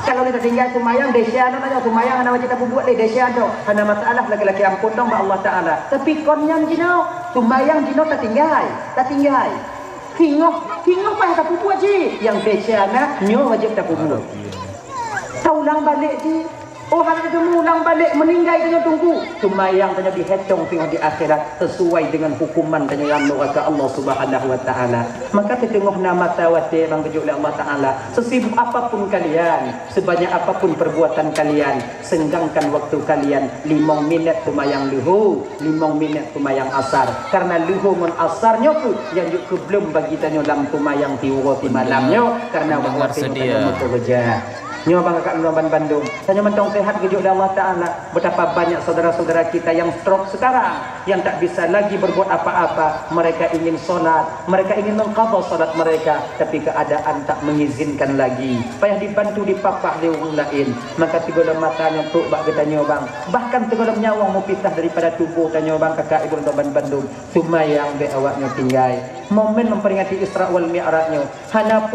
Kalau lé tatinggai seumayang, desya nyoe, seumayang hana wajéb tapeubuet lé, desya nyoe. Hana masalah, laki-laki ampôn dong bak Allah Ta'ala. Tapi kon nyan jinoe, seumayang jinoe tatinggai, tatinggai. Singoh, singoh payah tapeubuet cit. Nyang desya na, nyoe wajéb tapeubuet. Taulang balek cit. Oh, hana teumeulang balek, meuninggai tanyoe teungku. Seumayang tanyoe dihitong singoh di akhirat sesuai dengan hukuman tanyoe lam nuraka Allah Subhanahu wa Ta'ala. Maka teuteungoh na masa watèe bang geujok lé Allah Ta'ala, sesibuk apapun kalian, sebanyak apapun perbuatan kalian, senggangkan waktu kalian limong minèt seumayang leuhô, limong minèt seumayang asar. Karena leuhô ngon asar nyoe kheueh nyang jeuet keu bloem bagi tanyoe lam seumayang tiwoe simalam nyoe, karena watèe nyoe tanyoe meukeureuja. Nyoe bang kakak lôn ban bandum, tanyoe mantong sehat geujok lé Allah Ta'ala. Betapa banyak saudara-saudara kita yang stroke sekarang, yang tak bisa lagi berbuat apa-apa. Mereka ingin sholat, mereka ingin mengqadha sholat mereka, tapi keadaan tak mengizinkan lagi. Payah dibantu, dipapah lé ureueng laén. Maka sigohlom masa nyoe trok bak geutanyoe bang, bahkan sigohlom nyawöng meupisah daripada tuboh tanyoe bang, kakak ibu lôn ban bandum, seumayang bèk awak nyoe tinggai. Momen memperingati Isra wal Mi'raj nyoe hana